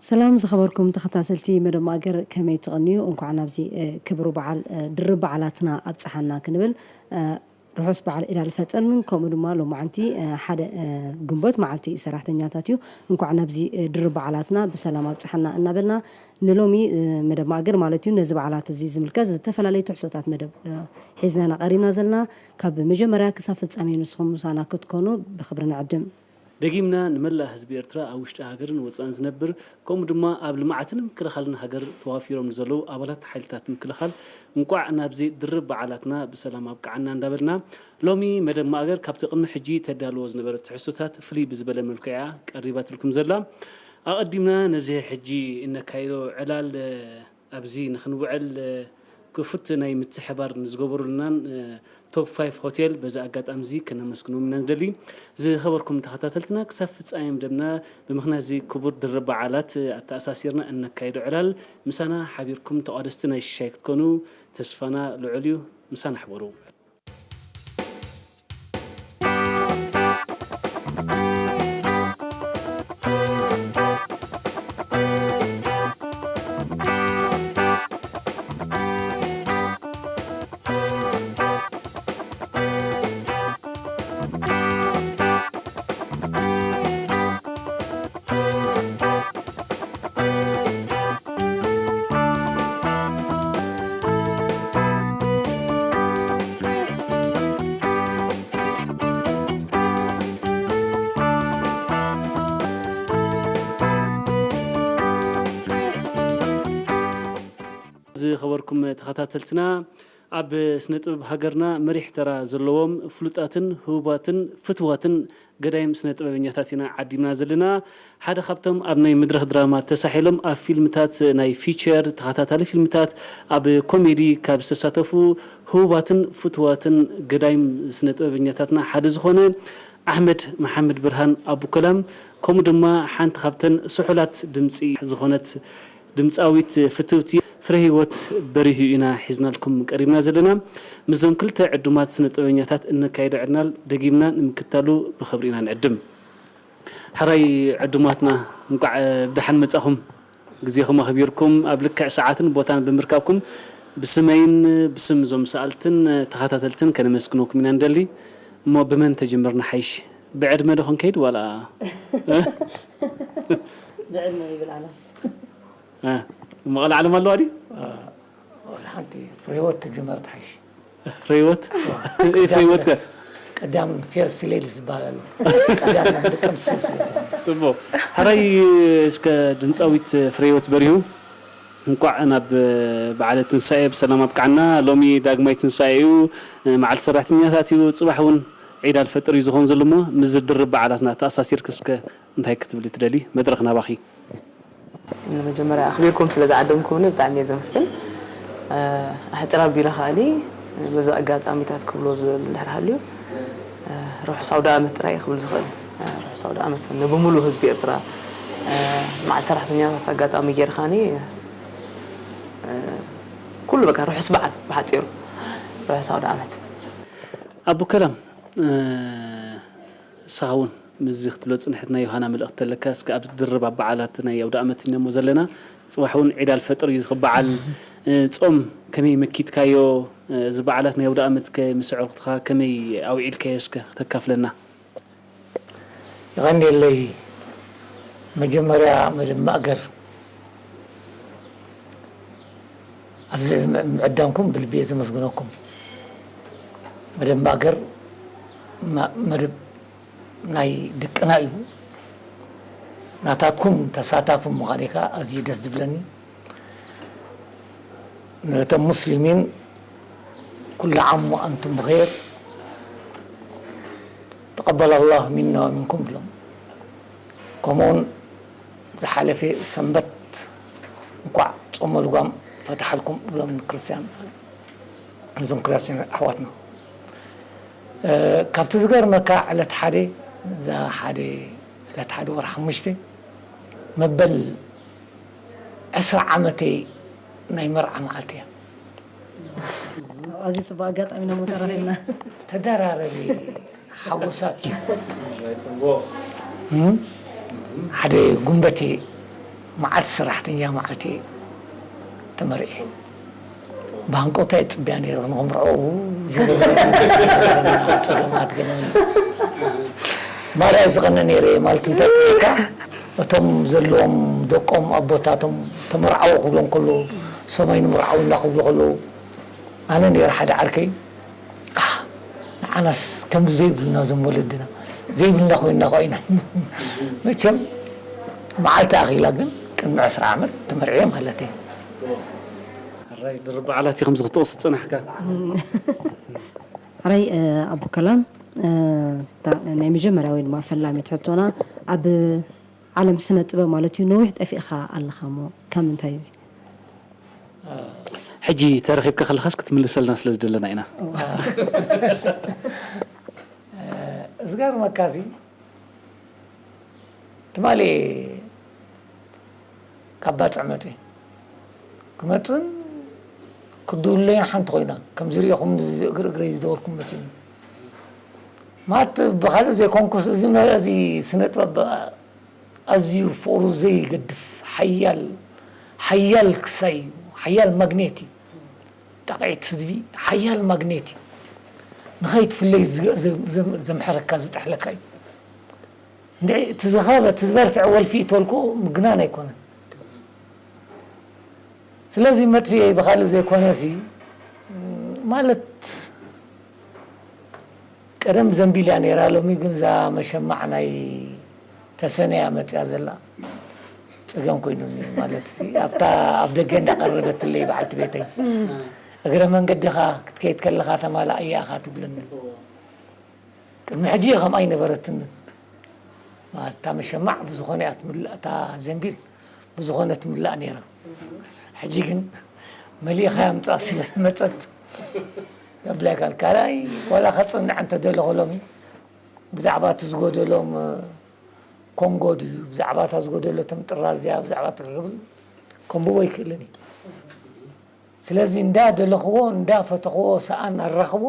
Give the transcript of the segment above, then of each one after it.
ሰላም ዝኸበርኩም ተኸታተልቲ መደብ ማእገር፣ ከመይ ትቕንዩ? እንኳዕ ናብዚ፣ እ፣ ክብሩ በዓል፣ እ፣ ድርብ በዓላትና ኣብጽሓና ክንብል፣ እ፣ ርሑስ በዓል ዒድ ኣልፈጥርን ከምኡ ድማ ሎማዓንቲ፣ እ፣ ሓደ፣ እ፣ ግንቦት መዓልቲ ሰራሕተኛታት እዩ። እንኳዕ ናብዚ፣ እ፣ ድርብ በዓላትና ብሰላም ኣብጽሓና እናበልና ንሎሚ፣ እ፣ መደብ ማእገር ማለት እዩ ነዚ በዓላት እዚ ዝምልከት ዝተፈላለዩ ትሕዝቶታት መደብ፣ እ፣ ሒዝና ኢና ቀሪብና ዘለና። ካብ መጀመርያ ክሳብ ፍጻሜ ንስኹም ምሳና ክትኮኑ ብኽብሪ ንዕድም። ደጊምና ንመላእ ህዝቢ ኤርትራ ኣብ ውሽጢ ሃገርን ወጻእን ዝነብር፣ ከምኡ ድማ ኣብ ልምዓትን ምክልኻልን ሃገር ተዋፊሮም ንዘለዉ ኣባላት ሓይልታት ምክልኻል እንቋዕ ናብዚ ድርብ በዓላትና ብሰላም ኣብቅዓና እንዳበልና፣ ሎሚ መደብ ማእገር ካብቲ ቅድሚ ሕጂ ተዳልዎ ዝነበረ ትሕዝቶታት ፍልይ ብዝበለ መልክዕ እያ ቀሪባትልኩም ዘላ። ኣቐዲምና ነዚ ሕጂ እነካይዶ ዕላል ኣብዚ ንኽንውዕል፣ እ፣ ክፉት ናይ ምትሕባር ንዝገበሩልናን፣ እ፣ ቶፕ ፋይቭ ሆቴል በዚ ኣጋጣሚ እዚ ከነመስግኖም ኢና ንደሊ። ዝኸበርኩም ተኸታተልትና፣ ክሳብ ፍጻሜ መደብና ብምኽንያት እዚ ክቡር ድርብ በዓላት፣ እ፣ ኣተኣሳሲርና እነካይዶ ዕላል፣ ምሳና ሓቢርኩም ተቋደስቲ ናይ ሽሻይ ክትኮኑ ተስፋና ልዑል እዩ። ምሳና ሕበሩ። ዝኸበርኩም ተኸታተልትና፣ ኣብ ስነ ጥበብ ሃገርና መሪሕ ተራ ዘለዎም ፍሉጣትን ህቡባትን ፍትዋትን ገዳይም ስነ ጥበበኛታት ኢና ዓዲምና ዘለና። ሓደ ካብቶም ኣብ ናይ መድረኽ ድራማ ተሳሒሎም ኣብ ፊልምታት ናይ ፊቸር፣ ተኸታታሊ ፊልምታት፣ ኣብ ኮሜዲ ካብ ዝተሳተፉ ህቡባትን ፍትዋትን ገዳይም ስነ ጥበበኛታትና ሓደ ዝኾነ ኣሕመድ መሓመድ ብርሃን ኣቡከላም፣ ከምኡ ድማ ሓንቲ ካብተን ስሑላት ድምጺ ዝኾነት ድምጻዊት ፍትውቲ ፍረህይወት በሪሁ ኢና ሒዝናልኩም ቀሪብና ዘለና። ምስዞም ክልተ ዕዱማት ስነ ጥበበኛታት እነካይዶ ዕድናል ደጊምና ንምክታሉ ብኽብሪ ኢና ንዕድም። ሕራይ ዕዱማትና፣ እንቋዕ ብደሓን መጻኹም። ግዜኹም ኣኽቢርኩም ኣብ ልክዕ ሰዓትን ቦታን ብምርካብኩም ብስመይን ብስም እዞም ሰኣልትን ተኸታተልትን ከነመስግነኩም ኢና ንደሊ። እሞ ብመን ተጀምርና ሓይሽ? ብዕድመ ዶ ክንከይድ ዋላ? ብዕድመ ይብል ኣናስ። እ፣ እሞ ቀልዓለም ኣለዋ ድዩ? ወላ ሓንቲ ፍሬህይወት ተጀመር ትሓይሽ። ፍሬህይወት? እዋ፣ እይ፣ ፍሬህይወት ከ? ቀዳም ፌርስ ሌዲስ ይባላል። ቀዳም ደቂ ኣንስትዮ ስለ ዝኾነ። ጽቡቕ። ሕራይ እስከ ድምጻዊት ፍሬህይወት በሪሁ፣ እንቋዕ ናብ በዓለ ትንሳኤ ብሰላም ኣብቅዓና። ሎሚ ዳግማይ ትንሳኤ እዩ፣ መዓልቲ ሰራሕተኛታት እዩ። ጽባሕ እውን ዒድ ኣልፈጥር እዩ ዝኾን ዘሎ እሞ፣ ምስ ዝድርብ በዓላትና ተኣሳሲርኪ እስከ እንታይ ክትብሊ ትደሊ? መድረኽ ናባኺ። ንመጀመርያ ኣኽቢርኩም ስለ ዝዓደምኩምኒ ብጣዕሚ እየ ዘመስግን። እ፣ ኣሕጽር ኣቢለ ከኣኒ በዚ ኣጋጣሚታት ክብሎ ዝደሊ እንድሕር ሃልዩ፣ እ፣ ርሑስ ኣውደ ኣመት ጥራይ እየ ክብል ዝኽእል። እ፣ ርሑስ ኣውደ ኣመት ንብሙሉእ ህዝቢ ኤርትራ፣ እ፣ መዓልቲ ሰራሕተኛታት ኣጋጣሚ ጌርካኒ፣ እ፣ ኩሉ በቃ ርሑስ በዓል ብሓጺሩ። ርሑስ ኣውደ ኣመት። ኣቡከላም፣ እ፣ ንስኻ እውን ምስዚ ክትብሎ ዝጽንሐት ናይ ዮሃና መልእኽቲ ኣለካ? እስከ ኣብ ድርብ ኣብ በዓላት ናይ ኣውደ ኣመት ኢና እሞ ዘለና፣ ጽባሕ እውን ዒድ ኣልፈጥር እዩ ዝኽበዓል። እ፣ ጾም ከመይ መኪትካዮ? እ፣ እዚ በዓላት ናይ ኣውደ ኣመት ከ ምስ ኣዕሩኽትኻ ከመይ ኣውዒልካዮ? እስከ ክተካፍለና። የቐንየለይ። መጀመርያ መደብ ማእገር ኣብዚ ምዕ-፣ ምዕዳምኩም ብልቢ እየ ዘመስግነኩም። መደብ ማእገር ማ-፣ መደብ ናይ ደቅና እዩ። ናታትኩም ተሳታፊ ምዃነይ ከኣ ኣዝዩ ደስ ዝብለኒ። ነቶም ሙስሊሚን ኩሉ ዓም ወኣንቱም ብኸይር፣ ተቐበለ ኣላህ ሚና ወሚንኩም ብሎም። ከምኡውን ዝሓለፈ ሰንበት እንኳዕ ጾመ ልጓም ፈታሓልኩም ብሎም ንክርስትያን፣ ነዞም ክርስትያን ኣሕዋትና። እ፣ ካብቲ ዝገርመካ ዕለት ሓደ፣ እዛ ሓደ፣ ዕለት ሓደ ወርሒ ሓሙሽተ መበል ዕስራ ዓመተይ ናይ መርዓ መዓልቲ እያ። ኣዝዩ ጽቡቕ ኣጋጣሚ ኢና እሞ ተራኺብና። ተደራረቢ ሓጎሳት እዩ። እም? ሓደ ጉንበቴ መዓልቲ ሰራሕተኛ መዓልቲ ተመርዒ። ብሃንቀውታ እየ ዝፅበያ ነይረ፣ ንኽምርዐው ዝነበረ ጸገማት ገለ ማራ እዩ ዝቐነ ነይረ። ማለት እንታይ ትብለካ፣ እቶም ዘለዎም ደቆም ኣቦታቶም ተመርዓው ክብሎም ከለዉ፣ ሰማይ ንምርዓው እና ክብሉ ከለዉ፣ ኣነ ነይረ ሓደ ዓርከይ፣ ኣህ፣ ንዓናስ ከምዚ ዘይብልና እዞም ወለድና፣ ዘይብልና ኮይንና እኮ ኢና። መቸም መዓልቲ ኣኺላ ግን ቅድሚ ዕስራ ዓመት ተመርዕየ ማለት እዩ። ሕራይ ድርብ በዓላት ኢኹም እዚ ክትጠቕሱ ዝጸናሕካ። ሕራይ ኣቡ ከላም፣ እታ ናይ መጀመርያ ወይ ድማ ፈላሚት ሕቶና፣ ኣብ ዓለም ስነ ጥበብ ማለት እዩ ነዊሕ ጠፊእኻ ኣለኻ እሞ ካብ ምንታይ እዚ? ሕጂ ተረኺብካ ከለኻስ ክትምልሰልና ስለ ዝደለና ኢና። ዝገርመካ እዚ ትማሊ ካብ ባጽዕ መጽ ክመጽን ክድውለይን ሓንቲ ኮይና ከም ዝሪኦኹም እግሪ እግረይ ዝደወልኩም መጽኒ ማለት ብካልእ ዘይኮንኩስ እዚ መ- እዚ ስነ ጥበብ ኣዝዩ ፍቕሩ ዘይገድፍ ሓያል ሓያል ክሳይ እዩ ሓያል ማግኔት እዩ። ጣቕዒት ህዝቢ ሓያል ማግኔት እዩ። ንኸይትፍለይ ዘምሐረካ ዝጥሕለካ እዩ። እንድዒ እቲ ዝኸበ እቲ ዝበርትዐ ወልፊ ተልኩ ምግናን ኣይኮነን። ስለዚ መጥፍኤ ብኻልእ ዘይኮነ ሲ ማለት ቀደም ዘንቢል እያ ነይራ፣ ሎሚ ግን እዛ መሸማዕ ናይ ተሰነያ መፅያ ዘላ ፀገም ኮይኑኒ ማለት ሲ ኣብታ ኣብ ደገ እንዳቀረበትለይ በዓልቲ ቤተይ እግረ መንገድኻ ክትከይድ ከለኻ ተማላእ እያ ኢኻ ትብለኒ። ቅድሚ ሕጂ ከምኣ ኣይነበረትንን። ማለት እታ መሸማዕ ብዝኾነ እያ ትምላእ፣ እታ ዘንቢል ብዝኾነ ትምላእ ነይራ። ሕጂ ግን መሊእኻያ ምጻእ ስለ ዝመጸት የብላይካን። ካልኣይ ዋላ ከጽንዕ እንተደለኹ ሎሚ ብዛዕባ እቲ ዝጎደሎም ኮንጎ ድዩ ብዛዕባ እታ ዝጎደለቶም ጥራዝ ድያ ብዛዕባ እቲ ክብል ከንብቦ ኣይክእልን እዩ። ስለዚ እንዳ ደለኽዎ እንዳ ፈተኽዎ ሰኣን ኣራኽቦ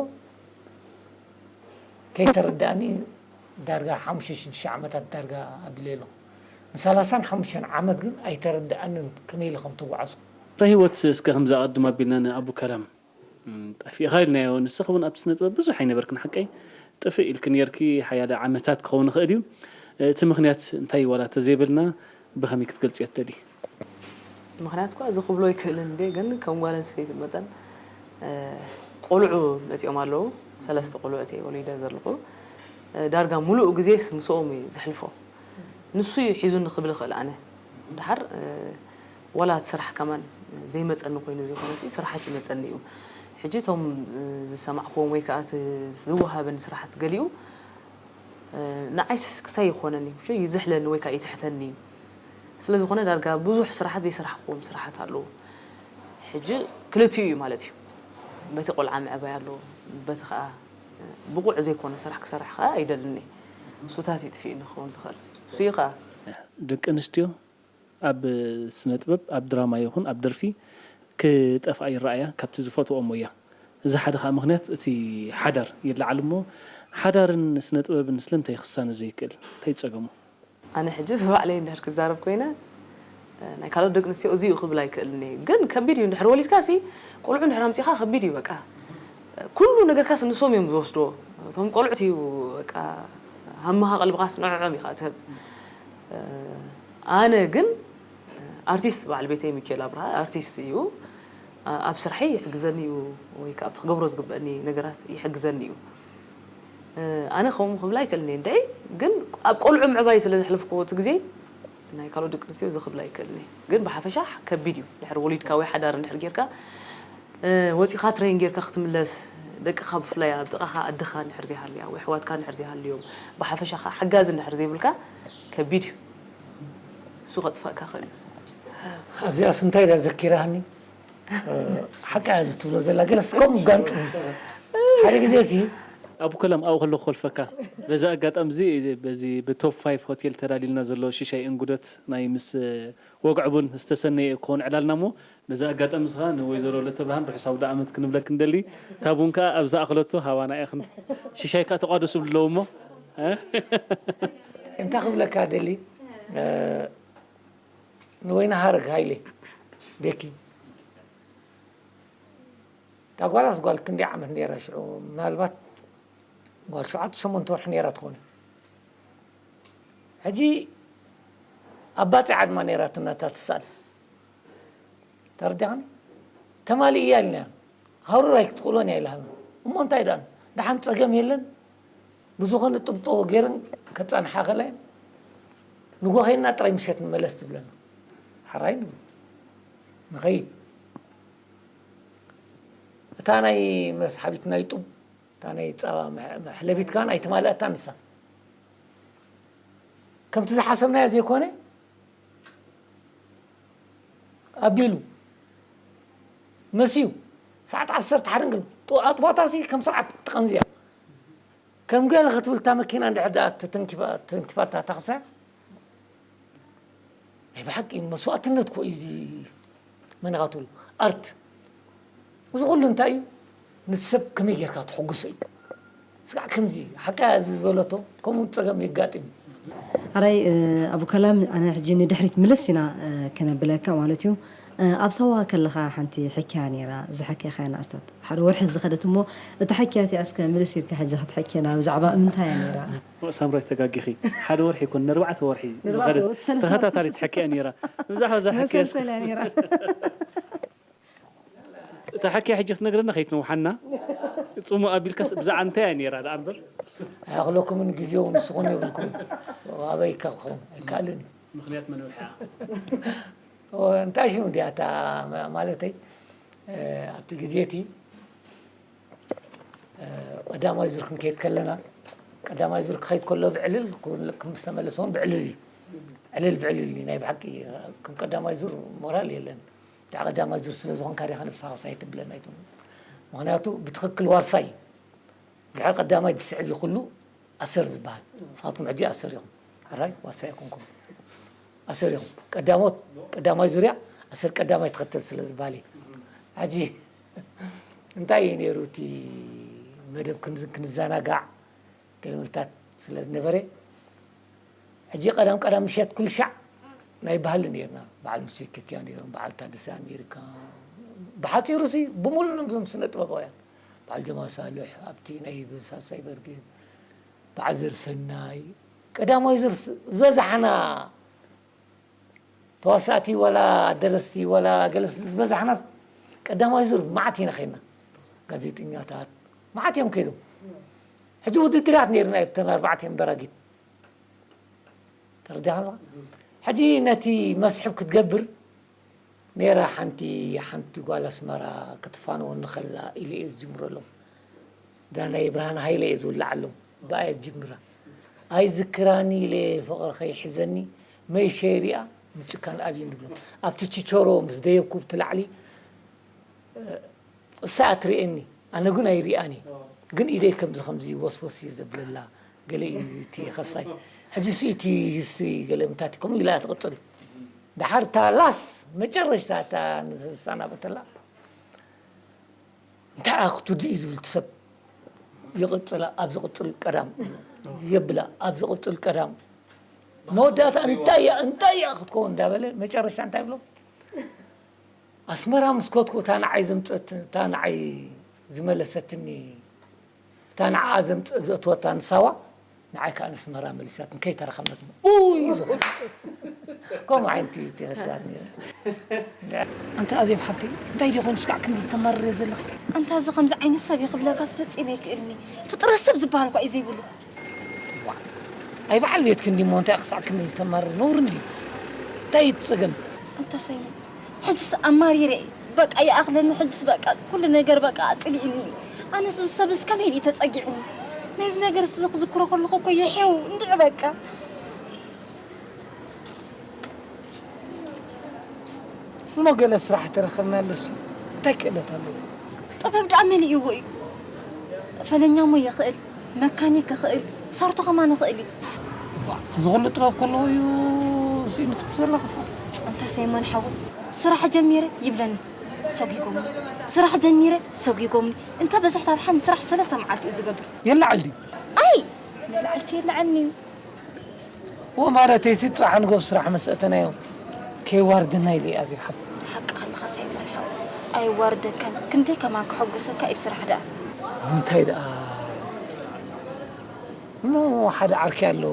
ከይተረዳእኒ ዳርጋ ሓሙሽተ ሽዱሽተ ዓመታት ዳርጋ ኣቢለ ኣለኹ። ንሰላሳን ሓሙሽተን ዓመት ግን ኣይተረዳእንን ከመይ ኢለ ከም ተጓዓዝኩ። እታ ህይወት እስከ ከምዚ ኣቐድም ኣቢልና ንኣቡ ከላም ጠፊእኻ ኢልናዮ። ንስኺ እውን ኣብቲ ስነ ጥበብ ብዙሕ ኣይነበርክን ሓቀይ? ጥፍእ ኢልኪ ነይርኪ ሓያለ ዓመታት ክኸውን ይኽእል እዩ። እቲ ምኽንያት እንታይ ዋላ ተዘይበልና ብኸመይ ክትገልጽዮ ትደልዪ? ምኽንያት እኳ እዚ ክብሎ ኣይክእልን እንዴ ግን ከም ጓል ኣንስተይቲ መጠን ቆልዑ መፂኦም ኣለዉ። ሰለስተ ቆልዑ እየ ወሊደ ዘለኹ። ዳርጋ ሙሉእ ግዜስ ምስኦም እዩ ዘሕልፎ። ንሱ እዩ ሒዙኒ ክብል ይኽእል ኣነ። ድሓር ዋላ እቲ ስራሕ ከማን ዘይመፀኒ ኮይኑ ዘይኮነ ሲ ስራሓት ይመፀኒ እዩ። ሕጂ እቶም ዝሰማዕክዎም ወይ ከዓ እቲ ዝወሃበኒ ስራሓት ገሊኡ ንዓይስ ክሳይ ይኾነኒ ይዝሕለኒ ወይ ከዓ ይትሕተኒ እዩ። ስለ ዝኾነ ዳርጋ ብዙሕ ስራሓት ዘይሰራሕክዎም ስራሓት ኣለዉ። ሕጂ ክልቲኡ እዩ ማለት እዩ። በቲ ቆልዓ ምዕባይ ኣሎ፣ በቲ ከዓ ብቑዕ ዘይኮነ ስራሕ ክሰርሕ ከዓ ኣይደልን እየ። ሱታት እዩ ጥፊእኒ ክኸውን ዝኽእል። እሱ እዩ ከዓ። ደቂ ኣንስትዮ ኣብ ስነ ጥበብ፣ ኣብ ድራማ ይኹን ኣብ ደርፊ ክጠፍኣ ይረኣያ ካብቲ ዝፈትወኦ ሞያ። እዚ ሓደ ከዓ ምኽንያት እቲ ሓዳር ይለዓል እሞ ሓዳርን ስነ ጥበብን ስለምንታይ ክሳነ ዘይክእል? እንታይ ጸገሙ? ኣነ ሕጂ ብባዕለይ እንድሕር ክዛረብ ኮይነ ናይ ካልኦት ደቂ ኣንስትዮ እዚ እዩ ክብል ኣይክእልን እየ። ግን ከቢድ እዩ እንድሕር ወሊድካ ሲ ቆልዑ እንድሕር ኣምፂኻ ከቢድ እዩ በቃ። ኩሉ ነገርካስ ንሶም እዮም ዝወስድዎ። እቶም ቆልዑት እዩ በቃ ሃምኻ ቀልብኻስ ንዕዖም ኢኻ ትህብ። ኣነ ግን ኣርቲስት በዓል ቤተይ ሚኪኤል ኣብርሃ ኣርቲስት እዩ። ኣብ ስርሐይ ይሕግዘኒ እዩ ወይ ከዓ ኣብቲ ክገብሮ ዝግበአኒ ነገራት ይሕግዘኒ እዩ። ኣነ ከምኡ ክብል ኣይክእልን እየ እንድዒ ግን ኣብ ቆልዑ ምዕባይ ስለ ዘሕለፍክዎ እቲ ግዜ ናይ ካልኦት ደቂ ኣንስትዮ እዚ ክብል ኣይክእልን እየ። ግን ብሓፈሻ ከቢድ እዩ ድሕሪ ወሊድካ ወይ ሓዳር እንድሕር ጌርካ ወፂኻ ትሬን ጌርካ ክትምለስ ደቅኻ ብፍላይ ኣብ ጥቓኻ ኣድኻ እንድሕር ዘይሃልያ ወይ ኣሕዋትካ እንድሕር ዘይሃልዮም ብሓፈሻ ከዓ ሓጋዚ እንድሕር ዘይብልካ ከቢድ እዩ። እሱ ከጥፈእካ ክእል እዩ። ኣብዚኣስ እንታይ ኢላ ዘኪራኒ ሓቃ እያ ዝትብሎ ዘላ ገለስ ከምኡ ጋንጽ ሓደ ግዜ ሲ ኣቡ ከላም ኣብኡ ከለኹ ከልፈካ በዚ ኣጋጣሚ እዚ በዚ ብቶፕ ፋይቭ ሆቴል ተዳሊልና ዘሎ ሽሻይ እንጉደት ናይ ምስ ወግዒ ቡን ዝተሰነየ ክኾን ዕላልና እሞ በዚ ኣጋጣሚ እስኻ ንወይዘሮ ለተብርሃን ርሑስ ኣውደ ዓመት ክንብለክ እንደሊ እታ ቡን ከዓ ኣብ ዝኣኸለቶ ሃባና ኢኽን ሽሻይ ከዓ ተቋደሱ ብለዎ እሞ እንታይ ክብለካ ደሊ ንወይኒ ሃረግ ሃይለ ቤኪ። እታ ጓላስ ጓል ክንደይ ዓመት ነይራ ሽዑ? ምናልባት ጓል ሸውዓተ ሸሞንተ ወርሒ ነይራ ትኾነ። ሕጂ ኣባጺዓ ድማ ነይራትና እታ ትስኣል። ተረዲኻኒ? ተማሊእ እያ ኢልና። ሃሩር ኣይክትኽእሎን እያ ኢላሃልና። እሞ እንታይ ደኣ? ደሓን ጸገም የለን። ብዝኾነ ጥብጦ ገይረን ከጻንሓ ከላ እየን። ንጎ ኸይድና ጥራይ ምሸት ንመለስ ትብለና። ሓራይ ንብል። ንኸይድ። እታ ናይ መስሓቢት ናይ ጡብ፣ እታ ናይ ጸባ መሕ-፣ መሕለቢት ከኣ ኣይተማልኣታን ንሳ። ከምቲ ዝሓሰብናዮ ዘይኮነ፣ ኣቢሉ፣ መስዩ፣ ሰዓት ዓሰርተ ሓደ እንግል፣ ጡ-፣ ኣጥባታሲ ከም ሰዓት ትቐንዝያ። ከም ገለ ክትብል እታ መኪና እንድሕር ደኣ ተተንኪፋ-፣ ተንኪፋታ ታኽሳ፣ ናይ ብሓቂ መስዋእትነት እኮ እዩ እዚ። መን ኢኻ ትብሎ? ኣርት። እዚ ኩሉ እንታይ እዩ? ነቲ ሰብ ከመይ ጌርካ ተሐጉሶ እዩ። ስጋዕ ከምዚ፣ ሓቃ እዚ ዝበለቶ፣ ከምኡ ጸገም የጋጥም እዩ። ኣራይ፣ እ፣ ኣቡ ከላም፣ ኣነ ሕጂ ንድሕሪት ምልስ ኢና፣ እ፣ ከነብለካ ማለት እዩ። እ፣ ኣብ ሳዋ ከለኻ ሓንቲ ሕክያ ነይራ፣ ዝሓከኻያ ንኣስታት ሓደ ወርሒ ዝኸደት እሞ፣ እታ ሕክያ እቲኣ እስከ ምልስ ኢልካ ሕጂ ክትሕክየና፣ ብዛዕባ ምንታይ እያ ነይራ? ሳምራዊት ተጋጊኺ። ሓደ ወርሒ ይኮን፣ ንኣርባዕተ ወርሒ ንኣርባዕተ ዝኸደት ወርሒ፣ ሰለስተ ተኸታታሊት ወርሒ። ሕክያ ነይራ። ብዛዕባ እዛ ሕክያ እስከ መሰልሰል እያ ነይራ። እታ ሓኪያ ሕጂ ክትነግረና ከይትነውሓና። ጽሙእ ኣቢልካስ ብዛዕባ እንታይ እያ ነይራ ደኣ እምበር? ኣይኣኽለኩምን ግዜኡ ንስኹም የብልኩም። ኣበይ ከ ክኸውን? ኣይከኣልን እዩ። ምኽንያት መነውሐኣ። ኦ፣ እንታይ ሽሙ ድያ እታ ማ-፣ ማለተይ፣ እ፣ ኣብቲ ግዜ እቲ፣ እ፣ ቀዳማይ ዙር ክንከይድ ከለና፣ ቀዳማይ ዙር ክኸይድ ከሎ ብዕልል፣ ክውን-፣ ክምስ ተመለሰ እውን ብዕልል እዩ። ዕልል ብዕልል እዩ። ናይ ብሓቂ ከም ቀዳማይ ዙር ሞራል የለን። ደኣ ቀዳማይ ዙር ስለ ዝኾንካ ዲኻ ነብስኻ ክሳይ ትብለን ኣይትብልን። ምኽንያቱ ብትኽክል ዋርሳይ እዩ። ድሕሪ ቀዳማይ ዝስዕብ እዩ ኩሉ ኣሰር ዝበሃል። ንስኻትኩም ሕጂ ኣሰር ኢኹም። ሕራይ ዋርሳይ ኣይኮንኩም። ኣሰር ኢኹም። ቀዳሞት፣ ቀዳማይ ዙርያ ኣሰር ቀዳማይ ትኸተል ስለ ዝበሃል እዩ። ሕጂ እንታይ እዩ ነይሩ እቲ መደብ ክንዝ-፣ ክንዘናጋዕ ገለ መልታት ስለ ዝነበረ፣ ሕጂ ቀዳም ቀዳም ምሸት ኩሉ ሻዕ ናይ ባህሊ ነይርና። በዓል ሙሴ ከኪያ ነይሮም፣ በዓል ታደሰ ኣሜሪካ። ብሓጺሩ ሲ፣ ብምሉእ ነዞም ስነ ጥበባውያን፣ በዓል ጀማል ሳልሕ፣ ኣብቲ ናይ ሳልሳይ በርጌድ፣ በዓል ዘርሰናይ፣ ቀዳማይ ዙር ስ-፣ ዝበዛሕና ተዋሳእቲ፣ ዋላ ደረስቲ፣ ዋላ ገለስ ዝበዛሕናስ ቀዳማይ ዙር መዓት ኢና ኸይድና። ጋዜጠኛታት መዓት እዮም ከይዶም። ሕጂ ውድድራት ነይርና እዩ፣ ብተን ኣርባዕቲኦም በራጊት። ተረዲኻ ኣለኻ? ሕጂ ነቲ መስሕብ ክትገብር ነይራ ሓንቲ፣ ሓንቲ ጓል ኣስመራ ክትፋነወኒ ከላ ኢለ እየ ዝጅምረሎም። እዛ ናይ ብርሃነ ሃይለ እየ ዝውልዓሎም። ብኣ እየ ዝጅምራ። ኣይዝክራን ኢለ ፍቕርኸይ ሒዘኒ፣ መይሸ ይሪኣ፣ ምጭካን ኣብይን ዝብሎም። ኣብቲ ችቸሮ ምስ ደየብኩ ብቲ ላዕሊ፣ እሳ እያ ትርእየኒ፣ ኣነ ግን ኣይሪኣን እየ። ግን ኢደይ ከምዚ ከምዚ ወስወስ እየ ዘብለላ፣ ገለ እዩ እቲ ኸሳይ። ሕጂ ሲ እቲ ሂስትሪ ገለ ምታት ከምኡ ኢላ እያ ትቕጽል። ደሓር እታ ላስ መጨረሽታ እታ ንዝሰናበተላ፣ እንታይ ኣኽቱ ድዩ ዝብል እቲ ሰብ ይቕጽላ፣ ኣብ ዝቕጽል ቀዳም የብላ፣ ኣብ ዝቕጽል ቀዳም። መወዳእታ እንታይ እያ፣ እንታይ እያ ክትከውን እንዳበለ መጨረሽታ እንታይ ይብሎ? ኣስመራ ምስ ከድኩ እታ ንዓይ ዘምጸት-፣ እታ ንዓይ ዝመለሰትኒ፣ እታ ንዓኣ ዘምጸ-፣ ዘእትወታ ንሳዋ፣ ንዓይ ከኣ ንስመራ መሊሳት፣ ንከይተራኸብና ድማ፣ ኡይ፣ ዝኾነ። ከምኡ ዓይነት ተረሳኒ። ኣንታ ኣዜብ ሓብተይ፣ እንታይ ድዩ ኮይኑ ስጋዕ ክንዲ ዝተማርር ዘለኻ? ኣንታ እዚ ከምዚ ዓይነት ሰብ እዩ ክብለካስ ፈጺመ ኣይክእልኒ። ፍጥረት ሰብ ዝበሃል እኳ እዩ ዘይብሉ። ዋእ፣ ኣይ በዓል ቤት ክንዲ እሞ እንታይ ክሳዕ ክንዲ ዝተማርር ነውሪ እንድዩ። እንታይ እዩ እቲ ጸገም? ኣንታ ሳይሞን፣ ሕጅስ ኣማሪረ እየ። በቃ ይኣኽለኒ፣ ሕጅስ በቃ ኩሉ ነገር በቃ ኣጽሊእኒ እዩ። ኣነስ እዚ ሰብስ ከመይ ኢሉ እዩ ተጸጊዕኒ? ነዚ ነገርስ እዚ ክዝክሮ ከለኹ እኮ የሕው እንድዒ በቃ። እሞ ገለ ስራሕ ተረኸብናለሲ እንታይ ክእለት ኣለዎ? ጥበብ ደኣ መሊእዎ እዩ። ፈለኛ እሞ ይኽእል፣ መካኒክ ይኽእል፣ ሳርቶ ከማን ይኽእል እዩ። እዚ ኩሉ ጥበብ ከለዎ እዩ ስኢኑ ትብሎ ዘለኽስ? ኣንታ ሳይሞን ሓወይ፣ ስራሕ ጀሚረ ይብለኒ ሰጒጎምኒ፣ ስራሕ ጀሚረ ሰጒጎምኒ። እንተ በዝሕቲ ኣብ ሓንቲ ስራሕ ሰለስተ መዓልቲ እዩ ዝገብር። የለዓል ድዩ? ኣይ! ምልዓልሲ የለዓልኒ እዩ። እዎ ማለተይሲ፣ ጽባሕ ንጎብ ስራሕ ምስ ኣተናዮ፣ ከይዋርደና ኢለ እየ ኣዜብ ሓብ። ሓቂ ኣለኻ ሳይሞን ሓወይ፣ ኣይዋርደካን። ክንደይ ከማን ከሐጉሰካ እዩ ስራሕ ደኣ። እንታይ ደኣ እሞ ሓደ ዓርኪ ኣሎ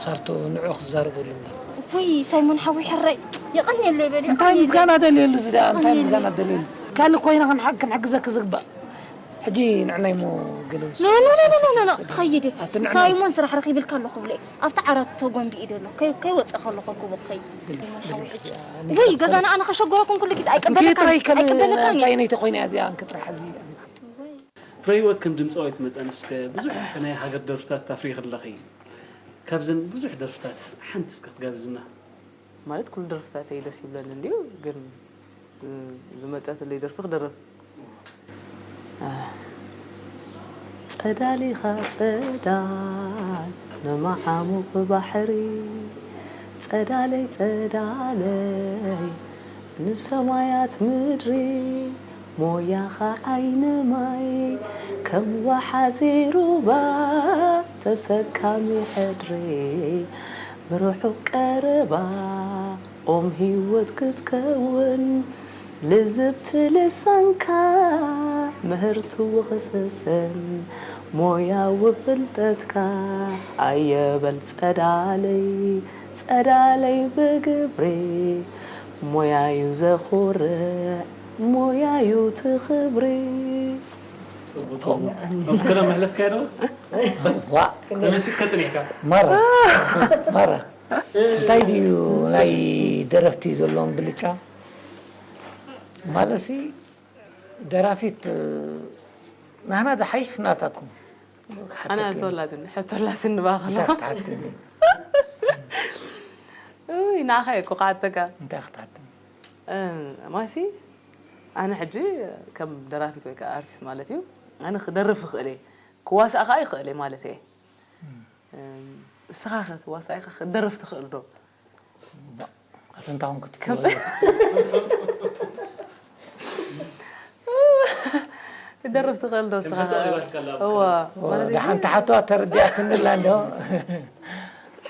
ሳርቶ ንዑ ክዛረበሉ እምበር። ውይ ሳይሞን ሓወይ ሕራይ የቐንየለይ በል። እንታይ ምስጋና ደልየሉ እዚ ደኣ እንታይ ምስጋና ደልየሉ? ካልእ ኮይና ክንሓግ ክንሕግዘኪ ዝግባእ። ሕጂ ንዕናይ እሞ ገለ ኖ ኖ ኖ ኖ ኖ ኖ ክኸይድ እየ። ኣቲ ንዕናይ። ሳይሞን ስራሕ ረኺብልካ ኣለኹ ብለይ ኣብቲ ዓራት ተጎንቢኡ ደሎ ከይ- ከይወፀ ከለኹ ክቡ ክኸይድ። ሳይሞን ሓወይ ሕጂ። ወይ ገዛና ኣነ ከሸጎረኩም ኩሉ ግዜ ኣይቅበለካን ኣይቅበለካን እየ። እንታይ ነይ ተኾይና እዚኣ እንክጥራሕ እዚ። ፍረህይወት ከም ድምፃዊት መጠን እስከ ብዙሕ ናይ ሃገር ደርፍታት ታፍሪኺ ኣለኺ። ካብዘን ብዙሕ ደርፍታት ሓንቲ እስከ ክትጋብዝና። ማለት ኩሉ ደርፍታተይ ደስ ይብለኒ እንድዩ ግን ዝመፀትለይ ደርፊ ክደርፍ። ጸዳሊኻ ጸዳል ንመዓሙቕ ባሕሪ ጸዳለይ ጸዳለይ ንሰማያት ምድሪ ሞያኻ ዓይኒ ማይ ከም ወሓዚ ሩባ ተሰካሚ ሕድሪ ብርሑቕ ቀረባ ኦም ህይወት ክትከውን ልዝብቲ ልሳንካ ምህርቱ ውኽስስን ሞያዊ ፍልጠትካ ኣየበል ጸዳለይ ጸዳለይ ብግብሪ ሞያዩ ዘኹርዕ ሞያዩ ትኽብሪ መብክረ መሕለፍካዮ ዶ? ዋ ተመሲጥካ ጽኒሕካ? ማራ ማራ እንታይ ድዩ ናይ ደረፍቲ ዘለዎም ብልጫ? ማለትሲ ደራፊት ናህና ዝሓይሽ ናታትኩም ኣነ ሕቶላትን ሕቶላትን ንባኸሎ እንታይ ክትሓትኒ እይ ንዓኻ እኮ ክሓተካ እንታይ ክትሓትኒ ማሲ ኣነ ሕጂ ከም ደራፊት ወይ ከዓ ኣርቲስት ማለት እዩ ኣነ ክደርፍ ይኽእል እየ ክዋሳእ ከዓ ይኽእል እየ ማለት እየ እስኻ ኸ ተዋሳኢኻ ክትደርፍ ትኽእል ዶ? ኣፈንታኹም ክትክወሉ ክትደርፍ ትኽእል ዶ እስኻ? እዋ ደሓን ተሓቶ ኣተረዲኣትንላ እንዶ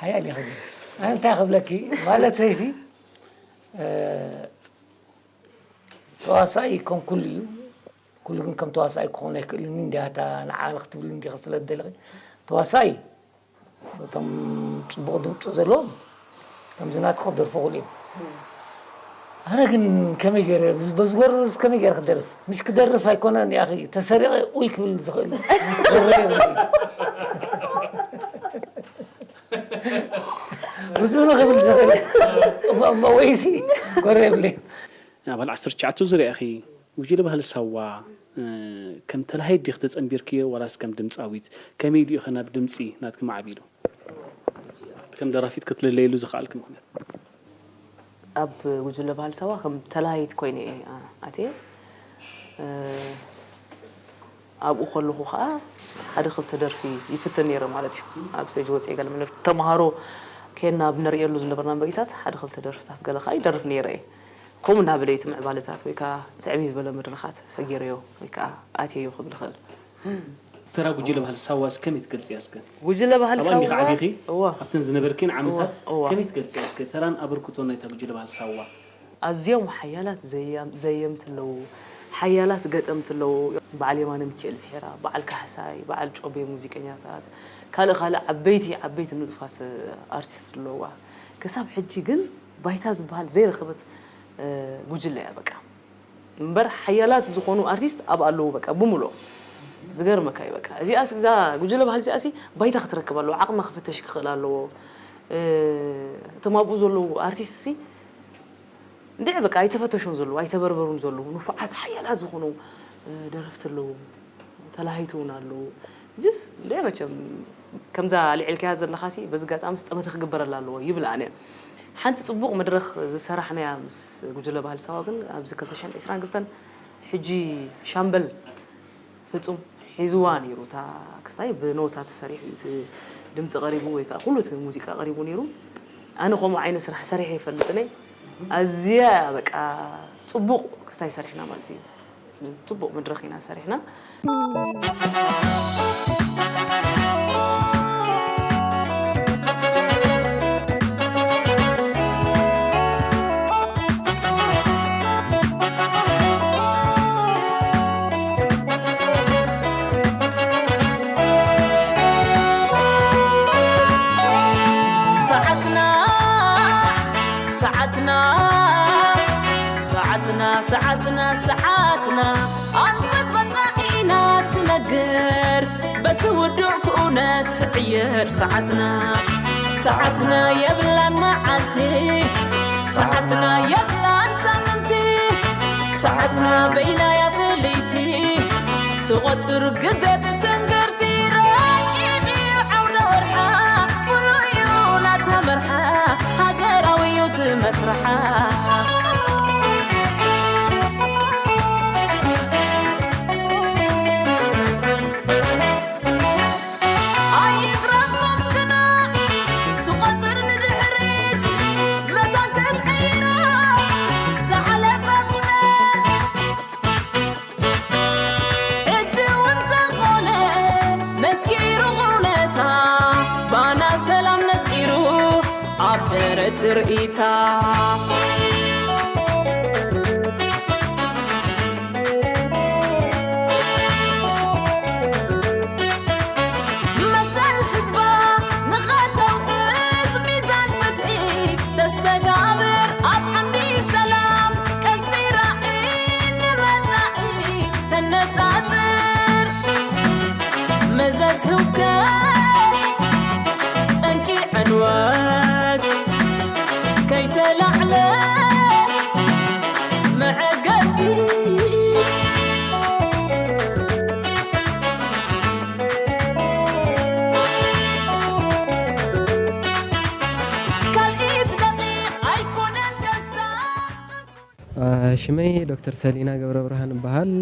ሓያል ይኽእል ኣነ እንታይ ክብለኪ ማለት ሰይሲ ተዋሳኢ ከም ኩሉ እዩ ኩሉ ግን ከም ተዋሳኢ ክኾን ኣይክእልን እንዲ ኣታ ንዓ ክትብል እንዲኺ ስለ ትደለኺ ተዋሳኢ እቶም ፅቡቕ ድምፂ ዘለዎም ከምዚ ናትካ ክደርፉ ክእሉ እዮም ኣነ ግን ከመይ ገይረ በዚ ጎረርስ ከመይ ገይረ ክደርፍ ምሽ ክደርፍ ኣይኮነን ያኺ ተሰሪቐ ኡይ ክብል ዝኽእል ጎረ የብለይ ብዙ ክብል ዝኽእል እሞ ወይሲ ጎረ የብለይ ኣባል ዓሰርተ ትሽዓተ ዝርኣኺ ጉጅለ ባህሊ ሳዋ ከም ተላሃይት ዲኺ ተጸንቢርክዮ ዋላስ ከም ድምጻዊት? ከመይ ድዩ ኸ ናብ ድምጺ ናትኪ ማዕቢሉ? እቲ ከም ደራፊት ክትልለይሉ ዝኸኣልኪ ምኽንያት? ኣብ ጉጅለ ባህሊ ሳዋ ከም ተላሃይት ኮይነ እየ ኣትየ። ኣብኡ ከለኹ ከዓ ሓደ ክልተ ደርፊ ይፍትን ነይረ ማለት እዩ። ኣብ ስቴጅ ወፅየ ገለ መለ ተምሃሮ ኬና ኣብ ነርእየሉ ዝነበርና ምርኢታት ሓደ ክልተ ደርፍታት ገለ ከዓ ይደርፍ ነይረ እየ። ከምኡ እናበለ እቲ ምዕባለታት ወይ ከዓ ትዕብይ ዝበለ መድረኻት ሰጊረዮ ወይ ከዓ ኣትየዮ ክብል ይኽእል። ተራ ጉጅለ ባህሊ ሳዋስ ከመይ ትገልፅያ እስከ? ጉጅለ ባህሊ ኣብኣ እንዲኺ ሳዋ ዓቢኺ እዋ ኣብተን ዝነበርክን ዓመታት እዋ። ከመይ ትገልፅያ እስከ? ተራን ኣበርክቶን ናይታ ጉጅለ ባህሊ ሳዋ? ኣዝዮም ሓያላት ዘየምቲ ኣለዉ፣ ሓያላት ገጠምቲ ኣለዉ። በዓል የማነ ሚኪኤል ፊሕራ፣ በዓል ካሕሳይ፣ በዓል ጮቤ ሙዚቀኛታት፣ ካልእ ካልእ ዓበይቲ ዓበይቲ ንጡፋት ኣርቲስት ኣለዉዋ። ክሳብ ሕጂ ግን ባይታ ዝበሃል ዘይረኸበት ጉጅለ እያ በቃ። እምበር ሓያላት ዝኾኑ ኣርቲስት ኣብኣ ኣለዉ በቃ ብምልኦም። ዝገርመካ እዩ በቃ። እዚኣስ እዛ ጉጅለ ባህሊ እዚኣሲ ባይታ ክትረክብ ኣለዎ፣ ዓቕማ ክፍተሽ ክኽእል ኣለዎ። እቶም ኣብኡ ዘለዉ ኣርቲስት ሲ እንድዒ በቃ ኣይተፈተሹን ዘለዉ ኣይተበርበሩን ዘለዉ ንፉዓት ሓያላት ዝኾኑ ደረፍቲ ኣለዉ ተላሃይቲ እውን ኣለዉ ጅስ እንድዒ መቸም ከምዛ ኣልዒልካያ ዘለኻሲ በዚ ጋጣምስ ጠመተ ክግበረላ ኣለዎ ይብል ኣነ ሓንቲ ፅቡቕ መድረኽ ዝሰራሕናያ ምስ ጉጅለ ባህሊ ሳዋ ግን ኣብዚ ክልተ ሽሕን ዕስራን ክልተን ሕጂ ሻምበል ፍጹም ሒዝዋ ነይሩ እታ ክስታይ ብኖታ ተሰሪሑ እቲ ድምፂ ቀሪቡ ወይ ከዓ ኩሉ እቲ ሙዚቃ ቀሪቡ ነይሩ ኣነ ከምኡ ዓይነት ስራሕ ሰሪሐ ይፈልጥን እየ ኣዝያ በቃ ፅቡቕ ክስታይ ሰሪሕና ማለት እዩ ፅቡቕ መድረኽ ኢና ሰሪሕና ሰዓትና ሰዓትና ኣንፈት መጻኢና ትነግር፣ በቲ ውዱእ ክእውነት ትዕየር ሰዓትና። ሰዓትና የብላን መዓልቲ፣ ሰዓትና የብላን ሳምንቲ፣ ሰዓትና በይናያ ፍልይቲ፣ ትቖጽር ግዜ ብትንግርቲ። ረቂቕ እዩ ዓውደ ወርሓ፣ ፍሉይ እዩ ናታ መርሓ፣ ሃገራዊ እዩ እቲ መስርሓ። ኣይግረምኩም ግና ትቖጽር ንድሕሪት፣ መታን ክትቅይሮ ዝሓለፈ ኩነት። ሕጂ እውን ተኾነ መስኪሩ ኩነታ፣ ባና ሰላም ነጺሩ ኣብ ደረት ርእይታ። መሰል ህዝባ ንኸተውሕስ ሚዛን ፍትሒ ተስተጋብር፣ ኣብ ዓምዲ ሰላም ቀስቲ ራዕይ ንመጻኢ ተነጻጽር። መዘዝ ህውከት ጠንቂ ዕንወት ከይተላዕለ መዐገሲ። ካልኢት ደቂቕ ኣይኮነን ቀስታ። ሽመይ ዶክተር ሰሊና ገብረብርሃን እበሃል።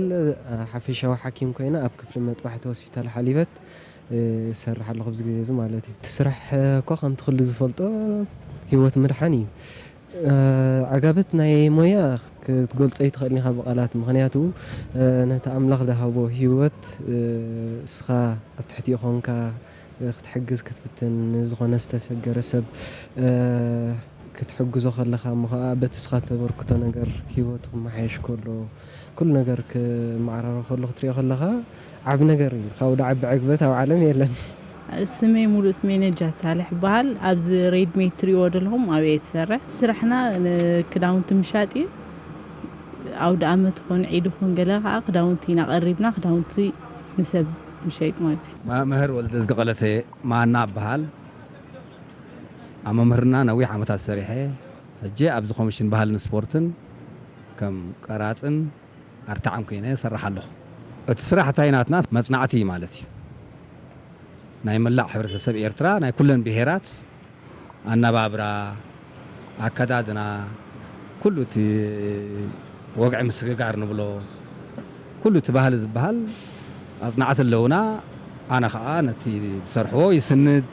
ሓፈሻዊ ሓኪም ኮይነ ኣብ ክፍሊ መጥባሕቲ ሆስፒታል ሓሊበት እሰርሕ ኣለኹ ኣብዚ ግዜ እዚ ማለት እዩ። እቲ ስራሕ እኮ ከምቲ ኩሉ ዝፈልጦ ህይወት ምድሓን እዩ። ዓጋበት ናይ ሞያ ክትገልጾ ኣይትኽእልን ኢኻ ብቓላት፣ ምኽንያቱ ነቲ ኣምላኽ ዝሃቦ ህይወት እስኻ ኣብ ትሕቲኡ ኾንካ ክትሕግዝ ክትፍትን፣ ንዝኾነ ዝተሸገረ ሰብ ክትሕግዞ ከለኻ እሞ ኸዓ በቲ እስኻ ተበርክቶ ነገር ህይወቱ ክመሓየሽ ከሎ፣ ኩሉ ነገር ክመዓራሮ ከሎ ክትሪኦ ከለኻ ዓቢ ነገር እዩ። ካብኡ ዝዓቢ ዕግበት ኣብ ዓለም የለን። ስመይ ሙሉእ ስመይ ነጃት ሳልሕ ይበሃል። ኣብዚ ሬድሜድ ትሪእዎ ዘለኹም ኣብየ ዝሰርሕ። ስራሕና ንክዳውንቲ ምሻጥ እዩ። ኣውደ ኣመት ይኹን ዒድ ይኹን ገለ ከዓ ክዳውንቲ ኢና ቀሪብና ክዳውንቲ ንሰብ ምሸይጥ ማለት እዩ። መምህር ወልደዝጊ ቀለተ ማና እበሃል። ኣብ መምህርና ነዊሕ ዓመታት ሰሪሐ። ሕጂ ኣብዚ ኮሚሽን ባህልን ስፖርትን ከም ቀራጽን ኣርታዕን ኮይነ እሰርሕ ኣለኹ። እቲ ስራሕ እንታይ ናትና መጽናዕቲ ማለት እዩ። ናይ መላእ ሕብረተሰብ ኤርትራ፣ ናይ ኩለን ብሄራት ኣነባብራ፣ ኣከዳድና፣ ኩሉ እቲ ወግዒ ምስግጋር ንብሎ፣ ኩሉ እቲ ባህሊ ዝበሃል ኣጽናዕቲ ኣለዉና። ኣነ ኸኣ ነቲ ዝሰርሕዎ ይስንድ።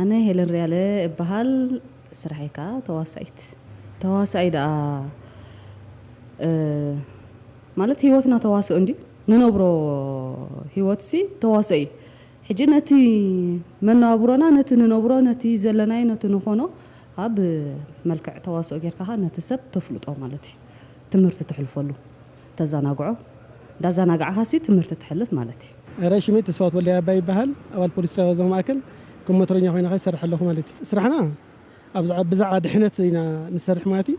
ኣነ ሄለን ርያለ እበሃል፣ ስራሐይ ከኣ ተዋሳኢት። ተዋሳኢ ደኣ፣ እ፣ ማለት ህይወትና ተዋስኦ እንድዩ። ንነብሮ ህይወትሲ ተዋስኦ እዩ። ሕጂ ነቲ መነባብሮና፣ ነቲ ንነብሮ፣ ነቲ ዘለናዮ፣ ነቲ ንኾኖ ኣብ መልክዕ ተዋስኦ ጌርካ ኸኣ ነቲ ሰብ ተፍልጦ ማለት እዩ። ትምህርቲ ተሕልፈሉ፣ ተዘናግዖ፣ እንዳዘናጋዕካሲ ትምህርቲ ትሕልፍ ማለት እዩ። ኣረ ሽመይ ተስፋት ወልደ ኣባይ ይበሃል። ኣባል ፖሊስ ጣብያ ዞባ ማእከል ከም ሞተረኛ ኮይነ ኸኣ ይሰርሕ ኣለኹ ማለት እዩ። ስራሕና ኣብ ዛዕ-፣ ብዛዕባ ድሕነት ኢና ንሰርሕ ማለት እዩ።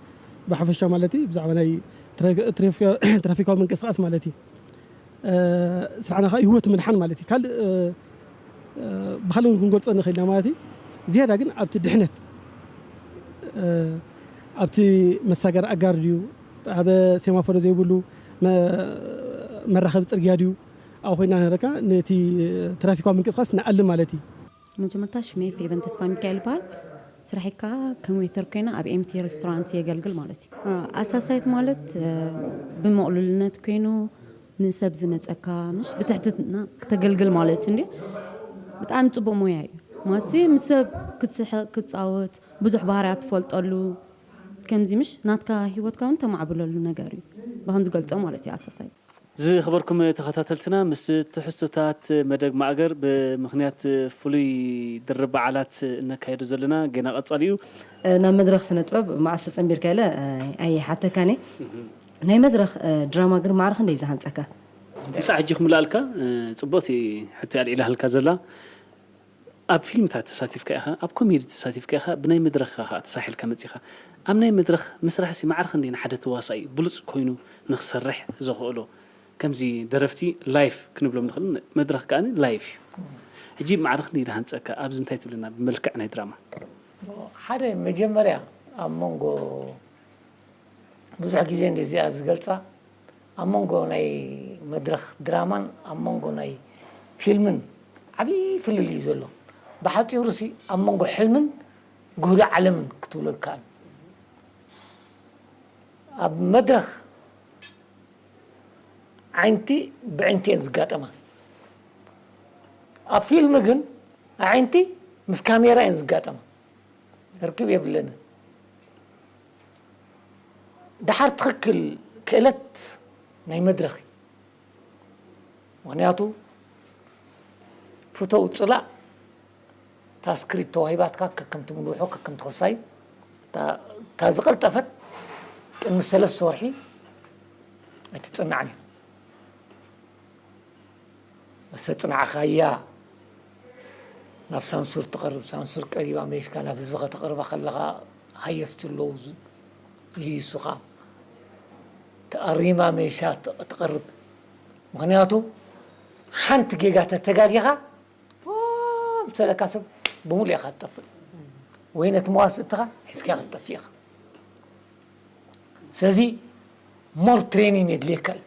ብሓፈሻ ማለት እዩ። ብዛዕባ ናይ ትራ-፣ ትራፊካ-፣ ትራፊካዊ ምንቅስቃስ ማለት እዩ። እ፣ ስራሕና ኸኣ ህይወት ምድሓን ማለት እዩ። ካልእ፣ እ፣ እ፣ ብኻልእ እውን ክንገልጾ ንኽእል ኢና ማለት እዩ። ዝያዳ ግን ኣብቲ ድሕነት፣ እ፣ ኣብቲ መሳገሪ ኣጋር ድዩ፣ ኣብ ሴማፎሮ ዘይብሉ መ-፣ መራኸቢ ጽርግያ ድዩ፣ ኣብኡ ኮይና ንረካ ነቲ ትራፊካዊ ምንቅስቃስ ንኣልም ማለት እዩ። መጀመርታ ሽመይ ፌቨን ተስፋ ሚካኤል ይበሃል። ስራሐይ ከኣ ከም ዌተር ኮይነ ኣብ ኤምቲ ሬስቶራንት የገልግል ማለት እዩ። ኣሳሳይት ማለት፣ እ፣ ብምቕሉልነት ኮይኑ ንሰብ ዝመጸካ፣ ምሽ፣ ብትሕትና ክተገልግል ማለት እንድዩ። ብጣዕሚ ጽቡቕ ሞያ እዩ። ማሲ ምስ ሰብ ክትስሕቕ፣ ክትጻወት፣ ብዙሕ ባህርያት ትፈልጠሉ፣ ከምዚ ምሽ ናትካ ህይወትካ እውን ተማዕብለሉ ነገር እዩ። ብኸም ዝገልጾ ማለት እዩ ኣሳሳይት። ዝኸበርኩም ተኸታተልትና፣ ምስ ትሕዝቶታት መደብ ማእገር ብምኽንያት ፍሉይ ድርብ በዓላት እነካይዶ ዘለና ገና ቀጻሊ እዩ። ናብ መድረኽ ስነ ጥበብ መዓስ ተጸንቢርካ ኢለ ኣይሓተካን እየ። ናይ መድረኽ ድራማ ግን ማዕረ ክንደይ ዝሃንጸካ? ምሳዕ ሕጂ ክምልኣልካ፣ ጽቡቕቲ ሕቶ እያ ኣልዒላልካ ዘላ። ኣብ ፊልምታት ተሳቲፍካ ኢኻ፣ ኣብ ኮሜዲ ተሳቲፍካ ኢኻ፣ ብናይ መድረኽ ኢኻ ተሳሒልካ መጺኻ። ኣብ ናይ መድረኽ ምስራሕ ሲ ማዕረ ክንደይ ንሓደ ተዋሳኢ ብሉጽ ኮይኑ ንኽሰርሕ ዘኽእሎ ከምዚ ደረፍቲ ላይፍ ክንብሎም ንኽእል፣ መድረኽ ከኣ ላይፍ እዩ። ሕጂ ማዕረ ክንደይ ዝሃንጸካ ኣብዚ እንታይ ትብለና ብመልክዕ ናይ ድራማ? ሓደ መጀመርያ ኣብ መንጎ ብዙሕ ግዜ እንደዚኣ ዝገልፃ ኣብ መንጎ ናይ መድረኽ ድራማን ኣብ መንጎ ናይ ፊልምን ዓብዪ ፍልልይ እዩ ዘሎ። ብሓፂሩ ሲ ኣብ መንጎ ሕልምን ግህዶ ዓለምን ክትብሎ ይከኣል። ኣብ መድረኽ ዓይንቲ ብዕንቲ እየን ዝጋጠማ። ኣብ ፊልም ግን ኣዒንቲ ምስ ካሜራ እየን ዝጋጠማ። ርክብ የብለንን። ደሓር ትኽክል ክእለት ናይ መድረኽ እዩ። ምኽንያቱ ፍተው ፅላእ እታ ስክሪፕት ተዋሂባትካ ከከም ትምልውሖ ከከም ትኸሳይ እታ ዝቐልጠፈት ቅድሚ ሰለስተ ወርሒ ኣይትፅናዕን እዩ። መሰ ፅናዕኻያ ናብ ሳንሱር ትቐርብ ሳንሱር ቀሪባ መሽካ ናብ ህዝቢ ከተቕርባ ከለኻ ሃየስቲ ኣለዉ ይህይሱኻ ተኣሪማ መሻ ትቐርብ። ምኽንያቱ ሓንቲ ጌጋ ተተጋጊኻ ብሰለካ ሰብ ብምሉእ ኢኻ ትጠፍእ ወይ ነቲ መዋስእትኻ ሒዝካ ክትጠፍእ ኢኻ። ስለዚ ሞር ትሬኒን የድልየካ እዩ።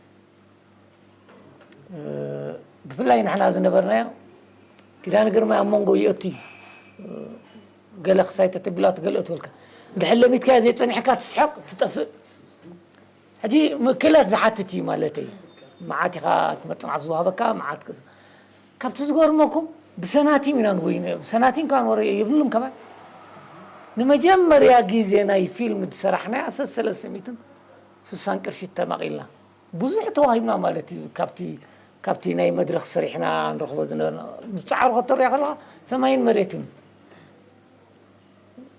ብፍላይ ንሕና ዝነበርናዮ ኪዳነ ግርማይ ኣብ መንጎ ይእቱ እዩ። ገለ ክሳይ ተተቢላቱ ገለ እትበልካ እንድሕር ለሚትካዮ ዘይፀኒሕካ ትስሕቕ ትጠፍእ። ሕጂ ክእለት ዝሓትት እዩ ማለተይ። መዓት ኢኻ እቲ መፅናዕቲ ዝወሃበካ መዓት ካብቲ ዝገርመኩም ብሰናቲም ኢና ንጎይነ ብሰናቲም ከዓ ወረ የብሉን ከማን። ንመጀመርያ ግዜ ናይ ፊልም ዝሰራሕናያ ሰሰለስተ ሚእትን ስሳን ቅርሺ ተማቒልና ብዙሕ ተዋሂብና ማለት እዩ። ካብቲ ካብቲ ናይ መድረኽ ሰሪሕና ንረኽቦ ዝነበርና ምስ ፃዕሩ ከተሪኦ ከለካ ሰማይን መሬትን።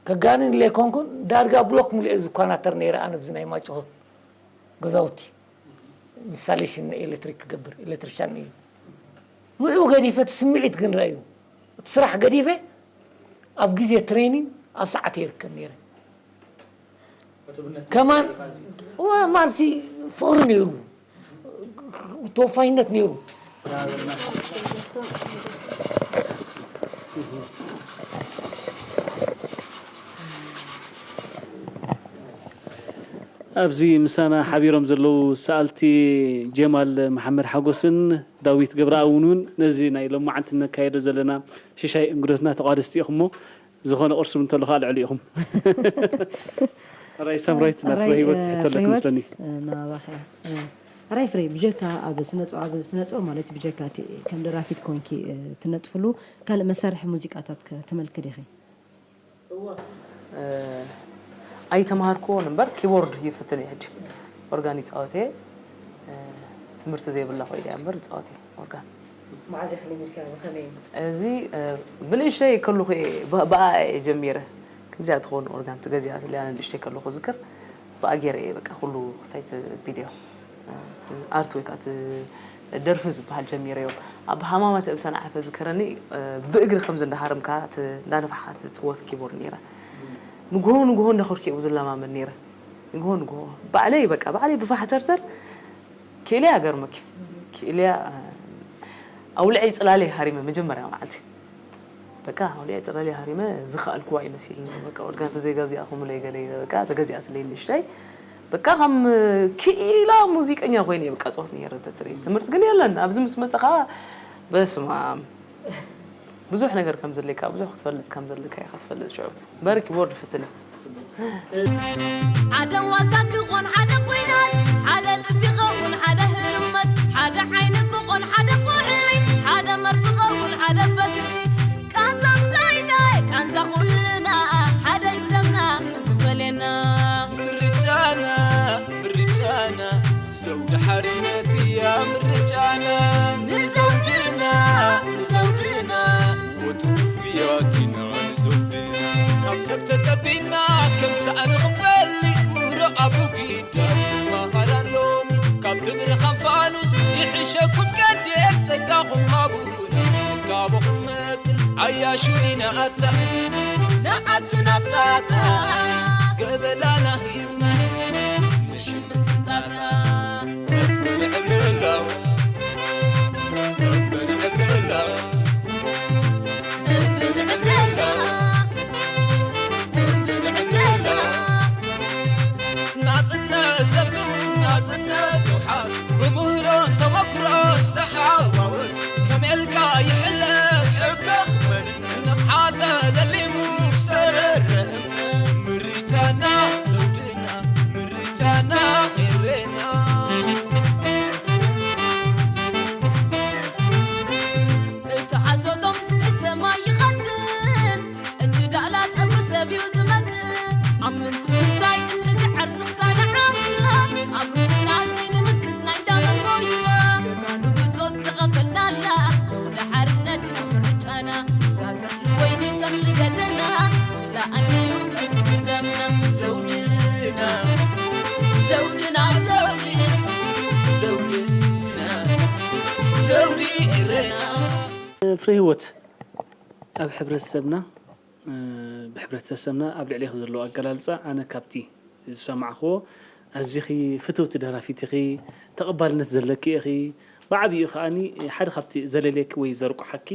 ከጋንን ለይኮንኩን ዳርጋ ብሎክ ሙሉኤ ዝኳናተር ነይረ ኣነ ብዚ ናይ ማጭሆት ገዛውቲ ኢንስታሌሽን ኤሌክትሪክ ክገብር ኤሌክትሪሻን እዩ። ንዑ ገዲፈ እቲ ስምዒት ግን ረእዩ እቲ ስራሕ ገዲፈ ኣብ ግዜ ትሬኒን ኣብ ሰዓት ይርከብ ነይረ። ከማን እወ ማርሲ ፍቕሪ ነይሩ፣ ተወፋይነት ነይሩ። ኣብዚ ምሳና ሓቢሮም ዘለዉ ሰኣልቲ ጀማል መሓመድ ሓጎስን ዳዊት ገብረኣብ እውን እውን ነዚ ናይ ሎማዓንቲ ነካየዶ ዘለና ሽሻይ እንግዶትና ተቋደስቲ ኢኹሞ ዝኾነ ቅርሱም እንተሎ ከዓ ልዕሊ ኢኹም። ራይ ሳምራይት ናብ ፍረ ህይወት ሕቶ ኣለክ መስለኒ። ራይ ፍሬ ብጀካ ኣብ ስነጥበብ ማለት ብጀካ ከም ደራፊት ኮንኪ ትነጥፍሉ ካልእ መሳርሒ ሙዚቃታት ተመልክ ዲኺ? ኣይተማሃርክዎን እምበር ኪቦርድ ይፍትን እየ ሕጂ ኦርጋን ይፃወት እየ። ትምህርቲ ዘይብላ ኮይደ እያ እምበር ይፃወት እየ ኦርጋን። መዓዝ ኢኺ ለሚድካዮ ብኸመይ? እዚ ብንእሽተይ ከለኹ እየ ብኣ እየ ጀሚረ። ከምዚኣ ትኸውን ኦርጋን ትገዚኣትለይ ኣነ ንእሽተይ ከለኹ ዝክር ብኣ ገይረ እየ በቃ ኩሉ ክሳይ እቲ ቪድዮ ኣርት ወይ ከዓ እቲ ደርፊ ዝበሃል ጀሚረዮ። ኣብ ሃማማት እብ ሰንዓፈ ዝከረኒ ብእግሪ ከምዚ እንዳሃረምካ እንዳነፋሕካ ትፅወት ኪቦርድ ነይረ። ንግሆ ንግሆ እንዳኸድኩ እየ ዝለማመድ ነይረ። ንግሆ ንግሆ ባዕለይ በቃ ባዕለይ ብፋሕተርተር ክኢለያ ገርመኪ ክኢለያ ኣውልዐይ ፅላለይ ሃሪመ መጀመርያ መዓልቲ በቃ ኣውልዐይ ፅላለይ ሃሪመ ዝኸኣልክዋ ይመሲልኒ በቃ ወድጋ እንተዘይገዚኣ ከምለይ ገለ በቃ ተገዚኣትለይ ንእሽተይ በቃ ከም ክኢላ ሙዚቀኛ ኮይነ በቃ ፆት ነይረ ተትርኢ ትምህርቲ ግን የለን ኣብዚ ምስ መፀ ከዓ በስማ ብዙሕ ነገር ከም ዘለካ ብዙሕ ክትፈልጥ ከም ዘለካ ኢካ ትፈልጥ ሽዑ እምበር ኪቦርድ ፍትን ሓደ ዋልታ ክኾን ሓደ ኲናት ሓደ ልቢ ኸውን ሓደ ህርመት ሓደ ዓይኒ ክኾን ሓደ ኩሕሊ ሓደ መርፊ ኸውን ሓደ ፈትሊ ቃንዛ እንታይ ናይ ቃንዛ ኩልና ሓደ እዩ ደምና ክፈለየና ምርጫና ምርጫና ዘውዲ ሓርነት እያ ምርጫና ንዘውድና ንዘውድና ወትሩ ፍያት ኢና ንዘውድና ካብ ሰብ ተጸቢና ከም ሳእኒ ክንበሊ ምህሮ ኣቡጊዳ ይመሃር ኣሎኒ ካብ ትብሪ ካብ ፋኑስ ይሕሸኩም ቀንዴል ጸጋኹም ሃቡና ካቦ ክንመቅል ኣያሹኒ ንኣታ ንኣቱ ናብ ጣጣ ገበላና ሂብና ንሽምት ቅንጣጣ ብልዕብላ ብልዕብላ ብልዕብላ ብልዕብላ ናጽነት ዘብቱ ናጽነት ዝውሓስ ብምህሮን ተመክሮ ዝተሓዋወስ ከመልካ ይሕለፍ ሕጋኽ መን ንቕሓት ተደሊሙ ዝተረረ ምርጫና ዘውድና ምርጫና ኤሬና እቲ ሓሶቶም እስከ ሰማይ ይኸድን እቲ ዳእላ ጸጉሪ ሰብ እዩ ዝመክእ ኣብ ምንትምታይ እንግዓር ስኽታ ንዓምታ ኣብ ርእስና ዘይንምክት ናይ እንዳመን ሞይታ ጀጋኑ ብጾት ዝቐበልናላ ዘውደ ሓርነት እዩ ምርጫና ዛተር ንወይኒ ተኽሊ ገደና ስለ ኣንድዩ ፈሲሱ ደምና ዘውድና ዘውድና ዘውዲ ዘውድና ዘውዲ ኤረና ፍረ ህይወት ኣብ ሕብረተሰብና እ፣ ብሕብረተሰብና ኣብ ልዕሌኺ ዘሎ ኣገላልጻ ኣነ ካብቲ ዝሰማዕክዎ ኣዚኺ ፍትውቲ ደራፊት ኢኺ፣ ተቐባልነት ዘለኪ ኢኺ። ብዓቢኡ ከኣኒ ሓደ ካብቲ ዘለልየኪ ወይ ዘርቁሓኪ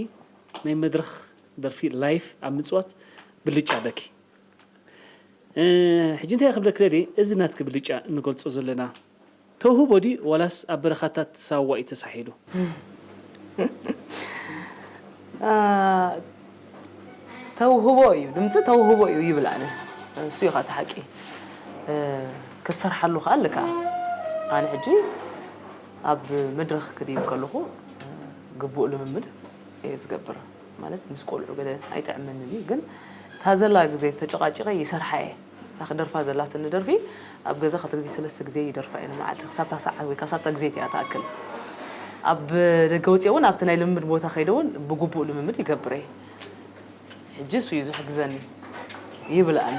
ናይ መድረኽ ደርፊ ላይፍ ኣብ ምጽዋት ብልጫ ኣለኪ። እ፣ ሕጂ እንታይ ክብለኪ ደልየ፣ እዚ ናትኪ ብልጫ እንገልጾ ዘለና ተውህቦ ድዩ ዋላስ ኣብ በረኻታት ሳዋ እዩ ተሳሒሉ? አ፣ ተውህቦ እዩ፣ ድምፂ ተውህቦ እዩ ይብል ኣነ። እሱ እዩ እቲ ሓቂ። እ፣ ክትሰርሓሉ ከዓ ኣለካ። ኣነ ሕጂ ኣብ መድረኽ ክድይብ ከለኹ፣ እ፣ ግቡእ ልምምድ እየ ዝገብር። ማለት ምስ ቆልዑ ገለ ኣይጥዕመንን እዩ፣ ግን እታ ዘላ ግዜ ተጨቓጪቐ ይሰርሓ እየ። እታ ክደርፋ ዘላትኒ ደርፊ ኣብ ገዛ ክልተ ግዜ ሰለስተ ግዜ ይደርፋ እየ ንመዓልቲ፣ ክሳብታ ሰዓት ወይ ክሳብታ ግዜት እያ ትኣክል። ኣብ ደገ ወፅየ እውን ኣብቲ ናይ ልምምድ ቦታ ከይደ እውን ብግቡእ ልምምድ ይገብር እየ። ሕጂ እሱ እዩ ዝሕግዘኒ ይብል ኣነ።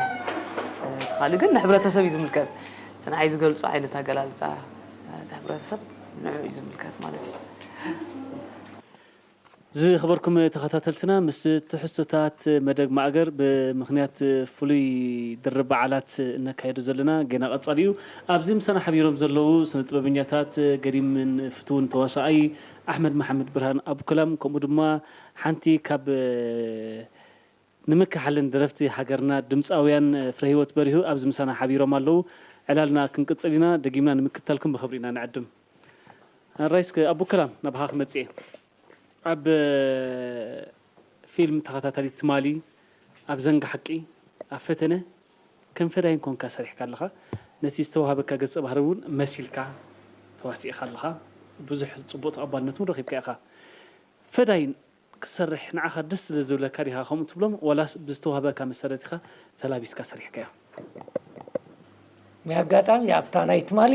እቲ ካልእ ግን ንሕብረተሰብ እዩ ዝምልከት። እቲ ንዓይ ዝገልፆ ዓይነት ኣገላልፃ እቲ ሕብረተሰብ ንዑ እዩ ዝምልከት ማለት እዩ። ዝኸበርኩም ተኸታተልትና ምስ ትሕዝቶታት መደብ ማእገር ብምኽንያት ፍሉይ ድርብ በዓላት እነካየዶ ዘለና ገና ቀጻሊ እዩ። ኣብዚ ምሳና ሓቢሮም ዘለዉ ስነ ጥበበኛታት ገዲምን ፍትውን ተዋሳኣይ ኣሕመድ መሓመድ ብርሃን ኣቡከላም ከምኡ ድማ ሓንቲ ካብ ንምክሓልን ደረፍቲ ሃገርና ድምፃውያን ፍረህይወት በሪሁ ኣብዚ ምሳና ሓቢሮም ኣለዉ። ዕላልና ክንቅፅል ኢና። ደጊምና ንምክትታልኩም ብኽብሪ ኢና ንዕድም። ኣራይ እስከ ኣቡከላም ናባኻ ክመፅእ እየ። ኣብ ፊልም ተኸታታሊት ትማሊ ኣብ ዘንጊ ሓቂ ኣብ ፈተነ ከም ፈዳይን ኮንካ ሰሪሕካ ኣለኻ። ነቲ ዝተዋህበካ ገጸ ባህሪ እውን መሲልካ ተዋሲእኻ ኣለኻ። ብዙሕ ጽቡቕ ተቐባልነት እውን ረኺብካ ኢኻ። ፈዳይን ክትሰርሕ ንዓኻ ደስ ስለ ዝብለካ ዲኻ ከምኡ ትብሎም ዋላስ ብዝተዋህበካ መሰረት ኢኻ ተላቢስካ ሰሪሕካዮ? ብኣጋጣሚ ኣብታ ናይ ትማሊ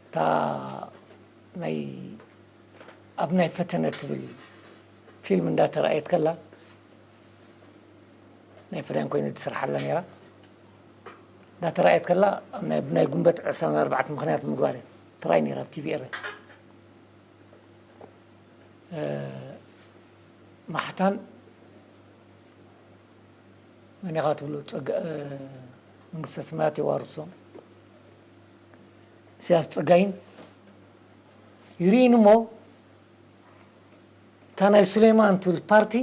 እታ ናይ ኣብ ናይ ፈተነ ትብል ፊልም እንዳተራእየት ከላ ናይ ፈዳን ኮይነ ዝሰርሓላ ነይራ እንዳተራእየት ከላ ኣብ ናይ ብናይ ጉንበት ዕስራን ኣርባዕተን ምኽንያት ምግባር እየ ትራይ ነይራ ኣብ ቲቪ ኤረ ማሕታን መን ኢኻ ትብሎ መንግስተ ሰማያት የዋርሶ ኢሳያስ ፀጋይን ይርኢን እሞ እታ ናይ ሱሌማን ትብል ፓርቲ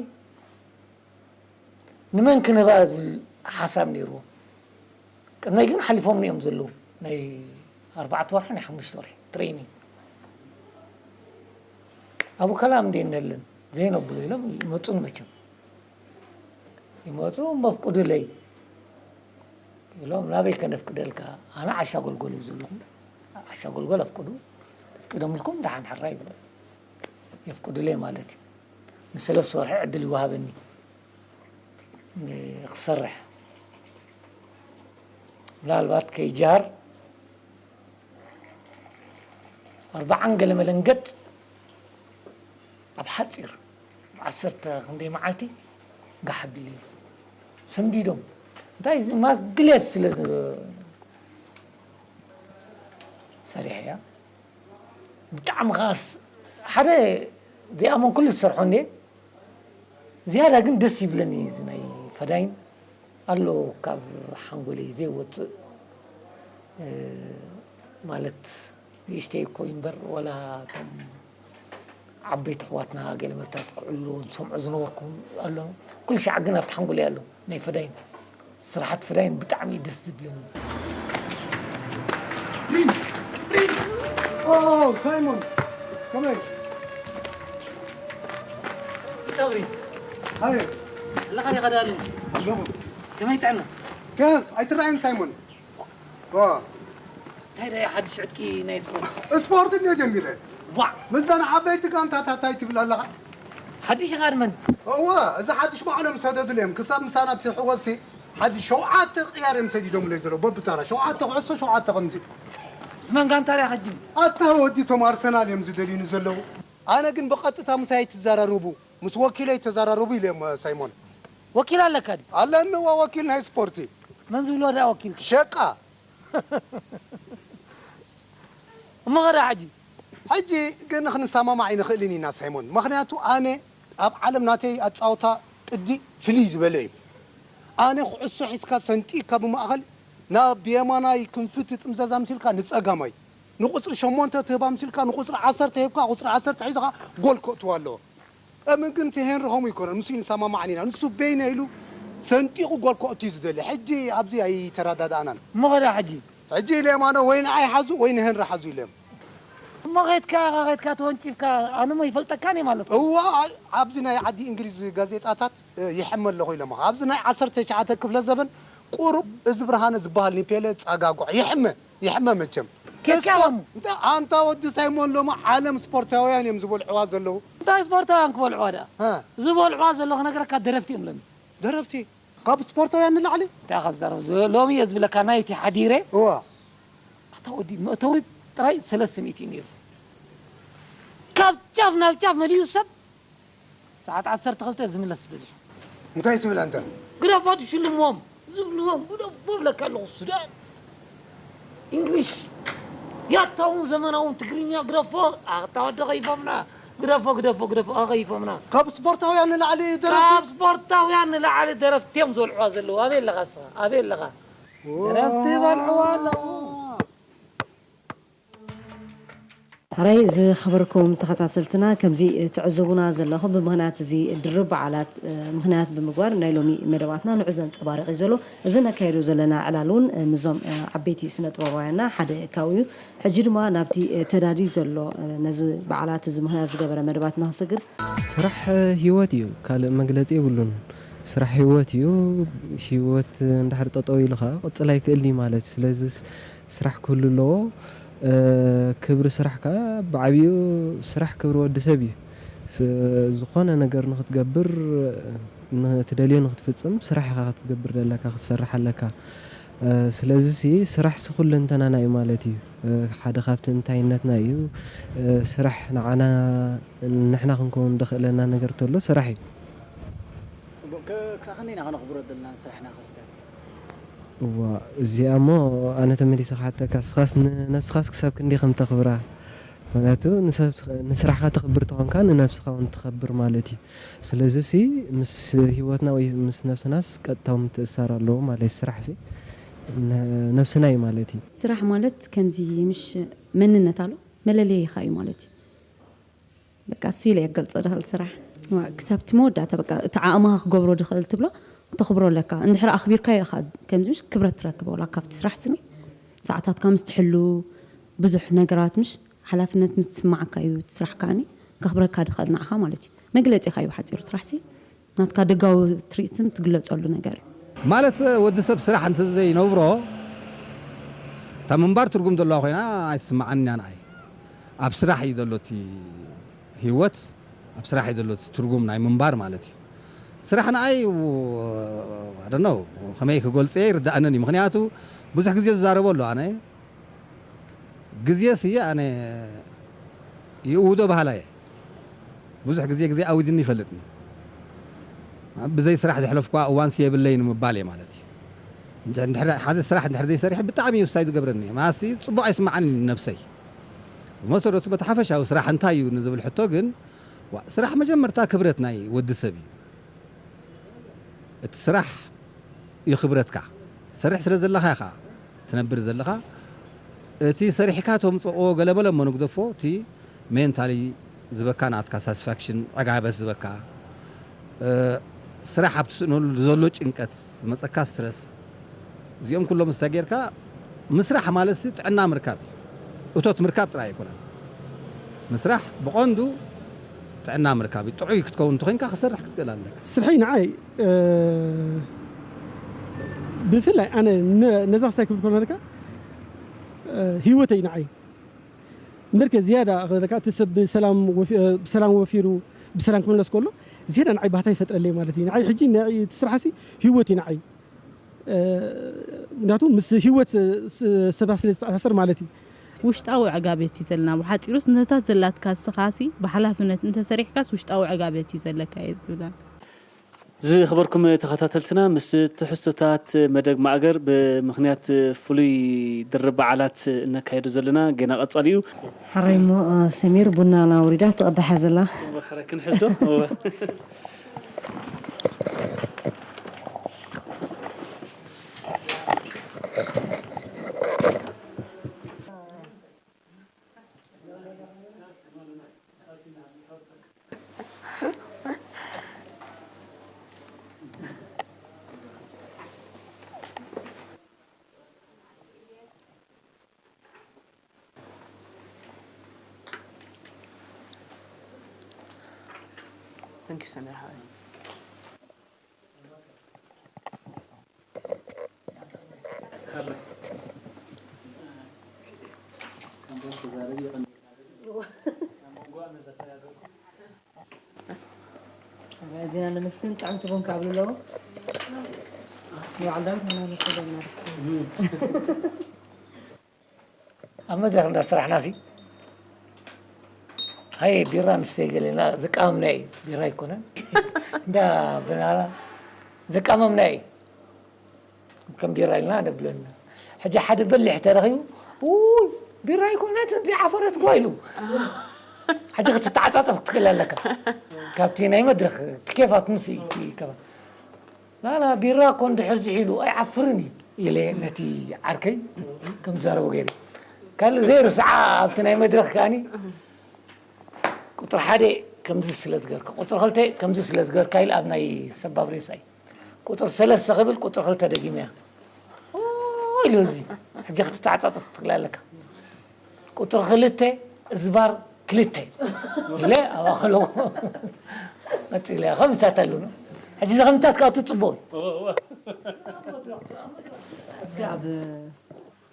ንመን ክንህባ ዝብል ሓሳብ ነይርዎም ቅድመይ ግን ሓሊፎምኒ እዮም ዘለዉ ናይ ኣርባዕተ ወርሒ ናይ ሓሙሽተ ወርሒ ትሬኒንግ ኣብኡ ከላም እንደ እንህልን ዘይነብሉ ኢሎም ይመፁን መቸም ይመፁ መፍቅዱለይ ኢሎም ናበይ ከነፍቅደልካ ኣነ ዓሻ ጎልጎል እዩ ዘለኹ ዓሻ ጎልጎል ኣፍቅዱ ተፍቂዶምልኩም ደሓን ሕራ ይብሉ የፍቅዱለይ ማለት እዩ ንሰለስተ ወርሒ ዕድል ይወሃበኒ ክሰርሕ ምናልባት ከይጃር ኣርባዓን ገለ መለንገጥ ኣብ ሓፂር ዓሰርተ ክንደይ መዓልቲ ጋሕ ኣቢሉ እዩ ሰንቢዶም እንታይ እዚ ማስ ድሌት ስለ ሰሪሐ እያ ብጣዕሚ ኻስ ሓደ ዘይኣመንኩሉ ዝሰርሖ እንዴ ዝያዳ ግን ደስ ይብለኒ እዚ ናይ ፈዳይን ኣሎ ካብ ሓንጎለይ ዘይወፅእ፣ እ፣ ማለት ንእሽተይ እኮ እዩ እምበር፣ ወላ እቶም ዓበይቲ ኣሕዋትና ገለ መታት ክዕልዎ ዝሰምዖ ዝነበርኩ ኣሎ። ኩሉ ሻዕ ግን ኣብቲ ሓንጎለይ ኣሎ። ናይ ፈዳይን፣ ስራሓት ፈዳይን ብጣዕሚ እዩ ደስ ዝብለኒ። ኦ፣ ሳይሞን፣ ከመይ? ጠቕሪ ሃየ፣ ኣለኻ ዲኻ ዳኒ? ኣለኹ። ከመይ ጥዕና? ከፍ፣ ኣይትረኣይን ሳይሞን? ዋ፣ እንታይ ደኣ ሓድሽ ዕጥቂ ናይ ስፖርት? ስፖርት እንድየ ጀሚረ። ዋዕ! ምስዘን ዓበይቲ ጋንታታት እንታይ ትብል ኣለኻ? ሓድሽ ኢኻ ድመን? እወ፣ እዚ ሓድሽ ባዕሎም ሰደዱሉ እዮም። ክሳብ ምሳና ትሕወሲ ሓድሽ ሸውዓተ ቅያር እዮም ሰዲዶምለይ ዘለዉ። በብታራ ሸውዓተ ኩዕሶ፣ ሸውዓተ ከምዚ። ምስ መን ጋንታ ድያ ከጅም? ኣታ ወዲ፣ እቶም ኣርሰናል እዮም ዝደልዩኒ ዘለዉ። ኣነ ግን ብቐጥታ ምሳይ ኣይትዘራረቡ፣ ምስ ወኪለይ ተዘራረቡ ኢለ እዮም ሳይሞን። ወኪል ኣለካ ድዩ? ኣለኒ፣ እወ፣ ወኪል ናይ ስፖርቲ። መን ዝብሎ ደኣ ወኪል? ሸቃ። እሞ ኸዳ ሕጂ? ሕጂ ግን ክንሰማማዕ ኣይንኽእልን ኢና ሳይሞን። ምኽንያቱ ኣነ ኣብ ዓለም ናተይ ኣጻወታ ቅዲ ፍልይ ዝበለ እዩ። ኣነ ኩዕሶ ሒዝካ ሰንጢካ ብማእኸል ናብ የማናይ ክንፊ ትጥምዘዝ ኣምሲልካ ንጸጋማይ፣ ንቁጽሪ ሸሞንተ ትህብ ኣምሲልካ ንቁጽሪ ዓሰርተ ሂብካ ቁጽሪ ዓሰርተ ሒዝኻ ጎል ከእትዋ ኣለዎ። እም ግን እቲ ሄንሪ ከምኡ ይኮነን፣ ምስ ንሰማማዕን ኢና። ንሱ በይነ ኢሉ ሰንጢቑ ጎል ከእቱ እዩ ዝደሊ። ሕጂ ኣብዚ ኣይተረዳዳእናን። እሞ ኸዳ ሕጂ? ሕጂ ኢለ የማኖ ወይ ንዓይ ሓዙ ወይ ንሄንሪ ሓዙ ኢለ። እሞ ኸድካ ኸድካ ተወንጪፍካ ኣነ ሞ ይፈልጠካን እየ ማለት እዩ። እዋ፣ ኣብዚ ናይ ዓዲ እንግሊዝ ጋዜጣታት እ፣ ይሕመ ኣለኹ ኢሎሞ። ኣብዚ ናይ ዓሰርተ ትሽዓተ ክፍለ ዘበን ቁሩብ እዚ ብርሃነ ዝበሃል ንፔለ ጸጋጉዕ ይሕመ፣ ይሕመ መቸም። ኬካ ስፖርት ሎሚ። እንተ ኣንታ ወዲ ሳይሞን ሎሚ ዓለም ስፖርታውያን እዮም ዝበልዕዋ ዘለዉ። እንታይ ስፖርታውያን ክበልዕዋ ደኣ? እ፣ ዝበልዕዋ ዘለኹ ነገረካ ደረፍቲ እዮም ሎሚ። ደረፍቲ ካብ ስፖርታውያን ንላዕሊ። እንታይ ኢኻ ዝዛረብ? ዝ- ሎሚ እየ ዝብለካ ናይቲ ሓዲረ። እዋ፣ ኣታ ወዲ መእተዊ ጥራይ ሰለስተ ሚእቲ እዩ ነይሩ። ካብ ጫፍ ናብ ጫፍ መሊኡ ሰብ ሰዓት ዓሰርተ ክልተ ዝምለስ በዚሑ። እንታይ ትብል ኣንተ? ግደፎ ድሽልምዎም ዝብልዎም ግደፎ ብለካ ኣለኹ። ሱዳን፣ እንግሊሽ፣ ያታውን ዘመናውን ትግርኛ ግደፎ። ኣታ ወዲ ኸይፎምና። ግደፎ፣ ግደፎ፣ ግደፎ፣ ኸይፎምና። ካብ ስፖርታውያን ንላዕሊ ደረፍቲ። ካብ ስፖርታውያን ንላዕሊ ደረፍቲ እዮም ዝበልዕዋ ዘለዉ። ኣበይ ኣለኻ እስኻ? ኣበይ ኣለኻ? ደረፍቲ ይበልዕዋ ኣለዉ። ሕራይ ዝኸበርኩም ተኸታተልትና፣ ከምዚ ትዕዘቡና ዘለኹም ብምኽንያት እዚ ድርብ በዓላት፣ እ፣ ምኽንያት ብምግባር ናይ ሎሚ መደባትና ንዑ ዘንጸባርቕ እዩ ዘሎ። እዚ ነካይዶ ዘለና ዕላል እውን፣ እ፣ ምስዞም፣ እ፣ ዓበይቲ ስነ ጥበባውያንና ሓደ ካብኡ እዩ። ሕጂ ድማ ናብቲ፣ እ፣ ተዳልዩ ዘሎ፣ እ፣ ነዚ በዓላት እዚ ምኽንያት ዝገበረ መደባትና ክሰግር። ስራሕ ህይወት እዩ፣ ካልእ መግለጺ የብሉን። ስራሕ ህይወት እዩ። ህይወት እንድሕር ጠጠው ኢሉ ኸዓ ክቕጽል ኣይክእልን እዩ ማለት እዩ። ስለዚ ስራሕ ክህሉ ኣለዎ። እ፣ ክብሪ ስራሕ ከኣ ብዓብዩ ስራሕ ክብሪ ወዲ ሰብ እዩ። ስ-፣ ዝኾነ ነገር ንኽትገብር፣ ንትደልዮ ንኽትፍጽም ስራሕ ኢኻ ክትገብር ዘለካ፣ ክትሰርሕ ኣለካ። እ፣ ስለዚ ሲ ስራሕ ሲ ኩለንተናና እዩ ማለት እዩ። እ፣ ሓደ ካብቲ እንታይነትና እዩ። እ፣ ስራሕ ንዓና ንሕና ክንከውን ዘኽእለና ነገር ተሎ ስራሕ እዩ። ጽቡቕ፣ ከ-፣ ክሳብ ክንደይ ኢና ከነኽብሮ ዘለና ንስራሕና ከስከ? እዋ፣ እዚኣ እሞ ኣነ ተመሊሰ ክሓተካ፣ ንስኻስ ንነብስኻስ ክሳብ ክንደይ ከም ተኽብራ? ምኽንያቱ ንሰብ-፣ ንስራሕኻ ተኽብር ተኾንካ ንነብስኻ እውን ትኸብር ማለት እዩ። ስለዚ ሲ ምስ ህይወትና ወይ ምስ ነብስናስ ቀጥታዊ ምትእስሳር ኣለዎ ማለት እዩ። ስራሕ ሲ ነ-፣ ነብስና እዩ ማለት እዩ። ስራሕ ማለት ከምዚ ምሽ መንነት ኣሎ፣ መለለይኻ እዩ ማለት እዩ። በቃ እሱ ኢለ የገልጾ ድኽእል ስራሕ። ዋ፣ ክሳብ እቲ መወዳእታ በቃ እቲ ዓቕምኻ ክገብሮ ድኽእል ትብሎ ክተኽብሮ ኣለካ። እንድሕር ኣኽቢርካዮ ኢኻ ከምዚ ምሽ ክብረት ትረክብ። ወላ ካብቲ ስራሕ ስኒ ሰዓታትካ ምስ ትሕሉ ብዙሕ ነገራት ምሽ ሓላፍነት ምስ ትስማዓካ እዩ እቲ ስራሕ ከኣኒ ከኽብረካ ድኽእል ንዓኻ ማለት እዩ። መግለጺኻ እዩ ብሓጺሩ ስራሕ ሲ ናትካ ደጋዊ ትርኢትን ትግለጸሉ ነገር እዩ። ማለት ወዲ ሰብ ስራሕ እንተዘይነብሮ እታ ምንባር ትርጉም ዘለዋ ኮይና ኣይትስምዓንን እያ ንዓይ። ኣብ ስራሕ እዩ ዘሎ እቲ ህይወት፣ ኣብ ስራሕ እዩ ዘሎ እቲ ትርጉም ናይ ምንባር ማለት እዩ። ስራሕ ንዓይ I don't know ከመይ ክገልጾ ይርድኣንን እዩ። ምኽንያቱ ብዙሕ ግዜ ዝዛረቦ ኣሎ ኣነ ግዜ ሲ ኣነ ይእውዶ በሃላይ እየ። ብዙሕ ግዜ ግዜ ኣዊድኒ ይፈልጥኒ። ብዘይ ስራሕ ዘሕለፍኳ እዋንሲ የብለይን ንምባል እየ ማለት እዩ። እንድሕር ሓደ ስራሕ እንድሕር ዘይሰሪሐ ብጣዕሚ እዩ ውሳይ ዝገብረኒ። ማሲ ጽቡቕ ኣይስምዓኒ ንነብሰይ። ብመሰረቱ በቲ ሓፈሻዊ ስራሕ እንታይ እዩ ንዝብል ሕቶ ግን ዋ፣ ስራሕ መጀመርታ ክብረት ናይ ወዲ ሰብ እዩ። እቲ ስራሕ እዩ ክብረትካ። ትሰርሕ ስለ ዘለኻ ኢኻ ትነብር ዘለኻ። እቲ ሰሪሕካ ተምፅኦ ገለመለ እሞ ንግደፎ፣ እቲ ሜንታሊ ዝበካ ናትካ ሳቲስፋክሽን፣ ዕጋበት ዝበካ፣ እ፣ ስራሕ ኣብቲ ስእነሉ ዘሎ ጭንቀት ዝመፀካ ስትረስ፣ እዚኦም ኩሎም እስተ ጌርካ ምስራሕ ማለት ሲ ጥዕና ምርካብ እዩ። እቶት ምርካብ ጥራይ ኣይኮነን። ምስራሕ ብቐንዱ ጥዕና ምርካብ እዩ። ጥዑይ ክትከውን እንተኾይንካ ክሰርሕ ክትክእል ኣለካ። ስርሐይ ንዓይ፣ እ፣ ብፍላይ ኣነ ነ-፣ ነዛ ክሳይ ክብል ከሎ ነካ፣ እ፣ ህይወተይ ንዓይ። እምበርከ ዝያዳ ከለካ እቲ ሰብ ብሰላም ወፊ-፣ እ፣ ብሰላም ወፊሩ ብሰላም ክምለስ ከሎ ዝያዳ ንዓይ ባህታ ይፈጥረለይ ማለት እዩ። ንዓይ ሕጂ ንዓይ እቲ ስራሕሲ ህይወት እዩ ንዓይ። እ፣ ምክንያቱ ምስ ህይወት ስ-፣ ሰባ ስለ ዝተኣሳሰር ማለት እዩ። ውሽጣዊ ዕጋበት እዩ ዘለና። ብሓጺሩስ ነታት ዘላትካ ንስኻሲ ብሓላፍነት እንተሰሪሕካስ ውሽጣዊ ዕጋበት እዩ ዘለካ እየ ዝብላ። ዝኸበርኩም ተኸታተልትና፣ ምስ ትሕዝቶታት መደብ ማእገር ብምኽንያት ፍሉይ ድርብ በዓላት እነካየዶ ዘለና ገና ቀጻሊ እዩ። ሕራይ እሞ፣ እ፣ ሰሚር ቡና ናውሪዳ ትቕዳሕ እያ ዘላ። እወ፣ ሕራይ ክንሕዝ ዶ? እወ። Thank you ሰሚር ሓወይ። እዚና ንምስግን ጥዕምቲ ቡን ካብሉ ኣለዉ። ንባዕል ዳዊት መናመ ከደና። ኣብ መድረኽ እንዳ ስራሕና ሲ፣ ሃየ ቢራ ንስተይ ገለ ኢልና ዘቃመምና እዩ። ቢራ ኣይኮነን። እንዳ ብናራ ዘቃመምና እዩ። ከም ቢራ ኢልና ነብለና። ሕጂ ሓደ በሊሕ ተረኺቡ፣ "ውይ፣ ቢራ ኣይኮነትን፣ እዚ ዓፈረት እኮ" ኢሉ። ሕጂ ክትተዓጻጸፍ ክትክእል ኣለካ። ካብቲ ናይ መድረኽ እቲ ኬፋት ምስ እዩ፣ እቲ ኬፋት። "ላላ፣ ቢራ እኮ እንድሕር ዝሒሉ ኣይዓፍርን እዩ" ኢለ ነቲ ዓርከይ ከም ዝዛረቦ ገይረ። ካልእ ዘይርስዓ ኣብቲ ናይ መድረኽ ከኣኒ፣ "ቁጽሪ ሓደ ከምዚ ስለ ዝገርካ፣ ቁጽሪ ክልተ ከምዚ ስለ ዝገርካ" ኢሉ ኣብ ናይ ሰባብ ሬሳ እዩ። ቁጽሪ ሰለስተ ክብል ቁጽሪ ክልተ ደጊመያ። "ኦ" ኢሉ እዚ። ሕጂ ክትተዓጻጸፍ ክትክእል ኣለካ። "ቁጽሪ ክልተ እዝባር ክልተ" ኢለ ኣብኣ ከለኹ ቀጺለ። ከምዚታት ኣለዉ። ሕጂ እዚ ከምዚታት ካብቲ ጽቡቕ እዩ። እስከ ኣብ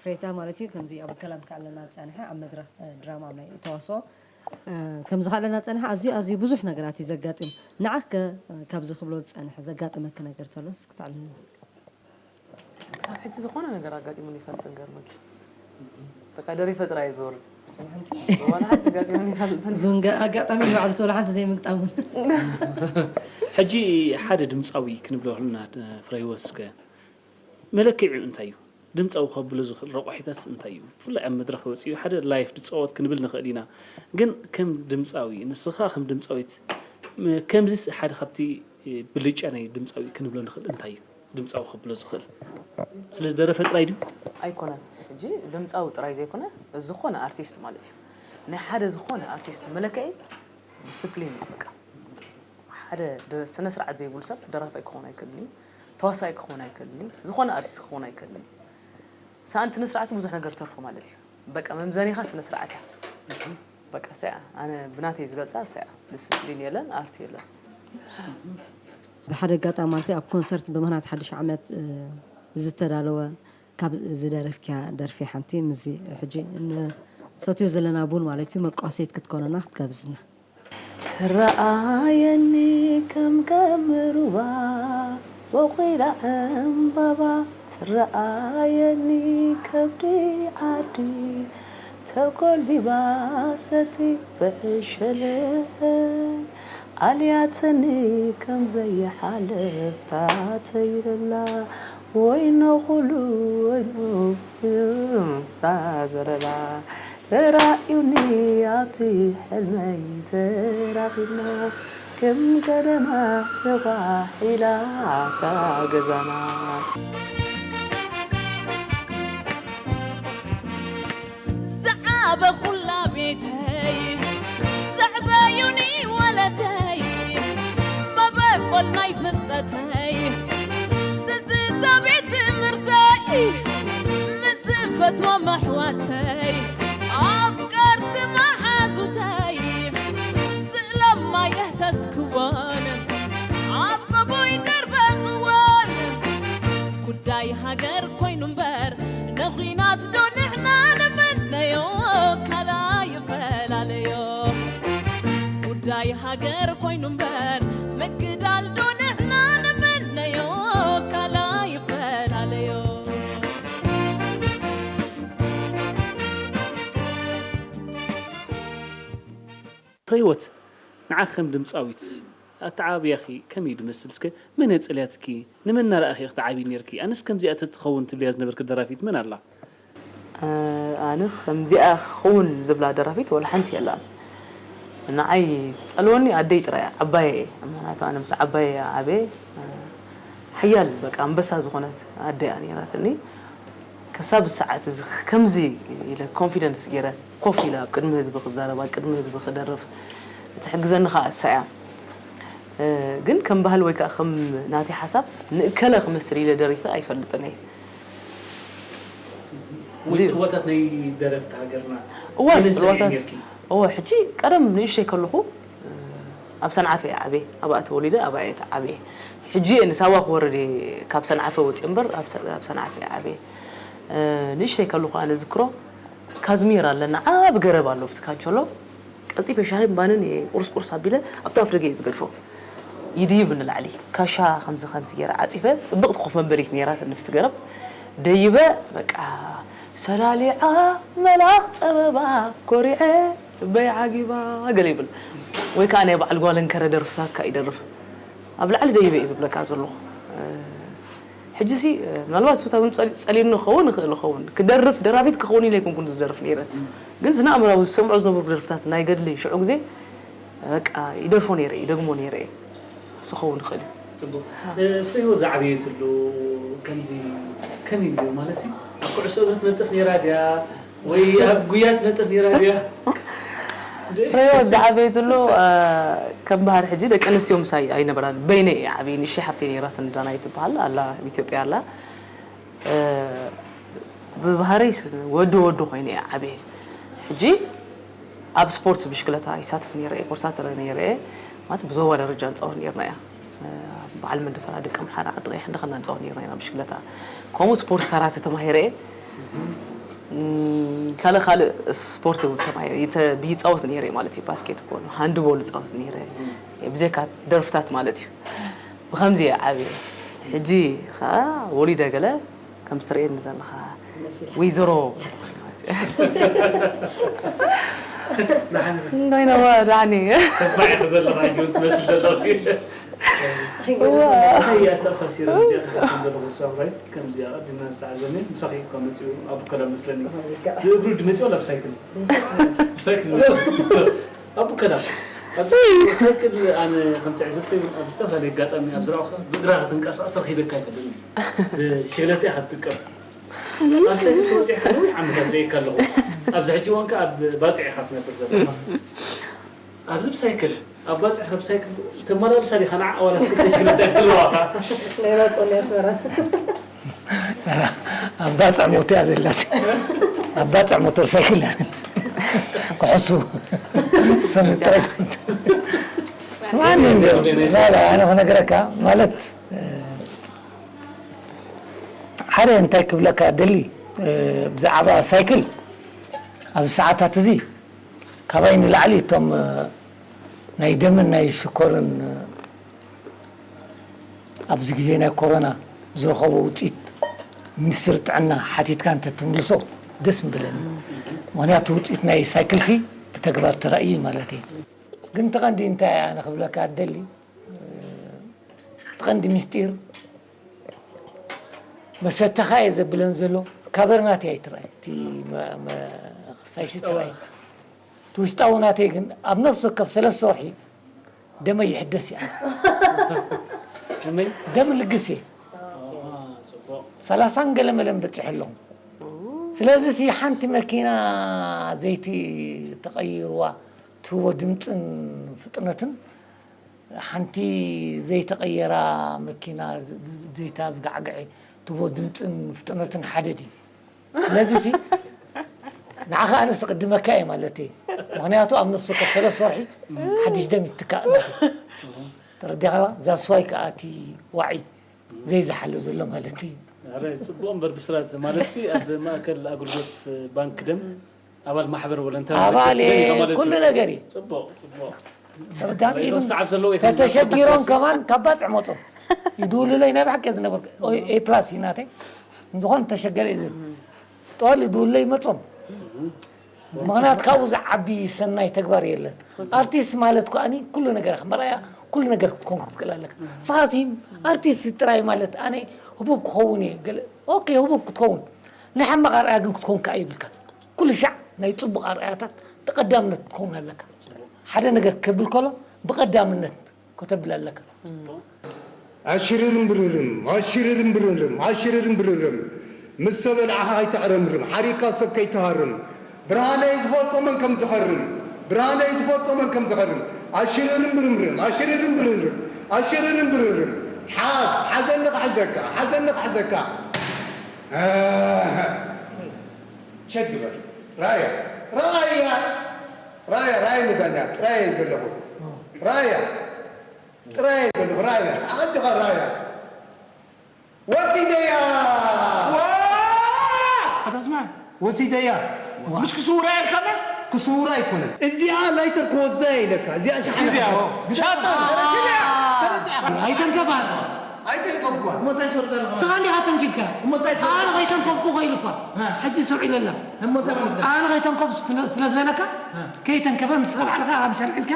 ፍሬታ ማለት እዩ፣ ከምዚ ኣብ ከላም ከኣለና ዝጸንሐ ኣብ መድረኽ፣ እ፣ ድራማ ኣብ ናይ ተዋስኦ፣ እ፣ ከምዚ ከኣለና ዝጸንሐ ኣዝዩ፣ ኣዝዩ ብዙሕ ነገራት እዩ ዘጋጥም። ንዓኽ ከ፣ እ፣ ካብዚ ክብሎ ዝጸንሐ ዘጋጠመኪ ነገር ተሎ እስኪ ተዕልልና። ክሳብ ሕጂ ዝኾነ ነገር ኣጋጢሙኒ ይፈልጥን ገርመኪ። በቃ ደሪፈ ጥራይ እየ ዝወርድ። ዋላ ሓንቲ ኣጋጢሙኒ ይፈልጥን። እዚውን ገ-፣ ኣጋጣሚ ባዕሉ ተሎ ሓንቲ ዘይምግጣሙ። ሕጂ ሓደ ድምፃዊ ክንብሎ ከለና፣ ፍረህይወት እስከ መለክዒ እንታይ እዩ? ድምፃዊ ከብሎ ዝኽእል ረቋሒታትስ እንታይ እዩ? ብፍላይ ኣብ መድረኽ ወፂኡ ሓደ ላይፍ ድፃወት ክንብል ንኽእል ኢና። ግን ከም ድምፃዊ፣ ንስኻ ከም ድምፃዊት፣ ም-፣ ከምዚስ ሓደ ካብቲ ብልጫ ናይ ድምፃዊ ክንብሎ ንኽእል እንታይ እዩ? ድምፃዊ ከብሎ ዝኽእል ስለ ዝደረፈ ጥራይ ድዩ? ኣይኮነን። ሕጂ ድምፃዊ ጥራይ ዘይኮነ፣ ዝኾነ ኣርቲስት ማለት እዩ። ናይ ሓደ ዝኾነ ኣርቲስት መለክዒ ዲስፕሊን እዩ በቃ። ሓደ ደ-፣ ስነ ስርዓት ዘይብሉ ሰብ ደራፋይ ክኸውን ኣይክእልን እዩ። ተዋሳኣይ ክኸውን ኣይክእልን እዩ። ዝኾነ ኣርቲስት ክኸውን ኣይክእልን እዩ። ሰኣን ስነ ስርዓት ብዙሕ ነገር ተርፎ ማለት እዩ። በቃ መምዘኒኻ ስነ ስርዓት እያ። በቃ እሳ እያ። ኣነ ብናተይ ዝገልጻ እሳ እያ። ዲስፕሊን የለን፣ ኣርት የለን። ብሓደ ኣጋጣሚ ማለት እዩ፣ ኣብ ኮንሰርት ብምኽንያት ሓድሽ ዓመት፣ እ፣ ዝተዳለወ ካብ ዝደረፍክያ ደርፊ ሓንቲ ምስዚ ሕጂ ንሰትዮ ዘለና ቡን ማለት እዩ መቋሰይት ክትኮነና ክትጋብዝና። ትረኣየኒ ከም ገም ሩባ ወቒላ ዕምባባ፣ ትረኣየኒ ከብዲ ዓዲ ተጎልቢባ ሰቲ ብዕሸለይ ኣልያትኒ ከም ዘይሓልፍ ታተይለላ። ወይኖ ኩሉ ወይኖ ዛዘረባ ተራእዩኒ ኣብቲ ሕልመይ ተራኺብና። ከም ቀደማ ነባሕ ኢላ እታ ገዛና። ዝዓበኹላ ቤተይ ዘዕበዩኒ ወለደይ መበቆል ናይ ፍልጠተይ ትዝታ ቤት ትምህርተይ ምስ ዝፈትዎም ኣሕዋተይ ኣፍቀርቲ መሓዙተይ ስእሎማ የህሰስክዎን ኣበቦይ ደርበኽዎን ጉዳይ ሃገር ኮይኑ እምበር ንኹናት ዶ ንሕና ንምነዮ ካላ ይፈላለዮ ጉዳይ ሃገር ኮይኑ እምበር ምግዳል ዶ ንሕና ንምነዮ ካላ ይፈላለዮ ፍሬህይወት፣ ንዓኺ ከም ድምጻዊት ኣተዓባብያኺ ከመይ እዩ ዝመስል? እስከ መን እያ ጸልያትኪ? ንመን እናረኣኺ ኢኺ ትዓብዪ ነይርኪ? ኣነስ ከምዚኣ ተትኸውን ትብልያ ዝነበርኪ ደራፊት መን ኣላ? ኣነ ከምዚኣ ክኸውን ዝብላ ደራፊት ወላ ሓንቲ የላን። ንዓይ ትጸልወኒ ኣደይ ጥራይ እያ፣ ዓባየይ እየ። ምኽንያቱ ኣነ ምስ ዓባየይ እየ ዓብየ። ሓያል በቃ ኣንበሳ ዝኾነት ኣደ እያ ነይራትኒ። ክሳብ ሰዓት እዚ ከምዚ ኢለ ኮንፊደንስ ገይረ ኮፍ ኢለ ኣብ ቅድሚ ህዝቢ ክዛረብ ኣብ ቅድሚ ህዝቢ ክደርፍ እትሕግዘኒ ከዓ እሳ እያ። ግን ከም ባህሊ ወይ ከዓ ከም ናተይ ሓሳብ ንእከለ ክመስል ኢለ ደሪፈ ኣይፈልጥን እየ። ወይ ጽልዋታት ናይ ደረፍቲ ሃገርና እወ ከመይ ጽልዋታት ትሰምዒ ነርኪ? እወ ሕጂ ቀደም ንእሽተይ ከለኹ ኣብ ሰንዓፈ እየ ዓብየ ኣብኣ ተወሊደ ኣብኣ እየ ዓብየ ሕጂ እየ ንሳዋ ክወርድ እየ ካብ ሰንዓፈ ወፅየ እምበር ኣብ ሰ- ኣብ ሰንዓፈ እየ ዓብየ ንእሽተይ ከለኹ ኣነ ዝክሮ ካዝሚር ኣለና ዓብ ገረብ ኣሎ ብቲ ካንቸሎ ቀልጢፈ ሻሂን ባንን እየ ቁርስ ቁርስ ኣቢለ ኣብቲ ኣፍ ደገ እየ ዝገድፎ ይድይብ ንላዕሊ ካሻ ከምዚ ከምዚ ገይረ ዓፂፈ ፅብቕቲ ኮፍ መንበሪት ነይራትኒ ብቲ ገረብ ደይበ በቃ ሰላሊዓ መልኣኽ ፀበባ ኮሪዐ ልበይ ዓጊባ ገለ ይብል ወይ ከዓ ናይ በዓል ጓል እንከረ ደርፍታት ከዓ ይደርፍ ኣብ ላዕሊ ደይበ እዩ ዝብለካ ዘለኹ ሕጂ ሲ ምናልባት እሱ ታብን ፀሊኑ ክኸውን ይኽእል ይኸውን ክደርፍ ደራፊት ክኸውን ኢለ ኣይኮንኩን ዝደርፍ ነይረ ግን ስነ ኣእምራዊ ዝሰምዖ ዝነበርኩ ደርፍታት ናይ ገድሊ ሽዑ ግዜ በቃ ይደርፎ ነይረ ይደግሞ ነይረ እየ ዝኸውን ይኽእል እዩ ጽቡቕ ፍሬህይወት ዝዓበየትሉ ከምዚ ከመይ ኢሉ ማለት ሲ ኣብ ኩዕሶ እግሪ ትነጥፍ ነይራ ድያ ወይ ኣብ ጉያ ትነጥፍ ነይራ ድያ ፍሬህይወት ዝዓበየትሉ ከም ባህር ሕጂ ደቂ ኣንስትዮ ምሳይ ኣይነበራን በይነ እየ ዓብየ ንእሽተይ ሓፍተይ ነይራትኒ ዳናይት ትበሃል ኣላ ኣብ ኢትዮጵያ ኣላ ብባህረይ ወዲ ወዲ ኮይነ እየ ዓብየ ሕጂ ኣብ ስፖርት ብሽክለታ ይሳተፍ ነይረ እየ ኮርሳተረ ነይረ እየ ማለት ብዞባ ደረጃ ንፃወት ነይርና እያ በዓል መንደፈራ ደቂ ኣምሓራ ዓዲ ቀይሕ እንዳኸና ንፃወት ነይርና ኢና ብሽክለታ ከምኡ ስፖርት ካራተ ተማሂረ እየ ካልእ ካልእ ስፖርት እውን ተማሂረ ይፃወት ነይረ ማለት እዩ ባስኬትቦል ሃንድቦል ይፃወት ነይረ ብዘይካ ደርፍታት ማለት እዩ ብኸምዚ እየ ዓብየ ሕጂ ከዓ ወሊደ ገለ ከም ትርእየኒ ዘለኻ ወይዘሮ እንዳይነዋ ዳኒ ተባዒ ዘለኻ ጆን ትመስል ዘለኺ ኣተኣሳሲረ እዚኣ ክሓተን ዘለኹ ሳምራይ ከምዚኣ ቅድመ ዝተዓዘኒ ምሳኺ እኳ መፅኡ ኣብ ከላ መስለኒ ብእግሩ ድመፅኡ ኣብ ሳይክል ሳይክል ኣብ ከላ ሳይክል ኣነ ከም ትዕዝብቲ ኣብ ዝተፈላለዩ ኣጋጣሚ ኣብ ዝረኣኹ ብእግራ ክትንቀሳቀስ ረኺበካ ኣይፈልጥን ብሽግለት እያ ክትጥቀም ኣብ ሳይክል ተወፂዕካ ነዊሕ ዓመታት ርእየካ ኣለኹ ኣብዚ ሕጂ እዋን ከ ኣብ ባፅዕ ኢኻ ትነብር ዘለኻ ኣብዚ ብሳይክል ኣብ ባፅዕ ካብ ሳይክል ተመላልሳ ዲኻ ንዓ ዋላስ ክልተ ሽግለት ኣይፈልዋ ናይ ባፅዕ ናይ ኣስመራ ኣብ ባፅዕ ሞቶ እያ ዘላት ኣብ ባፅዕ ሞተር ሳይክል እያ ክሕሱ ሰሙን ጥራይ ዝፈልጥ ስማዕኒ እንዶ ኣነ ክነገረካ ማለት ሓደ እንታይ ክብለካ ደሊ ብዛዕባ ሳይክል ኣብዚ ሰዓታት እዚ ካባይ ንላዕሊ እቶም ናይ ደምን ናይ ሽኮርን ኣብዚ ግዜ ናይ ኮሮና ዝረኸቦ ውፅኢት ሚኒስትሪ ጥዕና ሓቲትካ እንተትምልሶ ደስ ምበለኒ። ምኽንያቱ ውፅኢት ናይ ሳይክልሲ ብተግባር ተራእዩ እዩ ማለት እዩ። ግን እቲ ቀንዲ እንታይ ኣነ ክብለካ እደሊ እቲ ቀንዲ ሚስጢር መሰተኻ እየ ዘብለን ዘሎ ካቨር ናተይ ኣይትረኣይ እቲ ሳይሲ ትረኣይ እቲ ውሽጣዊ ናተይ ግን ኣብ ነፍሲ ወከፍ ሰለስተ ወርሒ ደመይ ይሕደስ እያ። ከመይ ደም ልግስ እየ። ጽቡቅ ሰላሳን ገለ መለን በፂሐ ኣለኹ። ስለዚ ሲ ሓንቲ መኪና ዘይቲ ተቐይርዋ ትህቦ ድምፅን ፍጥነትን ሓንቲ ዘይተቐየራ መኪና ዘይታ ዝጋዕግዐ ትቦ ድምፅን ፍጥነትን ሓደ ድዩ? ስለዚ ሲ ንዓኻ ኣነስ ቅድመካ እየ ማለት እየ። ምክንያቱ ኣብ ነፍሲ ወከፍ ሰለስተ ወርሒ ሓድሽ ደም ይትካእ ማለት እዩ። ተረዲኻ? ዛስዋይ ከዓ እቲ ዋዒ ዘይዝሓለ ዘሎ ማለት እዩ። ኣረ ጽቡቅ እምበር ብስራት ማለት ሲ ኣብ ማእከል ኣገልግሎት ባንክ ደም ኣባል ማሕበር ወለንታ ኣባል መለገሲ ደም ኢኻ ማለት ኩሉ እዩ። ነገር እዩ። ጽቡቅ ጽቡቅ ተረዳም እዞም ኢሉ ሰዓብ ዘለዎ ወይ ተተሸጊሮም ከምዚ ከማን ካብ ባፅዕ መፁ ይድውሉለይ ናይ ብሓቂ ዝነበርኩ ኤ ፕላስ እዩ ናተይ። እንዝኾን ተሸገረ እዩ ዝብል ጠዋል ይድውሉለይ መፆም። ምክንያት ካብኡ ዝዓቢ ሰናይ ተግባር የለን። ኣርቲስት ማለት ከኣኒ ኩሉ ነገር መርኣያ ኩሉ ነገር ክትኮን ክትክእል ኣለካ። ንስኻሲ ኣርቲስት ጥራይ ማለት ኣነ ህቡብ ክኸውን እየ ገለ ኦኬ ህቡብ ክትከውን ናይ ሓማቕ ኣርኣያ ግን ክትከውን ከኣ ይብልካ። ኩሉ ሻዕ ናይ ጽቡቕ ኣርኣያታት ተቐዳምነት ክትከውን ኣለካ። ሓደ ነገር ከብል ከሎ ብቐዳምነት ከተብል ኣለካ። ኣሽርርም ብርርም ኣሽርርም ብርርም ኣሽርርም ብርርም ምስ ተበላዕኻ ኣይተዕረምርም ሓሪካ ሰብ ከይትሃርም ብርሃነይ ዝፈልጦ መን ከም ዝኸርም ብርሃነይ ዝፈልጦ መን ከም ዝኸርም ኣሽርርም ብርምርም ኣሽርርም ብርርም ኣሽርርም ብርርም ሓዝ ሓዘኒ ክሕዘካ ሓዘኒ ክሕዘካ ኣህ። ቸክ ግበር ራያ ራያ ራያ ራያ ንዳኛ ጥራየ ዘለኹ ራያ ጥራየ ዘለኹ ራያ ኣጀኻ ራያ ወሲደያ ከተስማ ወሲደያ مش كسورة يا الكامل ክስውራ ኣይኮነን እዚኣ ላይተር ክወስዳ ኢለካ እዚኣ ሸሓነ كذا شاطر ኣይተንከባን ኣይተንከፍኳን ما تايتفرد ስኻ እንዲኻ ተንኪብካ እሞ እንታይ ትፈልጥ? ኣነ ከይተንከብኩ ኸይሉ እኳ ها. ሕጂ ሰው ኢለላ هم انت من ኣነ ከይተንከብኩ ስለ ዝበለካ ከይተንከበ ንስኻ ባዕልኻ ኣብ ሸርዒ ኢልካ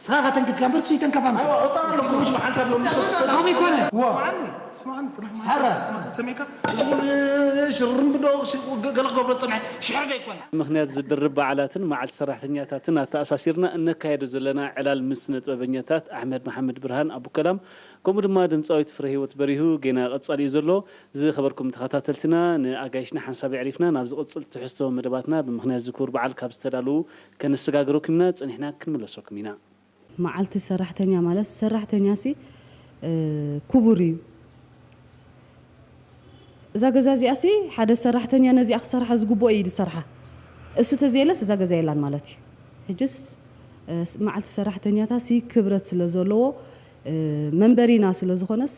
ስኻ ከተንክብካ እምበር እሱ ይተንከፋ ايوه عطانا لكم مش محل سبب مش ከምኡ ይኮነ وا عني اسمعني تروح حرا. سميكا شرم بدو قلق قبل تصنع شحرقه يكون ምኽንያት ዝድርብ በዓላትን መዓልቲ ሰራሕተኛታትን ኣተኣሳሲርና እነካየዶ ዘለና ዕላል ምስ ስነ ጥበበኛታት ኣሕመድ መሓመድ ብርሃን ኣቡከላም ከምኡ ድማ ድምፃዊት ፍረ ህይወት በሪሁ ጌና ቀፃሊ እዩ ዘሎ። ዝኸበርኩም ተኸታተልትና ንኣጋይሽና ሓንሳብ የዕሪፍና ናብ ዝቕፅል ትሕዝቶ መደባትና ብምኽንያት ዝክቡር በዓል ካብ ዝተዳለዉ ከነሰጋግረኩም ኢና ፀኒሕና ክንምለሰኩም ኢና። መዓልቲ ሰራሕተኛ ማለት ሰራሕተኛ ሲ ክቡር እዩ። እዛ ገዛ እዚኣ ሲ ሓደ ሰራሕተኛ ነዚኣ ክሰርሓ ዝግብኦ እዩ ዝሰርሓ። እሱ ተዘየለስ እዛ ገዛ የላን ማለት እዩ። ሕጅስ መዓልቲ ሰራሕተኛታ ሲ ክብረት ስለ ዘለዎ መንበሪና ስለ ዝኾነስ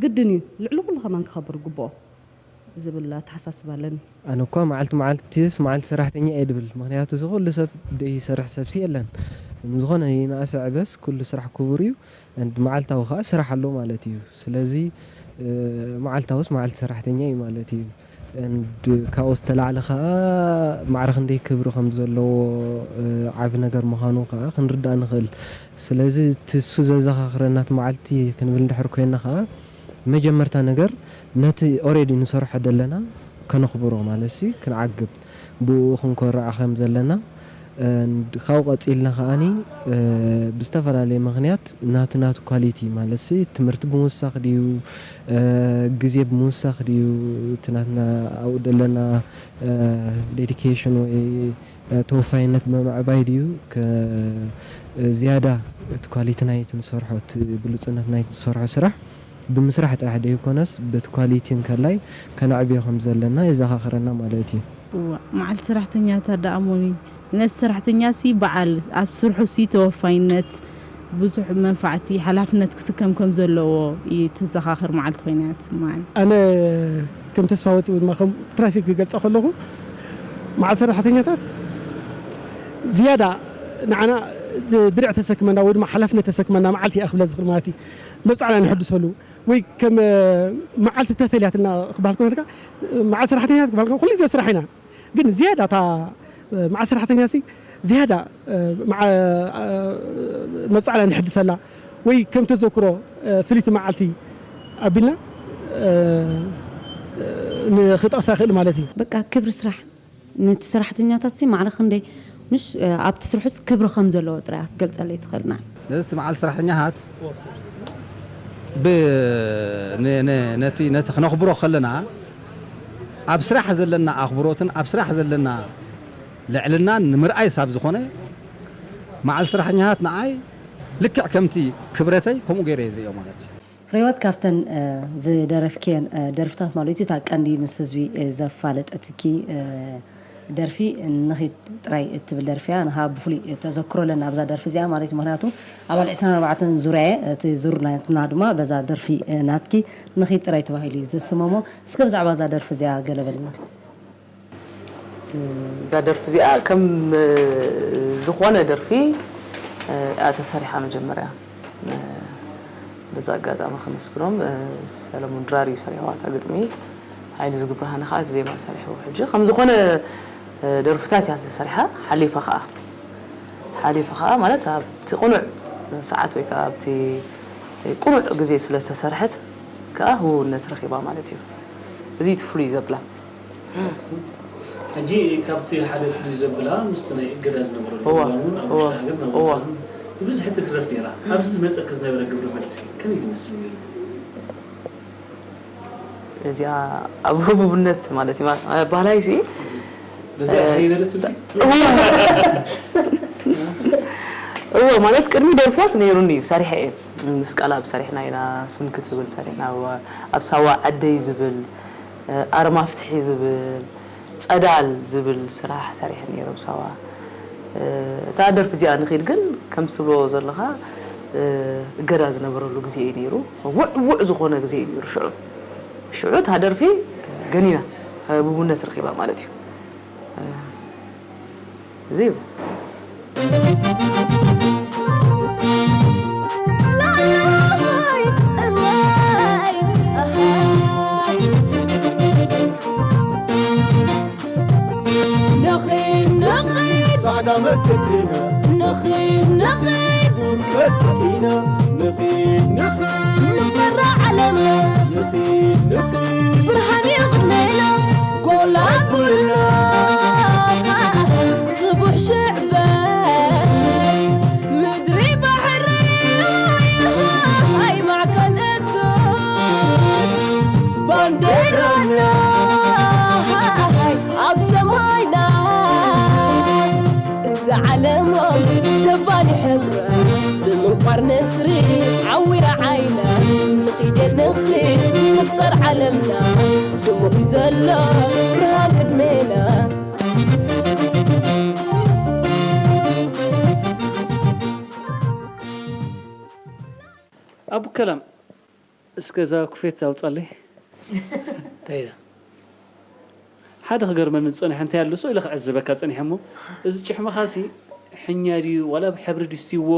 ግድን እዩ ልዕሊ ኩሉ ከማን ክኸብር ግብኦ ዝብል ኣተሓሳስባ ኣለኒ። ኣነ እኳ መዓልቲ መዓልቲስ መዓልቲ ሰራሕተኛ እየ ድብል። ምኽንያቱ እዚ ኩሉ ሰብ ደይሰርሕ ሰብሲ የለን። ዝኾነ ይንኣስ ይዕበስ ኩሉ ስራሕ ክቡር እዩ። And መዓልታዊ ከዓ ስራሕ ኣሎ ማለት እዩ። ስለዚ መዓልታውስ መዓልቲ ሰራሕተኛ እዩ ማለት እዩ። And ካብኡ ዝተላዕለ ከዓ ማዕረ ክንደይ ክብሪ ከም ዘለዎ ዓቢ ነገር ምዃኑ ከዓ ክንርዳእ ንኽእል። ስለዚ እቲ እሱ ዘዘኻኽረና እቲ መዓልቲ ክንብል እንድሕር ኮይና ከዓ መጀመርታ ነገር ነቲ already ንሰርሖ ዘለና ከነኽብሮ ማለትሲ ክንዓግብ ብኡ ክንኮርዕ ከም ዘለና ካብኡ ቀፂልና ከዓኒ ብዝተፈላለየ ምክንያት ናቱ ናቱ quality ማለትሲ ትምህርቲ ብምውሳኽ ድዩ ግዜ ብምውሳኽ ድዩ እቲ ናትና ኣብኡ ዘለና dedication ወይ ተወፋይነት ብምዕባይ ድዩ ዝያዳ እቲ quality ናይቲ ንሰርሖ እቲ ብሉፅነት ናይቲ ንሰርሖ ስራሕ ብምስራሕ ጥራሕ ደይኮነስ በቲ quality እንከላይ ከነዕብዮ ከም ዘለና የዘኻኽረና ማለት እዩ። እዋ መዓልቲ ሰራሕተኛታት ደኣ እሞኒ ነቲ ሰራሕተኛ ሲ በዓል ኣብ ስርሑ ሲ ተወፋይነት ብዙሕ መንፋዕቲ ሓላፍነት ክስከም ከም ዘለዎ እዩ ተዘኻኽር መዓልቲ ኮይና እያ ትስምዓኒ። ኣነ ከም ተስፋወት ወይ ድማ ከም ትራፊክ ክገልፃ ከለኹ መዓልቲ ሰራሕተኛታት ዝያዳ ንዓና ድርዕ ተሰክመና ወይ ድማ ሓላፍነት ተሰክመና መዓልቲ እያ ክብለ ዝኽእል ማለት እዩ። መብፃዕና ንሕድሰሉ ወይ ከም መዓልቲ ተፈልያትልና ክበሃል ከሎ መዓልቲ ሰራሕተኛታት ክበሃል ኩሉ ግዜ ኣብ ስራሕ ኢና። ግን ዝያዳ እታ መዓልቲ ሰራሕተኛ ሲ ዝያዳ መብፃዕና ንሕድሰላ ወይ ከም ተዘክሮ ፍልይቲ መዓልቲ ኣቢልና ንክጠቕሳ ይኽእል ማለት እዩ። በቃ ክብሪ ስራሕ ነቲ ሰራሕተኛታት ሲ ማዕረ ክንደይ ምሽ ኣብቲ ስርሑስ ክብሪ ከም ዘለዎ ጥራይ ክትገልፀለይ ትኽእል ንዓይ። ነዚ እቲ መዓል ሰራሕተኛታት ብ ነ- ነ- ነቲ ነቲ ክነኽብሮ ከለና ኣብ ስራሕ ዘለና ኣኽብሮትን ኣብ ስራሕ ዘለና ልዕልናን ንምርኣይ ሳብ ዝኾነ መዓል ሰራሕተኛታት ንዓይ ልክዕ ከምቲ ክብረተይ ከምኡ ገይረ እየ ዝርእዮ ማለት እዩ። ፍሬህይወት፣ ካብተን ዝደረፍክየን ደርፍታት ማለት እዩ እታ ቀንዲ ምስ ህዝቢ ዘፋለጠትኪ ደርፊ ንኺድ ጥራይ እትብል ደርፊ እያ። ንኻ ብፍሉይ ተዘክሮ ኣለና ኣብዛ ደርፊ እዚኣ ማለት እዩ። ምኽንያቱ ኣባል ዕስራን ኣርባዕተን ዙርያ እየ፣ እቲ ዙር ናትና ድማ በዛ ደርፊ ናትኪ ንኺድ ጥራይ ተባሂሉ እዩ ዝስመሞ። እስከ ብዛዕባ እዛ ደርፊ እዚኣ ገለ በልና። እዛ ደርፊ እዚኣ ከም ዝኾነ ደርፊ እያ ተሰሪሓ መጀመርያ። በዛ ኣጋጣሚ ከመስግኖም፣ ሰለሙን ድራር እዩ ሰሪሕዋ እታ ግጥሚ፣ ሃይለ ዝግብረሃና ከዓ እቲ ዜማ ሰሪሕዎ። ሕጂ ከም ዝኾነ ደርፍታት እያ ተሰሪሓ። ሓሊፋ ከዓ ሓሊፋ ከዓ ማለት ኣብቲ ቅኑዕ ሰዓት ወይ ከዓ ኣብቲ ቅኑዕ ግዜ ስለ ዝተሰርሐት ከዓ ህውውነት ረኺባ ማለት እዩ። እዚ እቲ ፍሉይ ዘብላ። ሕጂ ካብቲ ሓደ ፍሉይ ዘብላ ምስቲ ናይ እገዳ ዝነበረሉ እዋን እውን ኣብ ውሽጢ ሃገር ናብ ወፃኢ እውን ብብዝሒ ትድረፍ ነይራ። ኣብዚ ዝመፀኪ ዝነበረ ግብረ መልሲ ከመይ ዝመስል ነይሩ? እዚኣ ኣብ ህቡብነት ማለት እዩ። ባህላይሲ በዚኣ ከይበለት እንዲ እዎ ማለት ቅድሚ ደርፍታት ነይሩኒ እዩ ሰሪሐ እየ። ምስ ቃልኣብ ሰሪሕና ኢና፣ ስንክት ዝብል ሰሪሕና፣ ኣብ ሳዋ ዓደይ ዝብል፣ ኣርማ ፍትሒ ዝብል፣ ፀዳል ዝብል ስራሕ ሰሪሐ ነይረ ኣብ ሳዋ። እታ ደርፊ እዚኣ ንኺድ ግን ከምቲ ትብሎ ዘለኻ እገዳ ዝነበረሉ ግዜ እዩ ነይሩ። ውዕውዕ ዝኾነ ግዜ እዩ ነይሩ ሽዑ። ሽዑ እታ ደርፊ ገኒና ህቡብነት ረኺባ ማለት እዩ። እዚ እዩ። ንኺድ ንኺድ ጻዕዳ መከተና ንኺድ ንኺድ ዱር በጻሒና ንኺድ ንኺድ ንፈራ ዓለምና ንኺድ ንኺድ ብርሃን እዩ ቅድሜና ጎላጉልና ስቡሕ ሽዕበት ምድሪ ባሕሪ ሃይ ማዕከን እቶት ባንዴራና ኣብ ሰማይና እዛ ዓለሞም ደባኒ ሕብራ ብምንቋር ነስሪ ዓዊራ ዓይና ንኺደ ንኺድ ንፍጠር ዓለምና ድሙቕ እዩ ዘሎ ብርሃን ቅድሜና። ኣቡከላም እስከ እዛ ኩፌት ኣውጻለይ። እንታይ ኢላ? ሓደ ክገርመኒ ዝጸንሐ እንታይ ኣሎ ሶ ኢለ ክዕዝበካ ጸኒሐ እሞ እዚ ጭሕምኻሲ ሕኛ ድዩ ዋላ ብሕብሪ ድስትይዎ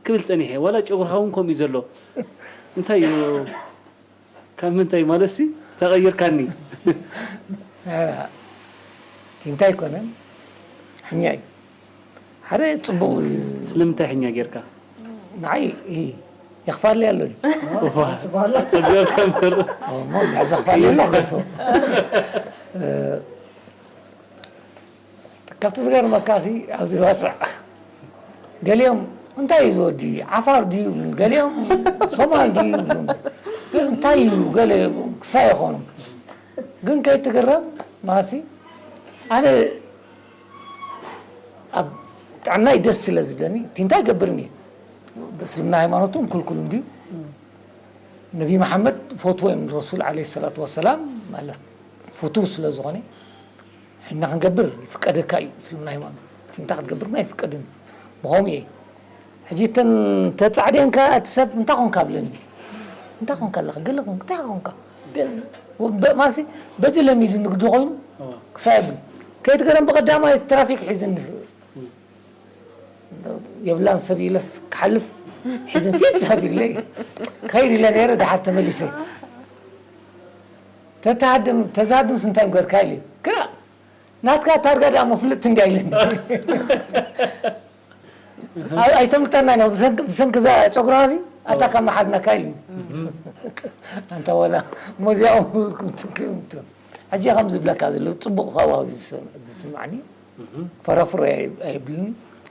ክብል ጸኒሐ ዋላ ጨጉርኻ እውን ከምኡ እዩ ዘሎ እንታይ እዩ ካብ ምንታይ ማለትሲ ተቐይርካኒ ቲንታ ኣይኮነን ሕኛ እዩ ሓደ ፅቡቕ ስለምንታይ ሕኛ ጌርካ ንዓይ የኽፋለይ ኣሎ ጸቢቕካ እምበር እሞ ድሕር ዘኽፋለይ ኣሎ ክገድፎ ካብቲ ዝገርመካ ሲ ኣብዚ ባፅዕ ገሊኦም እንታይ እዩ ዝወዲ ዓፋር ድዩ ይብሉን ገሊኦም ሶማል ድዩ ይብሉን እንታይ እዩ ገለ ክሳይ ይኾኑ ግን ከይትግረም ማሲ ኣነ ኣብ ጥዕናይ ደስ ስለ ዝብለኒ እቲ እንታይ ገብርኒ ብእስልምና ሃይማኖት እውን ክልኩል እንድዩ ነቢ መሓመድ ፈትዎ እዮም ረሱል ዓለ ሰላት ወሰላም ማለት ፍቱው ስለ ዝኾነ ሕና ክንገብር ይፍቀደካ እዩ እስልምና ሃይማኖት እቲ እንታይ ክትገብር ግን ኣይፍቀድን ብኸምኡ እየ ሕጂ እተን ተፃዕደን ከ እቲ ሰብ እንታይ ኮንካ ብለኒ እንታይ ኮንካ ኣለኻ ገለ ኮንካ እንታይ ኮንካ ማሲ በዚ ለሚዱ ንግዲ ኮይኑ ክሳብ ከይትገረም ብቐዳማይ ትራፊክ ሒዝኒ የብላን ሰብ ኢለስ ክሓልፍ ሒዝን ፊት ሰብ ኢለይ ከይድ ኢለ ነይረ ድሓር ተመሊሰ ተተሃድም ተዛድምስ እንታይ ምገርካ ኢለ ግና ናትካ ታርጋ ዳሞ ፍልጥቲ እንድያ ኢለኒ ኣይተምልጠና ኢና ብሰንኪ እዛ ጨጉራ እዚ ኣታ ካብ መሓዝናካ ኢልኒ ኣንታ ወላ ሞዚያኡ ሕጂ ከም ዝብለካ ዘሎ ፅቡቅ ከዋ ዝስምዓኒ ፈራፍሮ ኣይብልን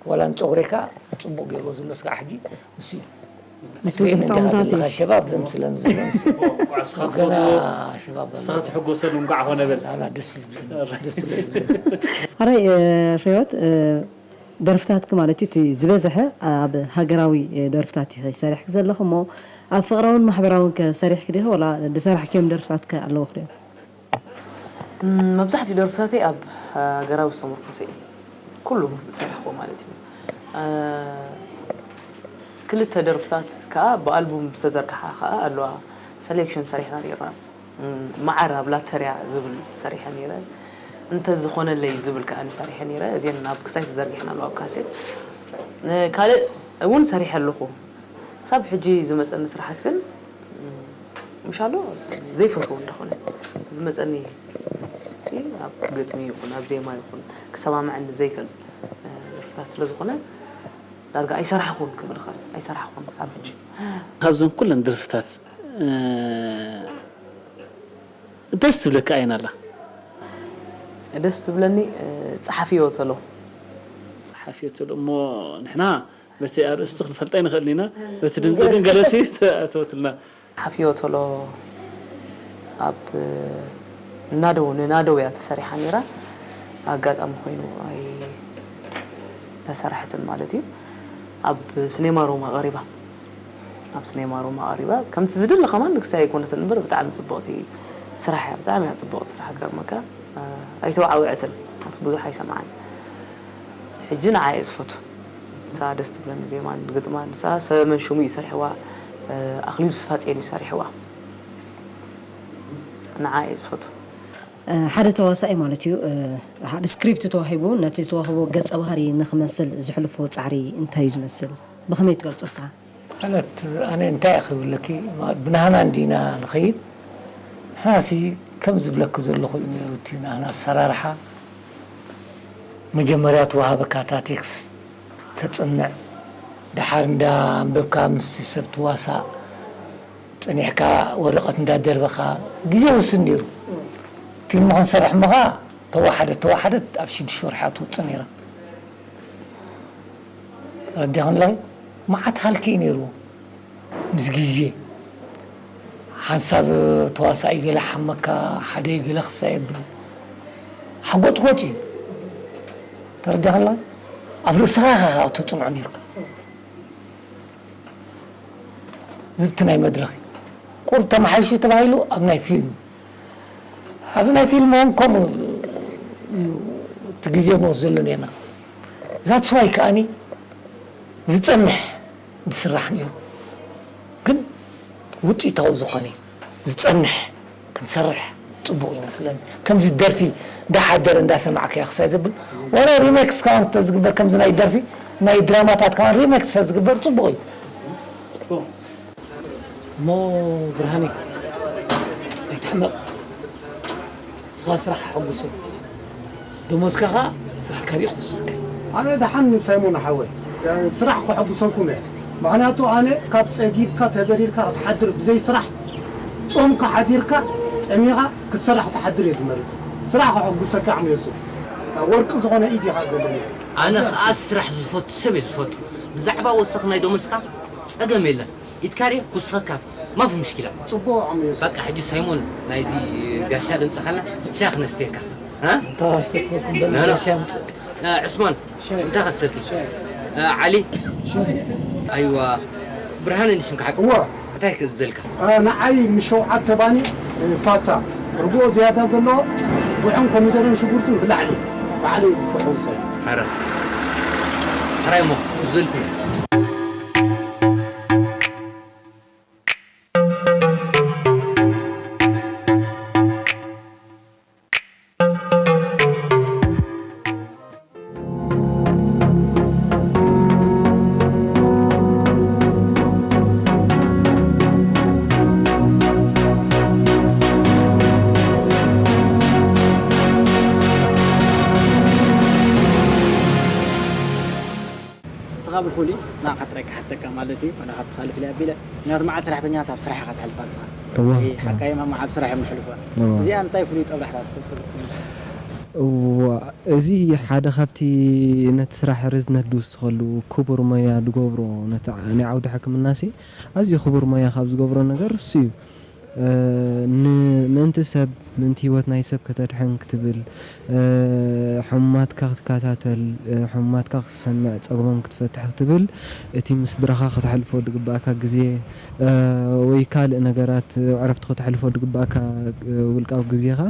ዋላ ንጨጉሬካ ጽቡቕ ገይርዎ ዘሎ ስጋዕ ሕጂ ንሱ እዩ። ምስ ብዙሕ ጥቕምታት እዩ። ሸባብ ዘምስለኒ ዘሎ ንሱ እዩ። ንስኻ ገና ትፈትዎ ሸባብ ንስኻ ትሕጎሰሉ እንኳዕ ኾነ በል። ላ ደስ ዝብለኒ ደስ ስለ ዝብለኒ ኣራይ ፍሬወት ደርፍታትክ ማለት እዩ እቲ ዝበዝሐ ኣብ ሃገራዊ ደርፍታት ይሰርሕክ ዘለኹ እሞ ኣብ ፍቕራውን ማሕበራውን ከ ሰሪሕክ ዲኺ ወላ ዝሰራሕክዮም ደርፍታትከ ኣለውክ ድዮም? መብዛሕትኡ ደርፍታተይ ኣብ ሃገራዊ ዝተመርኮሰ እዩ። ኩሉ ዝሰራሕክዎ ማለት እዩ። ክልተ ደርፍታት ከዓ ብኣልቡም ዝተዘርግሓ ከዓ ኣለዋ። ሰሌክሽን ሰሪሕና ነርና። መዓር ኣብ ላተርያ ዝብል ሰሪሐ ነይረ። እንተዝኾነለይ ዝብል ከዓ ሰሪሐ ነይረ። እዚን ኣብ ክሳይ ተዘርጊሐን ኣለዋ ኣብ ካሴት። ካልእ እውን ሰሪሐ ኣለኹ። ክሳብ ሕጂ ዝመፀኒ ስራሓት ግን ምሻሎ ዘይፈትዎ እንዳኾነ ዝመፀኒ ሲ ኣብ ግጥሚ ይኹን ኣብ ዜማ ይኹን ክሰማምዐኒ ዘይክእል ደርፍታት ስለዝኾነ ዳርጋ ኣይሰራሕኹን ክብል ይኽእል ኣይሰራሕኹን ክሳብ ሕጂ። ካብዘን ኩለን ደርፍታት ደስ ትብለካ ኣየን ኣላ? ደስ ትብለኒ ጸሓፊዮ ተሎ። ጸሓፊዮ ተሎ እሞ ንሕና በቲ ኣርእስቲ ክንፈልጣ ይንኽእል ኢና። በቲ ድምፂ ግን ገለሲ ኣተወትልና። ሓፍዮ ተሎ ኣብ ናደው ንናደው እያ ተሰሪሓ ነይራ። ኣጋጣሚ ኮይኑ ኣይ ተሰራሕትን ማለት እዩ። ኣብ ስኔማ ሮማ ቀሪባ ኣብ ስኔማ ሮማ ቀሪባ ከምቲ ዝድለ ከማን ንክሳይ ኣይኮነትን እምበር ብጣዕሚ ፅቡቕቲ ስራሕ እያ። ብጣዕሚ እያ ፅቡቕ ስራሕ ገርመካ ኣይተዋዓወዐትን ኣቲ ብዙሕ ኣይሰምዓን። ሕጂ ንዓ እየ ዝፈቱ። ንሳ ደስ ትብለኒ ዜማን ግጥማን ንሳ ሰመን ሽሙ እዩ ሰርሕዋ ኣክሊሉ ስፋፅየን እዩ ሰርሕዋ ንዓ እየ ዝፈቱ። ሓደ ተዋሳኢ ማለት እዩ ሓደ ስክሪፕት ተዋሂቡ ነቲ ዝተዋህቦ ገፀ ባህሪ ንክመስል ዝሕልፎ ፃዕሪ እንታይ እዩ ዝመስል ብከመይ ትገልፆ እስኻ? ማለት ኣነ እንታይ እየ ክብለኪ ብናህና እንዲና ንኸይድ ንሕናሲ ከም ዝብለኪ ዘለኹ እዩ ነይሩ እቲ ናህና ኣሰራርሓ መጀመርያ ትወሃበካ እታ ቴክስት ተፅንዕ ደሓር እንዳ ኣንበብካ ምስቲ ሰብ ትዋሳእ ፀኒሕካ ወረቐት እንዳደርበኻ ግዜ ውስን ነይሩ ፊልም ክንሰርሕ እሞ ኸዓ ተዋሓደት ተዋሓደት ኣብ ሽዱሽተ ወርሒ እያ ትወፅእ ነይራ ተረዲኽኒ ኣለኺ መዓት ሃልኪ እዩ ነይርዎ ምስ ግዜ ሓንሳብ ተዋሳኢ ገለ ሓመካ ሓደ ገለ ክሳ የብል ሓጎጥጎጥ እዩ ተረዲኽላ ኣብ ርእስኻ ኢኻ ተፅንዖ ነይርካ ዝብቲ ናይ መድረኽ ቁር ተመሓይሹ ተባሂሉ ኣብ ናይ ፊልም ኣብዚ ናይ ፊልም እውን ከምኡ እዩ እቲ ግዜ ንወስደሉ ነርና ዛትስ ዋይ ከዓኒ ዝፀንሕ ዝስራሕ ነይሩ ግን ውፅኢታዊ ዝኾነ ዝፀንሕ ክንሰርሕ ፅቡቕ ይመስለኒ ከምዚ ደርፊ እንዳሓደረ እንዳሰማዕካዮ ክሳይ ዘብል ወረ ሪሜክስ ከዓ እንተዝግበር ከምዚ ናይ ደርፊ ናይ ድራማታት ከዓ ሪሜክስ ዝግበር ፅቡቕ እዩ እሞ ብርሃነይ ኣይትሕመቕ እስኻ ስራሕ ኣሐጉሶ ደሞዝካ ኸዓ ስራሕካ ሪኢኹ ክውስኸካ እዩ። ኣነ ደሓን ሳይሞን ሓወይ ስራሕ ከሐጉሰኩም እየ ምኽንያቱ ኣነ ካብ ፀጊብካ ተደሪርካ ክትሓድር ብዘይ ስራሕ ፆምካ ሓዲርካ ጠሚኻ ክትሰርሕ ክትሓድር እየ ዝመርፅ ስራሕ ከሐጉሰካ ዓም የሱፍ ወርቂ ዝኾነ ኢድ ኢኻ ዘለኒ ኣነ ኸዓ ስራሕ ዝፈቱ ሰብ እየ ዝፈቱ ብዛዕባ ወሰኽ ናይ ደሞዝካ ፀገም የለን ኢድካ ርኤ ክውስኸካ ማፊ ምሽኪላ። ጽቡቕ ዓመት። በቃ ሕጂ ሳይሞን ናይዚ ጋሻ ድምጽ ካላ ሻይ ክነስተየካ። እ? ተዋሰኮ ኩምበል ኖ፣ ኖ። ጋሻ ምጽእ። እ፣ ዕስማን እንታይ ከሰቲ? እ፣ ዓሊ? ኣይዋ ብርሃነ ንሽምካ ሓቂ። እዋ። እንታይ ክእዝዘልካ? እ፣ ንዓይ ምስ ሸውዓተ ባኒ እ፣ ፋታ ርግኦ ዝያዳ ዘለዎ ጉዕን ኮሚደረን ሽጉርትን ብላዕሊ ባዕለይ ክሕውሰ። ሕረ። ሕራይ እሞ እዝልኩ። ንስኻ ብፍሉይ ንዓኻ ጥራይ ክሓተካ ማለት እዩ፣ ዋላ ካብ ትኻልፍ ኢለ ኣቢለ። ምኽንያቱ መዓል ሰራሕተኛታት ኣብ ስራሕ ኢኻ ተሕልፋ ንስኻ። እወ። እይ፣ ሓቃ እዮም፣ ኣብ መዓል ስራሕ እዮም ዝሕልፉዋ። እወ። እዚኣ እንታይ ፍሉይ ጠብላሕታ ትፈልጦ? እዋ፣ እዚ ሓደ ካብቲ ነቲ ስራሕ ርዝነት ዝውስኸሉ ክቡር ሞያ ዝገብሮ፣ ነቲ ዓ-፣ ናይ ዓውዲ ሕክምናሲ ኣዝዩ ክቡር ሞያ ካብ ዝገብሮ ነገር እሱ እዩ። እ፣ ንምእንቲ ሰብ፣ ምእንቲ ህይወት ናይ ሰብ ከተድሕን ክትብል፣ እ፣ ሕሙማትካ ክትከታተል፣ እ፣ ሕሙማትካ ክትሰምዕ፣ ጸገሞም ክትፈትሕ ክትብል፣ እቲ ምስ ስድራኻ ከተሕልፎ ዝግባእካ ግዜ፣ እ፣ ወይ ካልእ ነገራት፣ ዕረፍቲ ከተሕልፎ ዝግባእካ፣ እ፣ ውልቃዊ ግዜኻ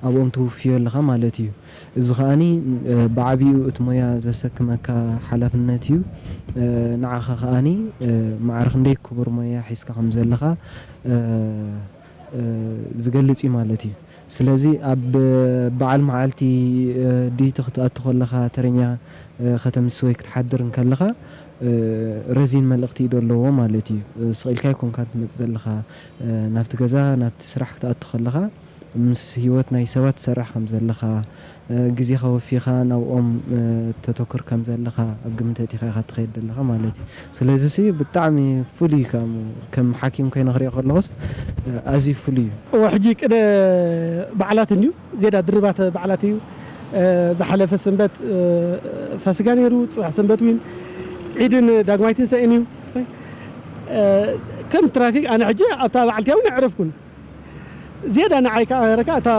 ኣብኦም ትውፍዮ ኣለኻ ማለት እዩ። እዚ ከኣኒ፣ እ፣ ብዓቢኡ እቲ ሞያ ዘሰክመካ ሓላፍነት እዩ። እ፣ ንዓኻ ከኣኒ፣ እ፣ ማዕረ ክንደይ ክቡር ሞያ ሒዝካ ከም ዘለኻ፣ እ፣ እ፣ ዝገልጽ እዩ ማለት እዩ። ስለዚ ኣብ በዓል መዓልቲ፣ እ፣ ድዩቲ ክትኣቱ ከለኻ፣ ተረኛ፣ እ፣ ከተምሲ ወይ ክትሓድር እንከለኻ፣ እ፣ ረዚን መልእኽቲ እዩ ዘለዎ ማለት እዩ። እ፣ ስቕ ኢልካ ኣይኮንካ ትመጽእ ዘለኻ፣ እ፣ ናብቲ ገዛ፣ ናብቲ ስራሕ ክትኣቱ ከለኻ፣ ምስ ህይወት ናይ ሰባት ትሰርሕ ከም ዘለኻ፣ እ፣ ግዜኻ ወፊኻ ናብኦም፣ እ፣ ተተኩር ከም ዘለኻ ኣብ ግምት ኣእቲኻ ኢኻ ትኸይድ ዘለኻ ማለት እዩ። ስለዚሲ ብጣዕሚ ፍሉይ እዩ። ከም፣ ከም ሓኪም ኮይነ ክሪኦ ከለኹስ፣ እ፣ ኣዝዩ ፍሉይ እዩ። እወ፣ ሕጂ ቅነ በዓላት እንድዩ፣ ዜዳ ድርባት በዓላት እዩ። እ፣ ዝሓለፈ ሰንበት፣ እ፣ ፋሲጋ ነይሩ፣ ጽባሕ ሰንበት እውን ዒድን ዳግማይ ትንሳኤን እዩ። እ፣ ከም ትራፊክ ኣነ ሕጂ ኣብታ በዓልቲ እውን ኣዕረፍኩን። ዝያዳ ንዓይ ከኣ ረካ እታ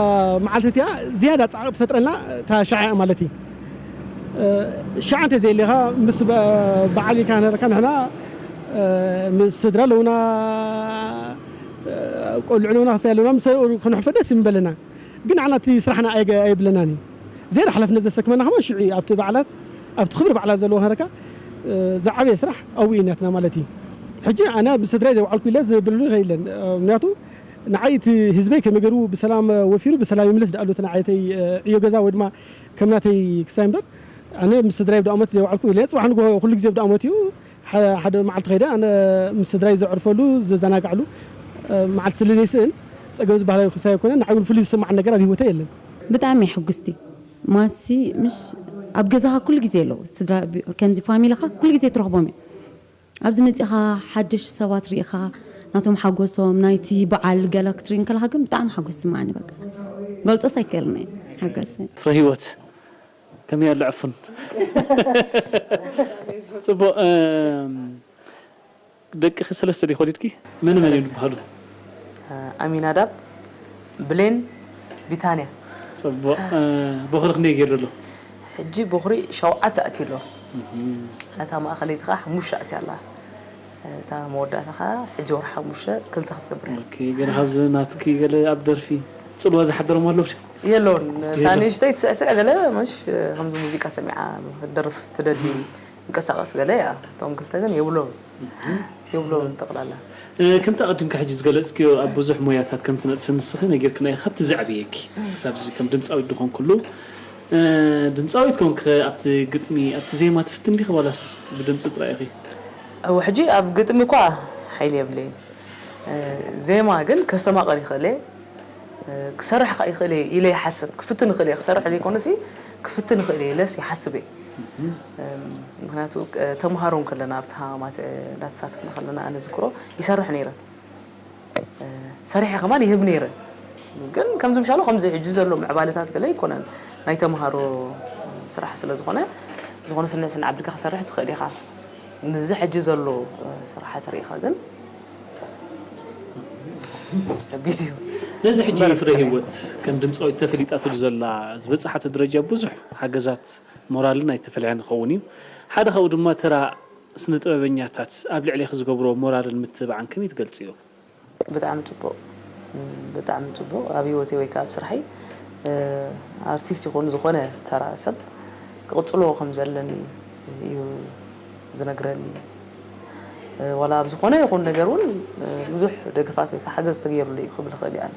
መዓልቲ እቲኣ ዝያዳ ጻዕቂ ትፈጥረልና እታ ሻዓ እያ ማለት እዩ። እ፣ ሻዓ እንተ ዘየሌኻ ምስ በ-፣ በዓል ኢልካ ነረካ ንሕና፣ እ፣ ምስ ስድራ ኣለውና፣ እ፣ ቆልዑ ኣለውና፣ ክሳይ ኣለውና፣ ምስ ክንሕልፎ ደስ ምበለና። ግን ንዓና እቲ ስራሕና ኣይገ-፣ ኣይብለናን እዩ። ዝያዳ ሓላፍነት ዘሰክመና ከማን ሽዑ እዩ። ኣብቲ በዓላት፣ ኣብቲ ክብሪ በዓላት ዘለዎ ከረካ፣ እ፣ ዝዓበየ ስራሕ ኣብኡ እዩ ናትና ማለት እዩ። ሕጂ ኣነ ምስ ስድራይ ዘይወዓልኩ ኢለ ዝብልሉ የለን። እ፣ ምክንያቱ ንዓይ እቲ ህዝበይ ከመይ ገይሩ ብሰላም ወፊሩ ብሰላም ይምለስ ደኣሉ እቲ ንዓይተይ፣ እ፣ ዕዮ ገዛ ወይ ድማ ከም ናተይ ክሳይ እምበር፣ ኣነ ምስ ስድራይ ብደኣመት ዘይወዓልኩ ኢለ ጽባሕ ንግሆ ኩሉ ግዜ ብደኣመት እዩ። ሓ-፣ ሓደ መዓልቲ ከይደ ኣነ ምስ ስድራይ ዘዕርፈሉ፣ ዝዘናጋዕሉ፣ እ፣ መዓልቲ ስለ ዘይስእን፣ ጸገም ዝበሃል ክሳይ ኣይኮነን። ንዓይ እውን ፍሉይ ዝስምዓኒ ነገር ኣብ ህይወተይ የለን። ብጣዕሚ እየ ሕጉስቲ። ማሲ፣ ምሽ፣ ኣብ ገዛኻ ኩሉ ግዜ ኣለዉ። ስድራ ብ-፣ ከምዚ ፋሚሊኻ ኩሉ ግዜ ትረኽቦም እዮም። ኣብዚ መጺኻ ሓድሽ ሰባት ርኢኻ፣ ናቶም ሓጎሶም፣ ናይቲ በዓል ገለ ክትርኢ እንከለኻ ግን ብጣዕሚ ሓጎስ ይስምዓኒ። በቃ፣ ገልጾስ ኣይክእልን እየ ሓጎሰይ። ፍረ ህይወት፣ ከመይ ኣሎ ዕፉን? ጽቡቕ፣ እም፣ ደቅኺ ሰለስተ ድዩ ወሊድኪ? መን መን እዮም ዝበሃሉ? ኣሚናዳብ፣ ብሌን፣ ቢታንያ። ጽቡቕ። እ፣ ቦኽሪ ክንደይ ገይሩ ኣሎ? ሕጂ ቦኽሪ ሸውዓተ ኣትዩ ኣሎ። እም። እታ ማእኸለይቲ ኸዓ ሓሙሽተ ኣትያ ኣላ። እታ መወዳእታ ኸዓ ሕጂ ወርሒ ሓሙሽተ ክልተ ክትገብር እያ። ኦኬ፣ ገለ ካብዚ ናትኪ ገለ ኣብ ደርፊ ጽልዋ ዝሓደሮም ኣሎ ብቻ? የለውን። እታ የለን። ንእሽተይ ትስዕስዕ ገለ፣ ምሽ፣ ከምዚ ሙዚቃ ሰሚዓ ክትደርፍ ትደሊ፣ ትንቀሳቐስ ገለ እያ። እቶም ክልተ ግን የብሎምን። የብሎምን ጠቕላላ። እ፣ ከምቲ ኣቐዲምካ ሕጂ ዝገለጽክዮ ኣብ ብዙሕ ሞያታት ከም ትነጥፊ ንስኺ ነጊርክና ኢኺ፣ ካብቲ ዘዕበየኪ ክሳብ እዚ ከም ድምጻዊት ድኾንክሉ፣ እ፣ ድምጻዊት ኮንክ ኣብቲ ግጥሚ፣ ኣብቲ ዜማ ትፍትን ዲኺ ዋላስ ብድምጺ ጥራይ ኢኺ? እወ፣ ሕጂ ኣብ ግጥሚ እኳ ሓይሊ የብለይን። እ፣ ዜማ ግን ከስተማቕር ይኽእል እየ። እ፣ ክሰርሕ ከኣ ይኽእል እየ ኢለ ይሓስብ። ክፍትን ይኽእል እየ። ክሰርሕ ዘይኮነሲ ክፍትን ይኽእል እየ ኢለስ ይሓስብ እየ። እም፣ ምኽንያቱ፣ እ፣ ተምሃሮ ከለና ኣብቲ ሃማማት፣ እ፣ እንዳተሳተፍና ከለና ኣነ ዝክሮ ይሰርሕ ነይረ። እ፣ ሰሪሐ ከማን ይህብ ነይረ። ግን ከምዚ ምሻሎ ከምዚ ሕጂ ዘሎ ምዕባለታት ገለ ኣይኮነን። ናይ ተምሃሮ ስራሕ ስለ ዝኾነ፣ ዝኾነ ስንዕ ስንዕ ኣቢልካ ክሰርሕ ትኽእል ኢኻ። ንዚ ሕጂ ዘሎ፣ እ፣ ስራሓት ርኢኻ ግን ከቢድ እዩ። ነዚ ሕጂ እምበር ፍረ ፍረ ህይወት ከም ድምፃዊት ተፈሊጣትሉ ዘላ ዝበፅሓቶ ደረጃ ብዙሕ ሓገዛት ሞራልን ኣይተፈልሐን ይኸውን እዩ። ሓደ ካብኡ ድማ ተራ ስነ ጥበበኛታት ኣብ ልዕሌኺ ዝገብርዎ ሞራልን ምትብባዕን ከመይ ትገልጽዮ? ብጣዕሚ ጽቡቕ። እም፣ ብጣዕሚ ጽቡቕ። ኣብ ህይወተይ ወይ ከኣ ኣብ ስራሐይ፣ እ፣ ኣርቲስት ይኹን ዝኾነ ተራ ሰብ ክቕጽሎ ከም ዘለኒ እዩ ዝነግረኒ። እ፣ ዋላ ኣብ ዝኾነ ይኹን ነገር እውን፣ እ፣ ብዙሕ ደገፋት ወይ ከኣ ሓገዝ ተገይሩሉ እዩ ክብል እኽእል እየ ኣነ።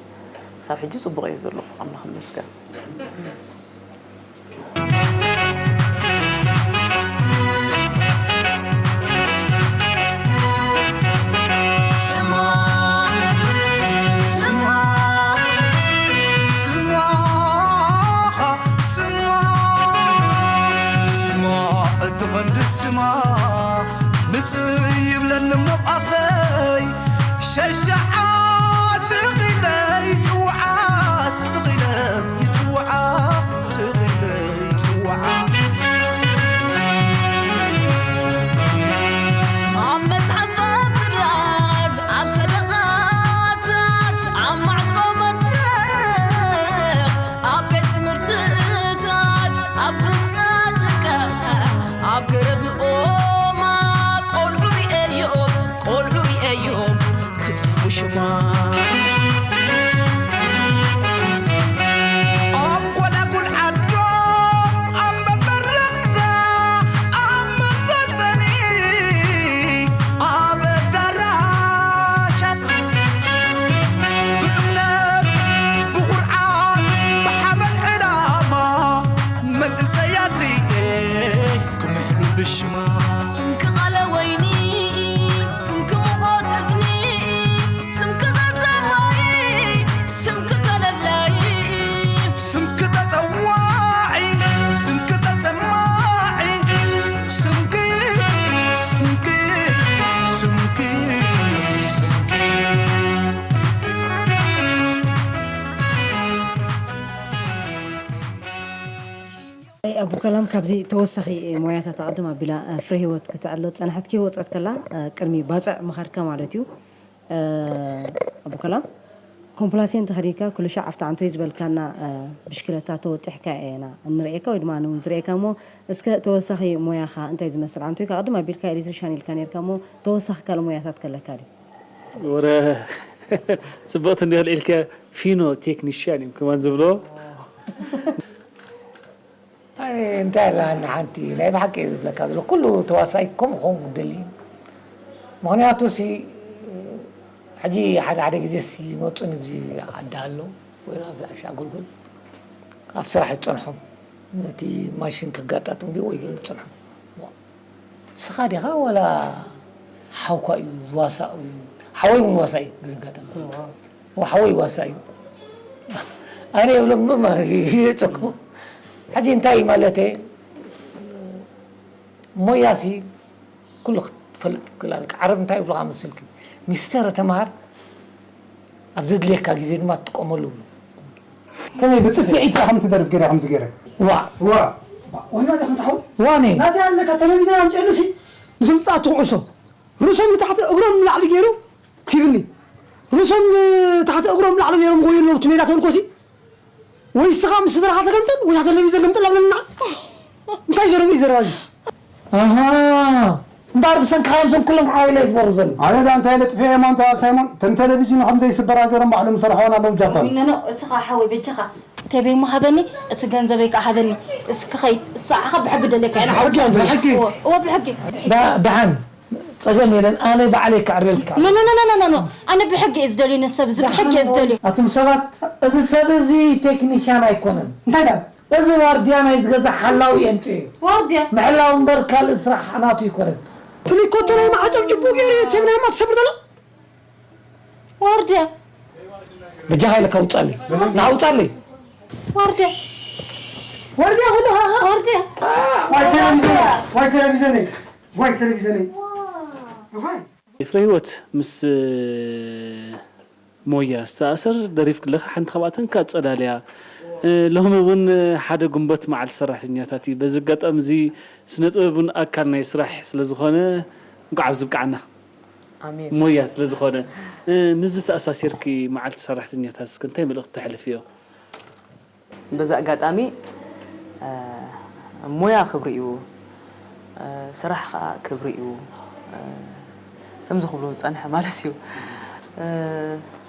ክሳብ ሕጂ ጽቡቕ እየ ዘለኹ፣ ኣምላኽ ይመስገን። ስማ እቲ ቐንዲ ስማ ምጽእ ይብለኒ እሞ ኣፈይ ሸሻዓ ስቕ ኢለ ይጽውዓ ስቕ ኢለ ይጽውዓ ስቕ ስምኪ ቃለ ወይኒ፣ ስምኪ ሙቐት እዝኒ፣ ስምኪ ገጸ ማይ፣ ስምኪ ተለላይ፣ ስምኪ ተጸዋዒ፣ ስምኪ ተሰማዒ፣ ስምኪ፣ ስምኪ፣ ስምኪ፣ ስምኪ። ኣይ፣ ኣቡ ከላም፣ ካብዚ ተወሳኺ ሞያታት ኣቐድም ኣቢላ፣ እ፣ ፍረ ህይወት ክትዕሎ ዝጸንሐት ከይወጸት ከላ፣ እ፣ ቅድሚ ባጽዕ ምኻድካ ማለት እዩ። እ፣ ኣቡ ከላም፣ ኮምፕላሴን ተኸዲንካ ኩሉ ሻዕ ኣብቲ ዓንቶይ ዝበልካና፣ እ፣ ብሽክለታ ተወጢሕካ ኢና እንርእየካ ወይ ድማ ኣነ እውን ዝርእየካ እሞ፣ እስከ ተወሳኺ ሞያኻ እንታይ ዝመስል? ዓንቶይካ ቅድም ኣቢልካ ኤሌክትሪሻን ኢልካ ነርካ እሞ፣ ተወሳኺ ካልእ ሞያታት ከለካ ድዩ? ወረ ጽብቕቲ እንዲሆን ኢልከ ፊኖ ቴክኒሽያን እዮም ከማን ዝብሎ። ኣነ እንታይ ኣላ ንሓንቲ ናይ ብሓቂ እየ ዝብለካ ዘሎ፣ ኩሉ ተዋሳኣይ ከምኡ ክኸውን ክደሊ እዩ። ምኽንያቱ ሲ፣ ሕጂ ሓደ ሓደ ግዜ ሲ ይመጹኒ ብዚ ዓዲ ኣሎ ወይ ኣብዚ ዓሻ ኣገልግል ኣብ ስራሕ ዝጸንሖም ነቲ ማሽን ከጋጣጥም ድዩ ወይ ገለ ዝጸንሖም። ንስኻ ዲኻ ዋላ ሓውካ እዩ ዝዋሳእ እዩ? ሓወይ እውን ዋሳእ እዩ ብዝጋጠመ። እዋ። እዋ፣ ሓወይ ዋሳእ እዩ። ኣነ የብሎም ማ-፣ የጨክሙ። ሕጂ እንታይ እዩ ማለተ? ሞያሲ ኩሉ ክትፈልጥ ትኽእል ኣለካ። ዓረብ እንታይ ይብሉኻ መሲልኪ? ሚስተር ተምሃር ኣብ ዘድልየካ ግዜ ድማ ትጥቀመሉ ይብሉ። ከመይ ብጽፍዒት ኢኻ ከምቲ ደርፍ ገይረ ከምዚ ገይረ? ዋ። ዋ። ዋና ዲኻ ትሓው? ዋኒ። ናተይ ኣለካ ቴሌቪዝን ኣምፅእሉ ሲ። ዝምጻእ ትኩዕሶ ርእሶም ንታሕቲ እግሮም ንላዕሊ ገይሩ ሂብኒ። ርእሶም ንታሕቲ እግሮም ንላዕሊ ገይሮም ጎዩ ኣለዉ እቲ ሜዳ ተበልኮሲ። ወይ ንስኻ ምስ ስድራኻ ተገምጠል ወይ እታ ቴሌቪዝን ገምጠል ኣብለና። እንታይ ዘረቡ እዩ ዘረባ እዚ? ኣሃ። እምበኣር ብሰንኪ ሃምሶም ኩሎም ሓወይ ላይ ዝበሩ ዘለዉ። ኣነ እዛ እንታይ ለጥፌ እየ ማንታ ሳይሞን፣ ተን ቴሌቪዥን ከም ዘይስበራ ገይሮም ባዕሎም ዝሰርሖን ኣለዉ ጃፓን። ኖ፣ ኖ፣ እስኻ ሓወይ በጃኻ። ቴቤ እሞ ሃበኒ፣ እቲ ገንዘበይ ከኣ ሃበኒ። እስኪ ኸይድ፣ እሳዓኻ ብሕጊ ደልየካ ኢና። ብሕጊ፣ ብሕጊ። እወ፣ እወ፣ ብሕጊ። ዳ-፣ ደሓን፣ ጸገም የለን፣ ኣነ ባዕለይ ከዕርየልካ። ኖ፣ ኖ፣ ኖ፣ ኖ፣ ኖ፣ ኖ። ኣነ ብሕጊ እየ ዝደልዮ፣ ነዚ ሰብ እዚ ብሕጊ እየ ዝደልዮ። ኣቱም ሰባት፣ እዚ ሰብ እዚ ቴክኒሻን ኣይኮነን። እንታይ ደኣ? እዚ ዋርድያ ናይ ዝገዛ ሓላዊ የምጽእ እዩ። ዋርድያ? ምሕላው እምበር ካልእ ስራሕ ናቱ ኣይኮነን። ትሊኮቶ ናይ ማዕጸብ ጅቡ ገይሩ እዩ፣ ቴብ ናይ ማት ሰብር ዘሎ። ዋርድያ? በጃኻ ኢለካ ውጻለይ። ንዓ ውጻለይ። ዋርድያ? ዋርድያ ኩሉ፣ ሃ፣ ሃ። ዋርድያ? ዋይ ቴሌቪዝን፣ ዋይ ቴሌቪዝን፣ ዋይ ቴሌቪዝን። ዋይ። ፍረ ህይወት ምስ ሞያ ዝተኣሰር ደሪፍ ክለኻ ሓንቲ ካብኣተን ከኣ ጸዳል እያ። እ፣ ሎሚ እውን ሓደ ግንቦት መዓልቲ ሰራሕተኛታት እዩ። በዚ ኣጋጣሚ እዚ ስነ ጥበብ እውን ኣካል ናይ ስራሕ ስለ ዝኾነ እንቋዕ ኣብዚ ብቅዓና። ኣሜን። ሞያ ስለ ዝኾነ። እ፣ ምስዚ ተኣሳሲርኪ መዓልቲ ሰራሕተኛታት እስከ እንታይ መልእኽቲ ተሕልፍዮ? በዚ ኣጋጣሚ፣ እ፣ ሞያ ክብሪ እዩ፣ እ፣ ስራሕ ኸኣ ክብሪ እዩ፣ እ፣ ከምዚ ክብሉ ዝጸንሐ ማለት እዩ። እ፣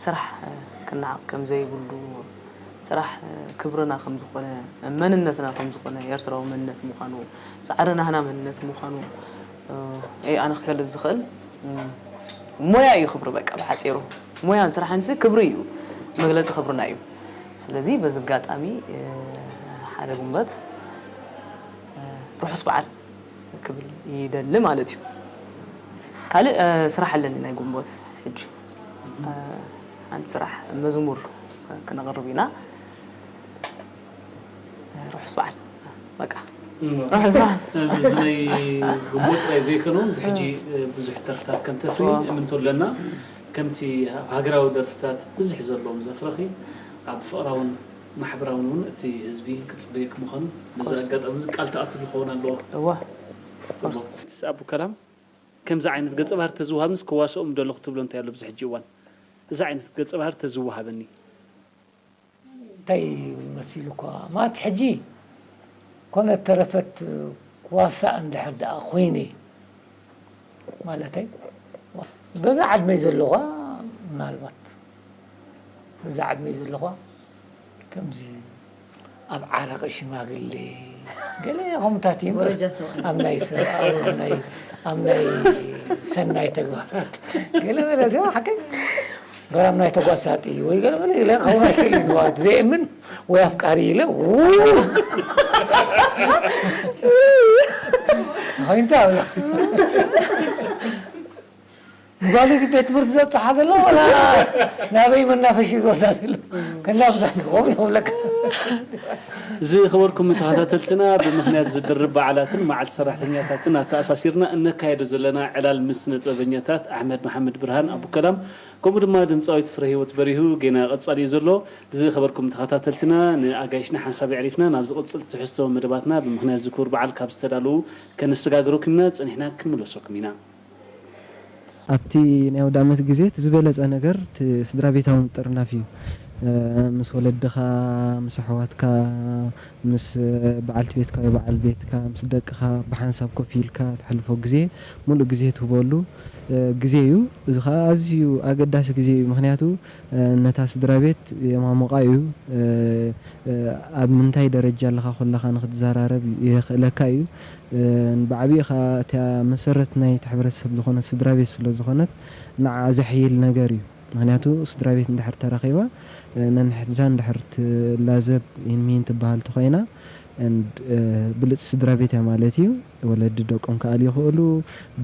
ስራሕ፣ እ፣ ክነዓቕ ከም ዘይብሉ፣ ስራሕ፣ እ፣ ክብርና ከም ዝኾነ፣ መንነትና ከም ዝኾነ፣ ኤርትራዊ መንነት ምዃኑ፣ ጻዕሪ ናህና መንነት ምዃኑ፣ እ፣ እየ ኣነ ክገልጽ ዝኽእል። እ፣ ሞያ እዩ ክብሪ፣ በቃ ብሓጺሩ። ሞያን ስራሕንሲ ክብሪ እዩ፣ መግለጺ ክብርና እዩ። ስለዚ በዚ ኣጋጣሚ፣ እ፣ ሓደ ግንቦት፣ እ፣ ርሑስ በዓል ክብል ይደሊ ማለት እዩ። ካልእ፣ እ፣ ስራሕ ኣለኒ ናይ ግንቦት ሕጂ። እ፣ ሓንቲ ስራሕ መዝሙር ክነቕርብ ኢና። እ፣ ርሑስ በዓል። በቃ። እም። ርሑስ በዓል። እዚ ናይ ግንቦት ጥራይ ዘይኮነ እውን ብሕጂ፣ እ፣ ብዙሕ ደርፍታት ከም ተፍሪ እዎ። እምንቶ ኣለና። ከምቲ ኣብ ሃገራዊ ደርፍታት ብዝሒ ዘለዎም ዘፍረኺ፣ ኣብ ፍቕራውን ማሕበራውን እውን እቲ ህዝቢ ክጽበየኪ ምዃኑ በዚ ኦፍኮርስ። ኣጋጣሚ እዚ ቃል ትኣትሉ ክኸውን ኣለዎ። እወ። ጽቡቕ። ኣቡ ከላም፣ ከምዚ ዓይነት ገጸ ባህሪ ተዝወሃብንስ ክዋስኦም ደለኹ ትብሎ እንታይ ኣሎ ኣብዚ ሕጂ እዋን? እዚ ዓይነት ገጸ ባህሪ ተዝወሃበኒ። እንታይ መሲሉ እኳ፣ ማለት ሕጂ ኮነት ተረፈት ክዋሳእ እንድሕር ደኣ ኮይነ፣ ማለተይ፣ በዛ ዕድመይ ዘለኹ፣ ምናልባት በዛ ዕድመይ ዘለኹ፣ ከምዚ ኣብ ዓረቂ ሽማግሌ፣ ገለ ከምታት እዩ። ወረጃ ሰብኣይ። ኣብ ናይ ሰብኣዊ፣ ኣብ ናይ፣ ኣብ ናይ ሰናይ ተግባራት፣ ገለ መለ፣ እዚኦም ሓቀይ፣ ገለ ኣብ ናይ ተጓሳጢ፣ ወይ ገለ መለ፣ ገለ ክኸውን ኣይክእል እዩ። ንዋት ዘየእምን ወይ ኣፍቃሪ ኢለ፣ ው! ኮይንታ ብላ። ጓል እቲ ቤት ትምህርቲ ዘብፅሓ ዘሎ ወላ ናበይ መናፈሽ ዝወስዳ ዘሎ? ከናብዛ ክኸውን ይኸብለካ። ዝኸበርኩም ተኸታተልትና፣ ብምኽንያት ዝድርብ በዓላትን መዓልቲ ሰራሕተኛታትን ኣተኣሳሲርና እነካየዶ ዘለና ዕላል ምስ ስነ ጥበበኛታት ኣሕመድ መሓመድ ብርሃን ኣቡከላም፣ ከምኡ ድማ ድምፃዊት ፍረ ህይወት በሪሁ ጌና ቀጻሊ እዩ ዘሎ። ዝኸበርኩም ተኸታተልትና፣ ንኣጋይሽና ሓንሳብ የዕሪፍና ናብ ዝቕጽል ትሕዝቶ መደባትና ብምኽንያት ዝክቡር በዓል ካብ ዝተዳለዉ ከነሰጋግረኩም ኢና። ጸኒሕና ክንምለሰኩም ኢና። ኣብቲ ናይ ኣውደ ዓመት ግዜ እቲ ዝበለጸ ነገር እቲ ስድራ ቤታዊ ምጥርናፍ እዩ። ምስ ወለድኻ፣ ምስ ኣሕዋትካ፣ ምስ በዓልቲ ቤትካ ወይ በዓል ቤትካ፣ ምስ ደቅኻ ብሓንሳብ ኮፍ ኢልካ ተሕልፎ ግዜ፣ ሙሉእ ግዜ ትህበሉ ግዜ እዩ። እዚ ኸኣ ኣዝዩ ኣገዳሲ ግዜ እዩ። ምኽንያቱ ነታ ስድራ ቤት የማሙቓ እዩ። ኣብ ምንታይ ደረጃ ኣለኻ ኮለኻ ንኽትዘራረብ የኽእለካ እዩ። ብዓብኡ ኸኣ እታ መሰረት ናይቲ ሕብረተሰብ ዝኾነት ስድራ ቤት ስለ ዝኾነት ንዓኣ ዘሕይል ነገር እዩ። ምኽንያቱ ስድራ ቤት እንድሕር ተረኺባ ነንሕድሕዳ እንድሕር ትላዘብ ሂንሚን ትበሃል ተኾይና ብልጽቲ ስድራ ቤት እያ ማለት እዩ። ወለዲ ደቆም ክኣልዩ ይኽእሉ፣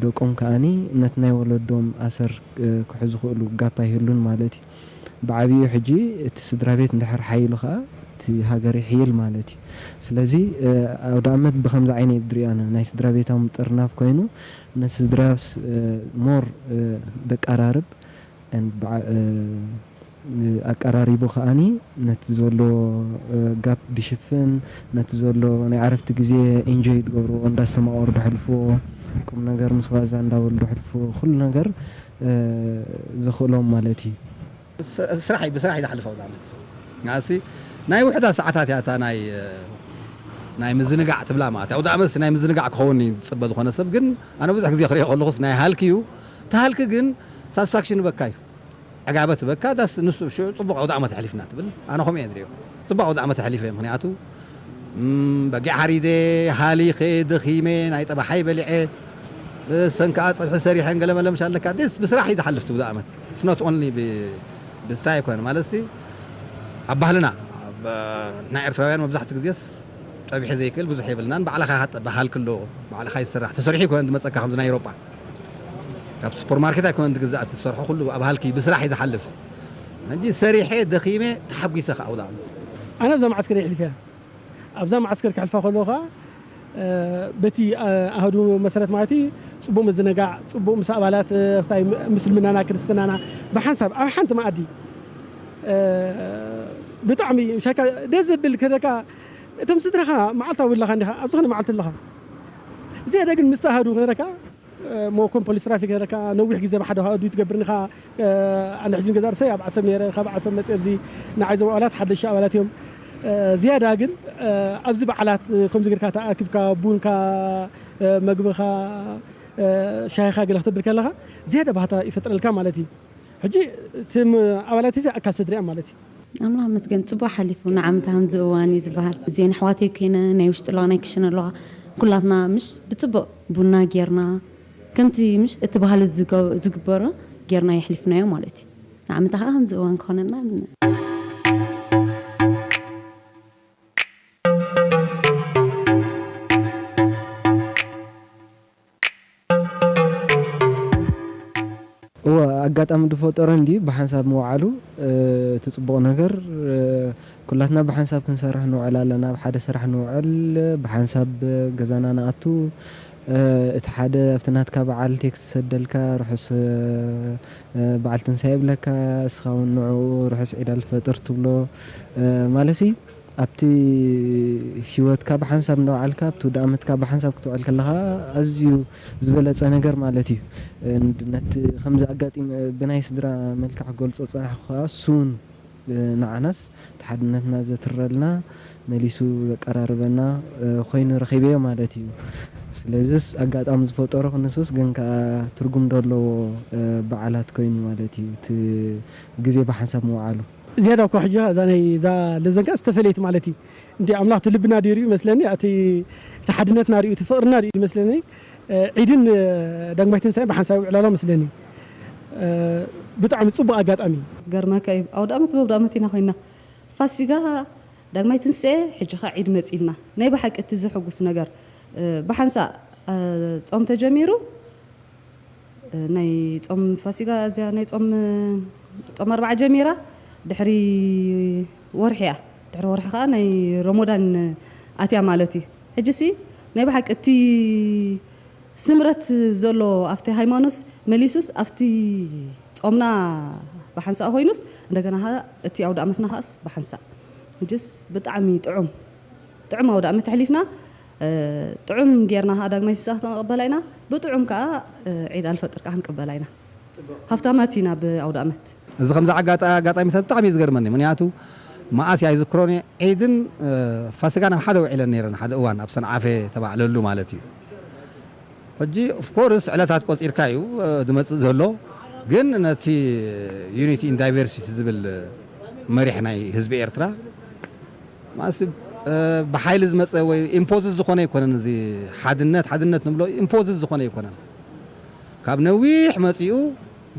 ደቆም ከኣኒ ነቲ ናይ ወለዶም ኣሰር ክሕዙ ይኽእሉ ጋፕ ኣይህሉን ማለት እዩ። ብዓብኡ ሕጂ እቲ ስድራ ቤት እንድሕር ሓይሉ ከኣ እቲ ሃገር ይሕይል ማለት እዩ። ስለዚ ኣውደ ኣመት ብኸምዚ ዓይነ እየ ዝሪኦ ኣነ ናይ ስድራ ቤታዊ ምጥርናፍ ኮይኑ ነቲ ስድራ ሞር ደቃራርብ ኣቀራሪቡ ከኣኒ ነቲ ዘሎ ጋፕ ድሽፍን ነቲ ዘሎ ናይ ዕረፍቲ ግዜ ኢንጆይ ድገብርዎ እንዳስተማቐሩ ድሕልፍዎ ቁም ነገር ምስ ዋዛ እንዳበሉ ድሕልፍዎ ኩሉ ነገር ዘኽእሎም ማለት እዩ። ስራሕ ብስራሕ እዩ ዝሓልፍ ኣውደ ዓመት ናሲ ናይ ውሕዳት ሰዓታት እያ እታ ናይ ናይ ምዝንጋዕ ትብላ ማለት ኣውደ ዓመት ናይ ምዝንጋዕ ክኸውን እዩ ዝፅበ ዝኾነ ሰብ ግን ኣነ ብዙሕ ግዜ ክሪኦ ከለኹስ ናይ ሃልኪ እዩ ተሃልኪ ግን ሳትስፋክሽን በካ እዩ ዕጋበት በካ ዳስ ንሱ ሽዑ ፅቡቅ ኣውደ ዓመት ኣሕሊፍና ትብል ኣነ ከምኡ እየ ዝሪኦ ፅቡቅ ኣውደ ዓመት ኣሕሊፈ ምክንያቱ በጊዕ ሓሪደ ሃሊኸ ደኺመ ናይ ጠባሓይ በሊዐ ብሰንክኣ ፀብሒ ሰሪሐን ገለመለ ምሽ ኣለካ ዲስ ብስራሕ እዩ ዝሓልፍ ትብሉ ዓመት it's not only ብስታይ ኣይኮነ ማለት ሲ ኣብ ባህልና ናይ ኤርትራውያን መብዛሕትኡ ግዜስ ጠቢሑ ዘይክእል ብዙሕ የብልናን ባዕልኻ ሃጠ ባህል ክሎ ባዕልኻ ይስራሕ ተሰሪሑ ይኮነ ዝመፀካ ከምዚ ናይ ኤሮጳ ካብ ሱፐርማርኬት ኣይኮነ ዝግዛእ እቲ ትሰርሖ ኩሉ ኣብ ሃልኪ ብስራሕ እዩ ዝሓልፍ እንጂ ሰሪሐ ደኺመ ተሓጒሰ ከዓ ኣውደ ዓመት ኣነ ኣብዛ መዓስከር የሕልፍ እያ ኣብዛ መዓስከር ክሕልፋ ከለኹ ከዓ በቲ ኣህዱ መሰረት ማለት እዩ ፅቡቅ ምዝንጋዕ ፅቡቅ ምስ ኣባላት ክሳይ ምስልምናና ክርስትናና ብሓንሳብ ኣብ ሓንቲ መኣዲ ብጣዕሚ ሻካ ደስ ዘብል ከደካ እቶም ስድራኻ መዓልታዊ ኣለኻ እንዲኻ ኣብ ዝኾነ መዓልቲ ኣለኻ ዝያዳ ግን ምስቲ ኣህዱ ክነረካ ሞኮን ፖሊስ ትራፊክ ነረካ ነዊሕ ግዜ ብሓደ ኣህዱ ትገብር እንዲኻ ኣነ ሕጂ ገዛ ርሰይ ኣብ ዓሰብ ነረ ካብ ዓሰብ መፅእ ኣብዚ ንዓይ ዞም ኣባላት ሓደሽ ኣባላት እዮም ዝያዳ ግን ኣብዚ በዓላት ከምዚ ገርካ ተኣኪብካ ቡንካ መግብኻ ሻሂኻ ገለ ክትብል ከለኻ ዝያዳ ባህታ ይፈጥረልካ ማለት እዩ ሕጂ ትም ኣባላት እዚ ኣካል ስድሪያ ማለት እዩ ኣምላኽ መስገን ጽቡቅ ሓሊፉ ንዓመታ ከምዚ እዋን እዩ ዝበሃል እዚኤን ኣሕዋተይ ኮይነ ናይ ውሽጢ ኣለዋ ናይ ክሽነ ኣለዋ ኩላትና ምሽ ብጽቡቅ ቡና ጌርና ከምቲ ምሽ እቲ ባህሊ ዝገ- ዝግበሮ ጌርና የሕሊፍናዮ ማለት እዩ ንዓመታ ከዓ ከምዚ እዋን ክኾነልና ምነ እወ ኣጋጣሚ ዝፈጠሮ እንድዩ ብሓንሳብ ምውዓሉ እቲ ፅቡቕ ነገር ኩላትና ብሓንሳብ ክንሰርሕ ንውዕል ኣለና ኣብ ሓደ ስራሕ ንውዕል ብሓንሳብ ገዛና ንኣቱ እቲ ሓደ ኣብቲ ናትካ በዓል ቴክስት ዝሰደልካ ርሑስ በዓል ትንሳኤ ይብለካ እስኻ እውን ንዕኡ ርሑስ ዒድ ኣልፈጥር ትብሎ ማለሲ ኣብቲ ሂወትካ ብሓንሳብ እንዳወዓልካ ኣብቲ ውድኣመትካ ብሓንሳብ ክትውዕል ከለኻ ኣዝዩ ዝበለፀ ነገር ማለት እዩ። And ነቲ ከምዚ ኣጋጢም ብናይ ስድራ መልክዕ ክገልፆ ዝፀናሕኩ ከዓ ሱን ንዓናስ እቲ ሓድነትና ዘትረልና መሊሱ ዘቀራርበና ኮይኑ ረኺበዮ ማለት እዩ። ስለዚስ ኣጋጣሚ ዝፈጠሮ ክንሱስ ግን ከዓ ትርጉም ዶ ኣለዎ በዓላት ኮይኑ ማለት እዩ እቲ ግዜ ብሓንሳብ ምውዓሉ። ዝያዳ እኳ ሕጂ እዛ ናይ እዛ ለዘንካ ዝተፈለየት ማለት እዩ እንዲ ኣምላኽ እቲ ልብና ድዩ ሪኡ ይመስለኒ እቲ እቲ ሓድነትና ሪኡ እቲ ፍቅርና ሪኡ ይመስለኒ ዒድን ዳግማይ ትንሳኤ ብሓንሳብ ዕላሎ መስለኒ ብጣዕሚ ፅቡቅ ኣጋጣሚ ገርመካ እዩ ኣውደ ኣመት በውደ ኣመት ኢና ኮይና ፋሲጋ ዳግማይ ትንሳኤ ሕጂ ኸ ዒድ መፂልና ናይ ብሓቂ እቲ ዝሕጉስ ነገር ብሓንሳ ጾም ተጀሚሩ፣ ናይ ጾም ፋሲጋ እዚኣ ናይ ጾም፣ ጾም ኣርብዓ ጀሚራ ድሕሪ ወርሒ እያ። ድሕሪ ወርሒ ከኣ ናይ ረሞዳን ኣትያ ማለት እዩ። ሕጂሲ ናይ ብሓቂ እቲ ስምረት ዘሎ ኣብቲ ሃይማኖት መሊሱስ ኣብቲ ጾምና ብሓንሳእ ኮይኑስ እንደገና ከኣ እቲ ኣውደ ኣመትና ከኣስ ብሓንሳእ። ሕጂስ ብጣዕሚ ጥዑም፣ ጥዑም ኣውደ ኣመት ኣሕሊፍና፣ እ፣ ጥዑም ጌርና ከኣ ዳግማይ ትንሳኤ ክንቅበላ ኢና። ብጥዑም ከኣ፣ እ፣ ዒድ ኣልፈጥር ከኣ ክንቅበላ ኢና። ሃብታማት ኢና ብኣውደ ኣመት። እዚ ከምዚ ኣጋጣ-፣ ኣጋጣሚታት ብጣዕሚ እዩ ዝገርመኒ። ምክንያቱ መኣስ እየ ኣይዝክሮን እየ። ዒድን፣ እ፣ ፋሲካን ኣብ ሓደ ውዒለን ነይረን፣ ሓደ እዋን ኣብ ሰንዓፈ ተባዕለሉ ማለት እዩ። ሕጂ ኦፍኮርስ ዕለታት ቆጺርካ እዩ፣ እ፣ ዝመጽእ ዘሎ። ግን ነቲ ዩኒቲ ኢን ዳይቨርሲቲ ዝብል መሪሕ ናይ ህዝቢ ኤርትራ፣ ማስ፣ እ፣ ብሓይሊ ዝመጸ ወይ ኢምፖዝድ ዝኾነ ኣይኮነን። እዚ ሓድነት፣ ሓድነት ንብሎ ኢምፖዝድ ዝኾነ ኣይኮነን። ካብ ነዊሕ መጺኡ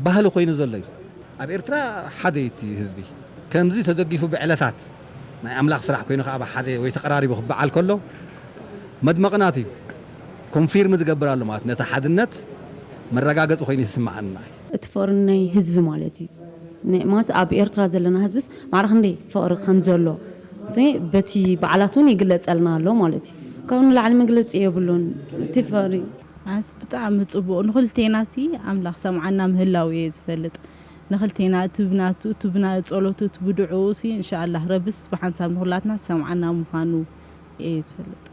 ባህሊ ኮይኑ ዘሎ እዩ። ኣብ ኤርትራ ሓደ እዩ እቲ ህዝቢ። ከምዚ ተደጊፉ ብዕለታት ናይ ኣምላኽ ስራሕ ኮይኑ ከኣ ብሓደ ወይ ተቐራሪቡ ክበዓል ከሎ መድመቕናት እዩ። ኮንፊርም ዝገብር ኣሎ ማለት ነቲ ሓድነት መረጋገጺ ኮይኑ ይስምዓና እዩ። እቲ ፍቕሪ ናይ ህዝቢ ማለት እዩ። ን-፣ ማስ ኣብ ኤርትራ ዘለና ህዝብስ ማዕረ ክንደይ ፍቕሪ ከም ዘሎ እዚ በቲ በዓላት እውን ይግለጸልና ኣሎ ማለት እዩ። ካብኡ ንላዕሊ መግለጺ የብሉን እቲ ፍቕሪ። ኣስ ብጣዕሚ ጽቡቕ። ንኽልቴና ሲ ኣምላኽ ሰምዓና ምህላው እየ ዝፈልጥ። ንኽልቴና እቲ ብናቱ፣ እቲ ብና-፣ ጸሎቱ፣ እቲ ብድዑኡ ሲ እንሻኣላህ ረብስ ብሓንሳብ ንኹላትና ሰምዓና ምዃኑ እየ ዝፈልጥ።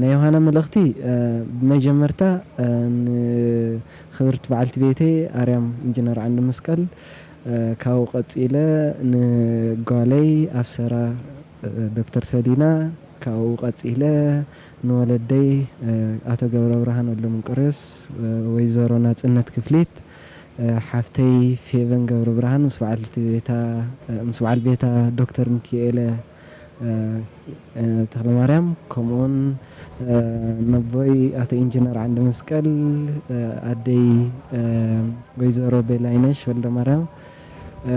ናይ ዮሃና መልእኽቲ፣ እ፣ ብመጀመርታ፣ እ፣ ንኽብርቲ በዓልቲ ቤተይ ኣርያም ኢንጂነር ዓንዲ መስቀል፣ እ፣ ካብኡ ቀጺለ ንጓለይ ኣብሰራ፣ እ፣ ዶክተር ሰሊና፣ ካብኡ ቀጺለ ንወለደይ፣ እ፣ ኣቶ ገብረብርሃን ወልደመንቆርዮስ፣ እ፣ ወይዘሮ ናጽነት ክፍሊት፣ እ፣ ሓፍተይ ፌቨን ገብረብርሃን ምስ በዓልቲ ቤታ፣ እ፣ ምስ በዓል ቤታ ዶክተር ሚኪኤለ፣ እ፣ እ፣ ተኽለማርያም፣ ከምኡውን፣ እ፣ ነቦይ ኣቶ ኢንጂነር ዓንደ መስቀል፣ እ፣ ኣደይ፣ እ፣ ወይዘሮ ቤላይነሽ ወልደማርያም፣ እ፣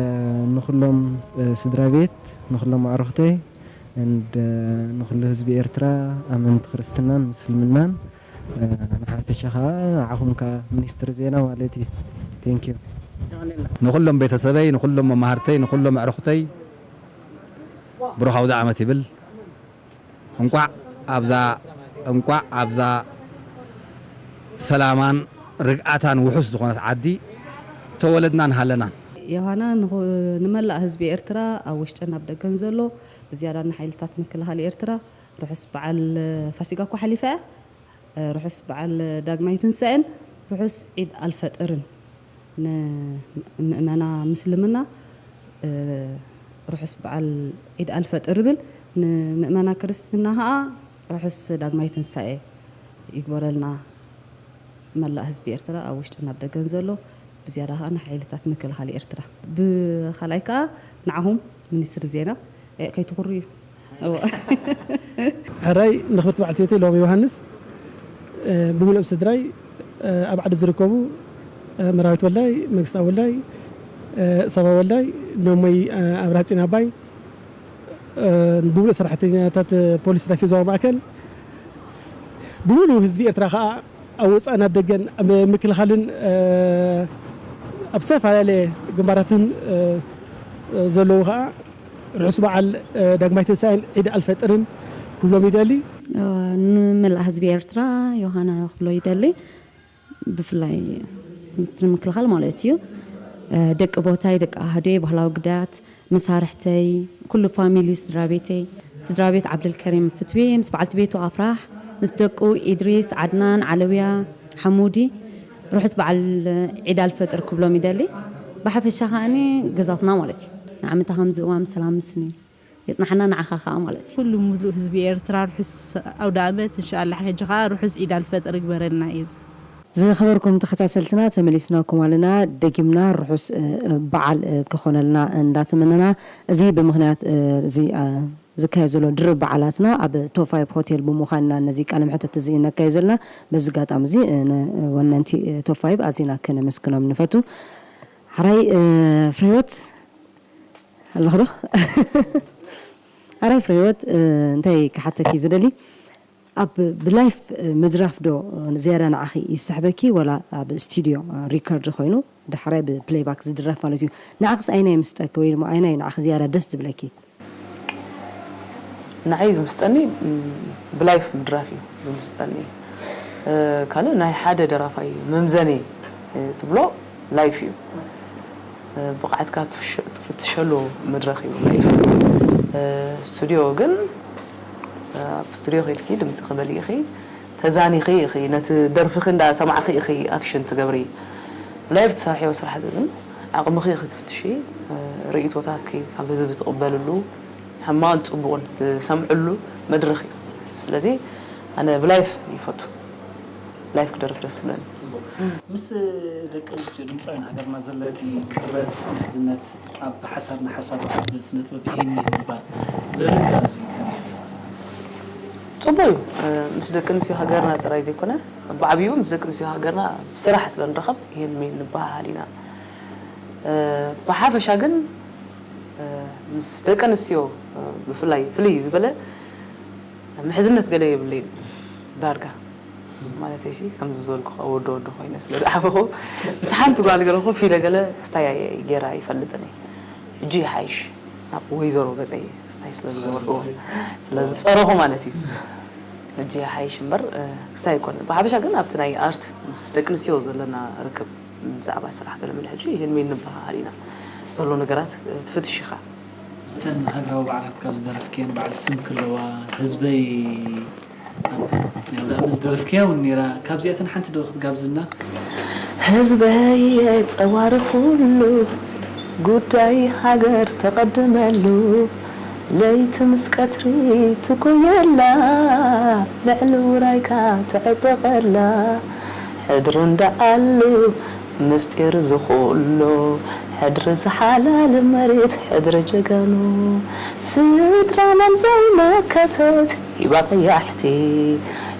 ንኹሎም፣ እ፣ ስድራ ቤት፣ ንኹሎም ኣዕሩኽተይ፣ and፣ እ፣ ንኹሉ ህዝቢ ኤርትራ፣ ኣመንቲ ክርስትናን ምስልምናን፣ እ፣ ንሓፈሻ ኸኣ ንዓኹም ከኣ ሚኒስትሪ ዜና ማለት እዩ። Thank you። ንኹሎም ቤተሰበይ፣ ንኹሎም መማህርተይ፣ ንኹሎም ኣዕሩኽተይ ብሩኽ ኣውደ ዓመት ይብል። እንቋዕ ኣብዛ፣ እንቋዕ ኣብዛ ሰላማን ርግኣታን ውሑስ ዝኾነት ዓዲ ተወለድናን ሃለናን። ዮሃና፣ ንኹ-፣ ንመላእ ህዝቢ ኤርትራ ኣብ ውሽጥን ኣብ ደገን ዘሎ፣ ብዝያዳ ንሓይልታት ምክልኻል ኤርትራ ርሑስ በዓል ፋሲጋ እኳ ሓሊፋ እያ። ርሑስ በዓል ዳግማይ ትንሳኤን ርሑስ ዒድ ኣልፈጥርን ንምእመና ምስልምና፣ እ፣ ርሑስ በዓል ዒድ ኣልፈጥር እብል። ንምእመና ክርስትና ኸኣ ርሑስ ዳግማይ ትንሳኤ ይግበረልና። መላእ ህዝቢ ኤርትራ ኣብ ውሽጥን ኣብ ደገን ዘሎ፣ ብዝያዳ ኸኣ ንሓይልታት ምክልኻል ኤርትራ። ብኻልኣይ ከኣ ንዓኹም ሚኒስትሪ ዜና፣ እ፣ ከይትኹርዩ። እወ። ሕራይ ንኽብርቲ በዓልቲ ቤተይ ሎሚ ዮሃንስ፣ እ፣ ብምሉኦም ስድራይ፣ እ፣ ኣብ ዓዲ ዝርከቡ፣ እ፣ መራዊት ወልዳይ፣ መንግስታብ ወልዳይ፣ እ፣ ሳባ ወልዳይ፣ ነሞይ፣ እ፣ ኣብርሃ ጺን ኣባይ፣ እ፣ ንብሙሉእ ሰራሕተኛታት ፖሊስ ትራፊክ ዞባ ማእከል፣ ብምሉእ ህዝቢ ኤርትራ ከኣ ኣብ ወጻእን ኣብ ደገን ኣብ ምክልኻልን፣ እ፣ ኣብ ዝተፈላለየ ግንባራትን፣ እ፣ ዘለዉ ከኣ ርሑስ በዓል፣ እ፣ ዳግማይ ትንሳኤን ዒድ ኣልፈጥርን ክብሎም ይደሊ። እ፣ ንመላእ ህዝቢ ኤርትራ ዮሃና ክብሎ ይደሊ። ብፍላይ ሚኒስትሪ ምክልኻል ማለት እዩ። እ፣ ደቂ ቦታይ፣ ደቂ ኣህዶይ፣ ባህላዊ ግዳያት፣ መሳርሕተይ፣ ኩሉ ፋሚሊ ስድራ ቤተይ፣ ስድራ ቤት ዓብደልከሪም ፍትዊ ምስ በዓልቲ ቤቱ ኣፍራህ፣ ምስ ደቁ ኢድሪስ፣ ዓድናን፣ ዓለውያ፣ ሓሙዲ፣ ርሑስ በዓል ዒድ ኣልፈጥር ክብሎም ይደሊ። ብሓፈሻ ከኣኒ ገዛትና ማለት እዩ። ንዓመታ ከምዚ እዋን ሰላም ምስኒ የጽናሕና፣ ንዓኻ ከኣ ማለት እዩ። ኩሉ ሙሉእ ህዝቢ ኤርትራ ርሑስ ኣውደ ኣመት፣ እንሻኣላህ ሕጂ ከኣ ርሑስ ዒድ ኣልፈጥር ይግበረልና እዩ። ዝኸበርኩም ተኸታተልትና፣ ተመሊስናኩም ኣለና። ደጊምና ርሑስ፣ እ፣ እ፣ በዓል፣ እ፣ ክኾነልና እንዳተመነና፣ እዚ ብምኽንያት፣ እ፣ እዚ፣ እ፣ ዝካየድ ዘሎ ድርብ በዓላትና ኣብ ቶፕ ፋይቭ ሆቴል ብምዃንና ነዚ ቃለ መሕትት እዚ እነካይድ ዘለና። በዚ ኣጋጣሚ እዚ፣ እ፣ ንወነንቲ፣ እ፣ ቶፕ ፋይቭ ኣዚና ከነመስግኖም ንፈቱ። ሓራይ፣ እ፣ ፍሬህይወት ኣለኹ ዶ? ሓራይ ፍሬህይወት፣ እ፣ እንታይ ክሓተኪ ዝደሊ፣ ኣብ ብላይፍ ምድራፍ ዶ ዝያዳ ንዓኺ ይስሕበኪ፣ ወላ ኣብ ስቱድዮ ሪከርድ ኮይኑ ዳሕራይ ብፕሌይባክ ዝድረፍ ማለት እዩ? ንዓኽስ ኣይናይ ምስጠኪ ወይ ድማ ኣይናይ ንዓኺ ዝያዳ ደስ ዝብለኪ? ንዓይ ዝምስጠኒ፣ ም፣ ብላይፍ ምድራፍ እዩ ዝምስጠኒ። እ፣ ካልእ ናይ ሓደ ደራፋይ መምዘኒ፣ እ፣ ትብሎ ላይፍ እዩ። እ፣ ብቕዓትካ ትፍሽ-፣ ትፍትሸሉ መድረኽ እዩ ላይፍ። እ፣ ስቱድዮ ግን፣ እ፣ ኣብ ስቱድዮ ከይድኪ ድምፅኺ መሊእኺ፣ ተዛኒኺ ኢኺ፣ ነቲ ደርፍኺ እንዳሰማዕኺ ኢኺ ኣክሽን ትገብሪ። ብላይፍ ትሰርሕዮ ስራሕ ግን ዓቕምኺ ኢኺ ትፍትሺ፣ እ፣ ርእይቶታትኪ ካብ ህዝቢ ትቕበልሉ፣ ሕማቕን ጽቡቕን ትሰምዕሉ መድረኽ እዩ። ስለዚ ኣነ ብላይፍ ይፈቱ። ላይፍ ክደርፍ ደስ ይብለኒ። ጽቡቕ። ምስ ደቂ ኣንስትዮ ድምጻውያን ሃገርና ዘለኪ ቅርበት፣ ምሕዝነት፣ ኣብ ሓሳብ ንሓሳብ ኣብ ስነ ጥበብ ይሄን ይሄን ይባል። ዘለኪ ኣብዚ ከመይ እዩ? ጽቡቕ እዩ። እ፣ ምስ ደቂ ኣንስትዮ ሃገርና ጥራይ ዘይኮነ፣ ብዓብዩ ምስ ደቂ ኣንስትዮ ሃገርና ብስራሕ ስለ ንረኸብ ይሄን ሜን ንበሃሃል ኢና። እ፣ ብሓፈሻ ግን፣ እ፣ ምስ ደቂ ኣንስትዮ፣ እ፣ ብፍላይ ፍልይ ዝበለ ምሕዝነት ገለ የብለይን ዳርጋ። ማለተይሲ፣ ከምዚ ዝበልኩ ወዲ ወዲ ኮይነ ስለ ዝዓበኹ፣ ምስ ሓንቲ ጓል ገለ ኮፍ ኢለ ገለ ክስታይ ገይረ ኣይፈልጥን እየ። ሕጂ ይሓይሽ፣ ናብ ወይዘሮ ገጸይ ክስታይ ስለ ዝገበርኩ፣ ስለ ዝጸረኹ ማለት እዩ። ሕጂ ይሓይሽ እምበር፣ እ፣ ክስታይ ኣይኮነን። ብሓፈሻ ግን ኣብቲ ናይ ኣርት ምስ ደቂ ኣንስትዮ ዘለና ርክብ፣ ብዛዕባ ስራሕ ገለ መለ ሕጂ ይህን ሜን ንበሃሃል ኢና። ዘሎ ነገራት፣ እ፣ ትፍትሽ ኢኻ። እተን ሃገራዊ በዓላት ካብ ዝደረፍክየን በዓል ስም ክለዋ፣ ህዝበይ ኣብ ናይ ኣውደ ኣመት ዝደረፍክያ እውን ነይራ። ካብዚኣተን ሓንቲ ዶ ክትጋብዝና? ህዝበይ ጸዋሪ ኩሉ፣ ጉዳይ ሃገር ተቐድመሉ፣ ለይቲ ምስ ቀትሪ ትጎየላ፣ ልዕሊ ውራይካ ትዕጠቐላ። ሕድሪ እንዳኣሉ ምስጢር ዝኹሎ፣ ሕድሪ ዝሓላል መሬት፣ ሕድሪ ጀጋኑ። ስድራ መን ዘይመከተት ሂባ ቀያሕቲ፣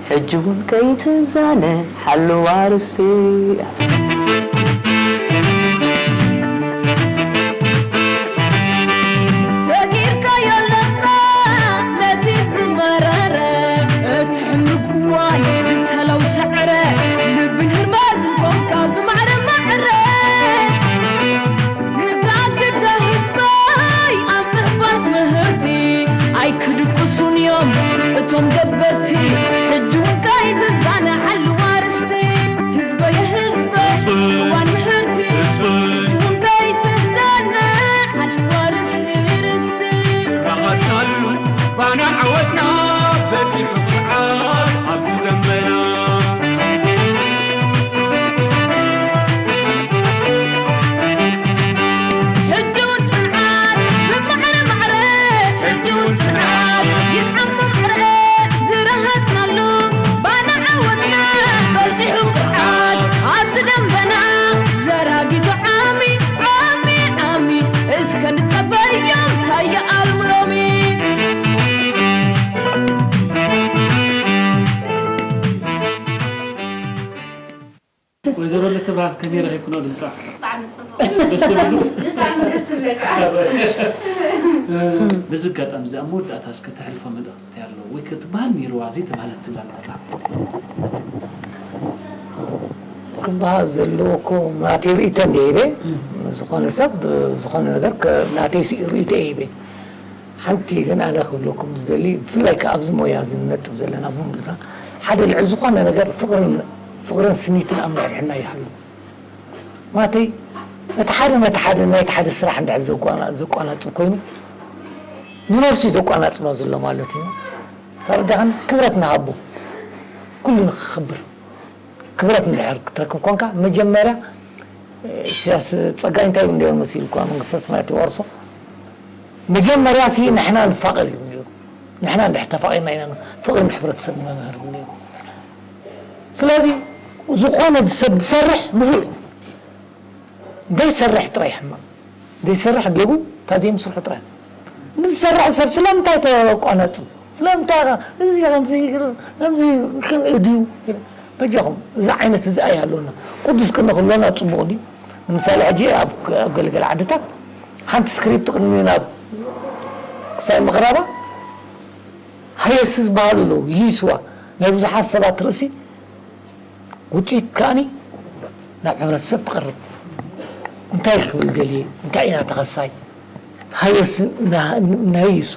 ሕጂ እውን ከይትዛነ ሓልዋ ርስቲ። ሰጊርካዮ ኣለኻ ነቲ ዝመረረ፣ እቲ ሕምሪ ክዋን ዝተለው ሰዕረ፣ ልብን ህርመትን ኮንካ ብማዕረ ማዕረ። ግዳ ግዳ ህዝበይ ኣብ ምሕፋስ ምህርቲ ኣይክድቅሱን እዮም እቶም ገበቲ። ሕጂ እውን ከይትዛነ ሓልዋ ርስቲ። ህዝበይ ህዝበይ እዋን ምህርቲ እውን ከይትዛነ ሓልዋ ርስቲ ርስቲ። ስራኻስናሉ ባና ዓወትና በጺሑ ኩርዓት ኣብዚ ደመና። ሕጂ እውን ጽንዓት ብማዕረ ማዕረ፣ ሕጂ እውን ጽንዓት ይዓሙ ማዕረ፣ ዝረሃጽናሉ ባና ዓወትና ወይዘሮ ለተብርሃን ከመይ ረኺብክኖ ድምጻ? ብጣዕሚ ጽቡቕ። ደስ ትብሉ? ብጣዕሚ ደስ ዝብለካ። በዚ ኣጋጣሚ እዚ ኣብ መወዳእታ እስከ ተሕልፎ መልእኽቲ ኣሎ ወይ ክትበሃል ነይርዋ ዘይተባህለት ትብላ ኣለካ? ክበሃል ዘለዎ እኮ ናተይ ርእይቶ እንደ ሂበ፣ ዝኾነ ሰብ ዝኾነ ነገር ከ- ናተይ ሲ- ርእይቶ ሂበ። ሓንቲ ግን ኣነ ክብለኩም ዝደሊ፣ ብፍላይ ከ ኣብዚ ሞያ እዚ ንነጥፍ ዘለና ብምሉታ ሓደ ልዕሊ ዝኾነ ነገር ፍቕርን ፍቕርን ስኒትን ኣብ ንሕድሕድና ይሃሉ። ማተይ እቲ ሓደ ነቲ ሓደ ናይቲ ሓደ ስራሕ እንድሕር ዘቋና- ዘቋናጽብ ኮይኑ ንነብሱ ዘቋናጽባ ዘሎ ማለት እዩ። ተረዳኸን? ክብረት ንሃቦ ኩሉ ንክኽብር ክብረት እንድሕር ክትረክብ ኮንካ መጀመርያ ኢሳያስ ጸጋይ እንታይ እንዲኦም መሲሉ እኳ መንግስተ ሰማያት ይወርሶ መጀመርያ ሲ ንሕና ንፋቀር እዩ ነይሩ። ንሕና እንድሕር ተፋቂርና ኢና ፍቅሪ ንሕብረተሰብ ነምህር ነይሩ። ስለዚ ዝኾነ ሰብ ዝሰርሕ ንፉዕ እዩ። ዘይሰርሕ ጥራይ ሕማም ዘይሰርሕ ጌጉ እታ ዘይምስርሑ ጥራይ ዝሰርሕ ሰብ ስለምንታይ ተቋነጹ ስለምንታይ እዚ ከምዚ ከምዚ ክንእድዩ በጃኹም እዚ ዓይነት እዚ ኣይ ኣለና ቅዱስ ቅኒ ክብለና ጽቡቕ ድዩ ንምሳሌ ሕጂ ኣብ ገለገለ ዓድታት ሓንቲ ስክሪፕት ቅድሚ ናብ ክሳይ ምቕራባ ሃየስ ዝበሃሉ ኣለዉ ይይስዋ ናይ ብዙሓት ሰባት ርእሲ ውፅኢት ከኣኒ ናብ ሕብረተሰብ ትቐርብ እንታይ ክብል ደልየ እንታይ ኢና ተኸሳይ ሃየስ ነይሱ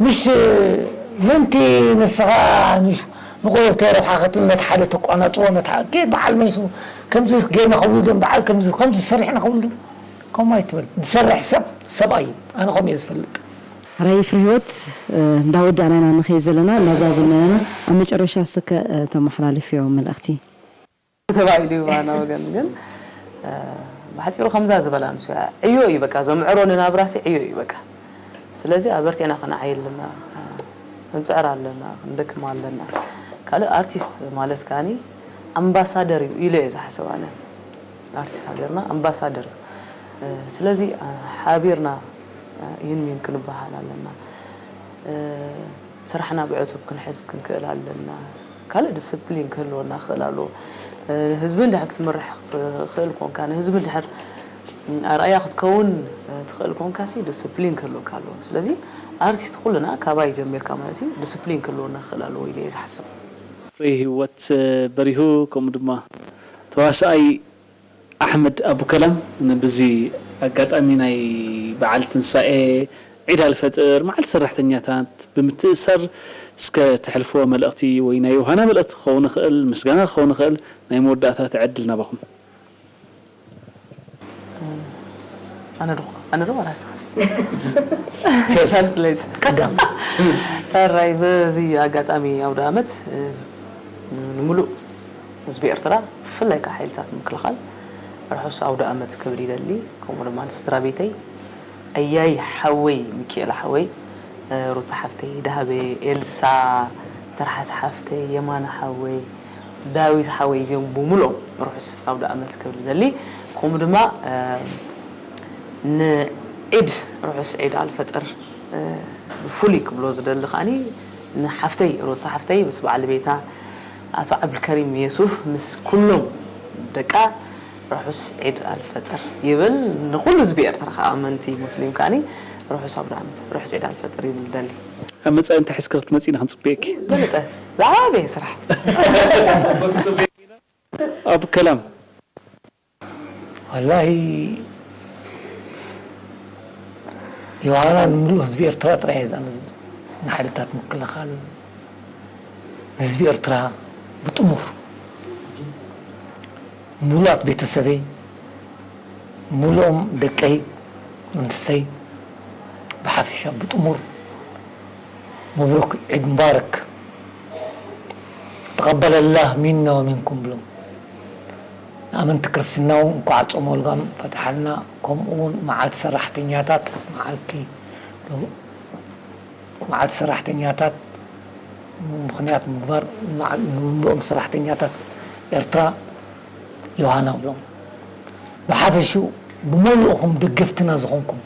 ምሽ ምንቲ ንስኻ ንሽ ንቆየብታይ ረብሓ ክትብል ነቲ ሓደ ተቋናፅዎ ነቲ ሓደ በዓል መይሱ ከምዚ ገይርና ከብሉ ዶ በዓል ከምዚ ከምዚ ሰሪሕና ከብሉ ዶ ከምኡ ኣይትበል ዝሰርሕ ሰብ ሰብኣይ እዩ ኣነ ከምኡ እየ ዝፈልጥ ሕራይ ፍርህይወት እንዳወዳእና ኢና ንኸይድ ዘለና እንዳዛዘምና ኢና ኣብ መጨረሻ እስከ ተመሓላልፍዮ መልእኽቲ ተባሂሉ እዩ ባና ወገን ግን ብሓፂሩ ከምዛ ዝበላ ንሱ ዕዮ እዩ በቃ ዘምዕሮ ንናብራሲ ዕዮ እዩ በቃ ስለዚ ኣበርቲዕና ከነዓይ ኣለና ክንፅዕር ኣለና ክንደክም ኣለና ካልእ ኣርቲስት ማለት ከዓኒ ኣምባሳደር እዩ ኢለ እየ ዝሓስብ ኣነ ኣርቲስት ሃገርና ኣምባሳደር እዩ ስለዚ ሓቢርና ይህን ሚን ክንበሃል ኣለና ስራሕና ብዕቱብ ክንሕዝ ክንክእል ኣለና ካልእ ዲስፕሊን ክህልወና ክኽእል ኣለዎ ህዝቢ እንድሕር ክትምራሕ ክትኽእል ኮንካ ንህዝቢ እንድሕር ኣርኣያ ክትከውን ትኽእል ኮንካ ሲ ዲስፕሊን ክህልወካ ኣለዎ ስለዚ ኣርቲስት ኩልና ካባይ ጀሚርካ ማለት እዩ ዲስፕሊን ክህልወና ክኽእል ኣለዎ ኢለ እየ ዝሓስብ ፍሬ ህይወት በሪሁ ከምኡ ድማ ተዋሳኣይ ኣሕመድ ኣቡከላም ብዚ ኣጋጣሚ ናይ በዓል ትንሳኤ ዒድ ኣልፈጥር መዓልቲ ሰራሕተኛታት ብምትእሳር እስከ ተሕልፍዎ መልእኽቲ ወይ ናይ ዮሃና መልእኽቲ ክኸውን ይኽእል ምስጋና ክኸውን ይኽእል ናይ መወዳእታ እቲ ዕድል ናባኹም ኣነ ዶ ኣነ ዶ ዋላ ንስኻ ትራንስሌት ቀዳም ሕራይ በዚ ኣጋጣሚ ኣውደ ኣመት ንምሉእ ህዝቢ ኤርትራ ብፍላይ ከዓ ሓይልታት ምክልኻል ርሑስ ኣውደ ኣመት ክብል ይደሊ ከምኡ ድማ ንስድራ ቤተይ ኣያይ ሓወይ ሚኪኤል ሓወይ ሩታ ሓፍተይ ዳህበ ኤልሳ ትርሓስ ሓፍተይ የማነ ሓወይ ዳዊት ሓወይ እዚኦም ብምልኦም ርሑስ ኣውደ ኣመት ክብል ይደሊ ከምኡ ድማ ንዒድ ርሑስ ዒድ ኣልፈጥር ብፍሉይ ክብሎ ዝደሊ ከዓኒ ንሓፍተይ ሩታ ሓፍተይ ምስ በዓል ቤታ ኣቶ ዓብዱልከሪም የሱፍ ምስ ኩሎም ደቃ ርሑስ ዒድ ኣልፈጥር ይብል ንኩሉ ህዝቢ ኤርትራ ከዓ ኣመንቲ ሙስሊም ከዓኒ ርሑስ ኣውደ ዓመት ርሑስ ዒድ ኣልፈጥር ይብል ደሊ ኣብ መጻኢ እንታይ ሒዝኪ ክትመጺ ኢና ክንጽበየኪ በለጸ ዝዓበየ ስራሕ ኣብ ከላም ወላሂ ዮሃና ንምሉእ ህዝቢ ኤርትራ ጥራይ እየ ዝኣመዝን ንሓይልታት ምክልኻል ንህዝቢ ኤርትራ ብጥሙር ሙሉኣት ቤተሰበይ ሙሉኦም ደቀይ ኣንፍሰይ ብሓፈሻ ብጥሙር መብሩክ ዒድ ሙባረክ ተቀበለላህ ሚና ወሚንኩም ብሎም ንኣመንቲ ክርስትና እውን እንኳዕ ጾመ ልጓም ፈትሓልና ከምኡ እውን መዓልቲ ሰራሕተኛታት መዓልቲ መዓልቲ ሰራሕተኛታት ምኽንያት ምግባር ንምሉኦም ሰራሕተኛታት ኤርትራ ዮሃና ብሎም ብሓፈሽኡ ብመሉእኹም ደገፍትና ዝኾንኩም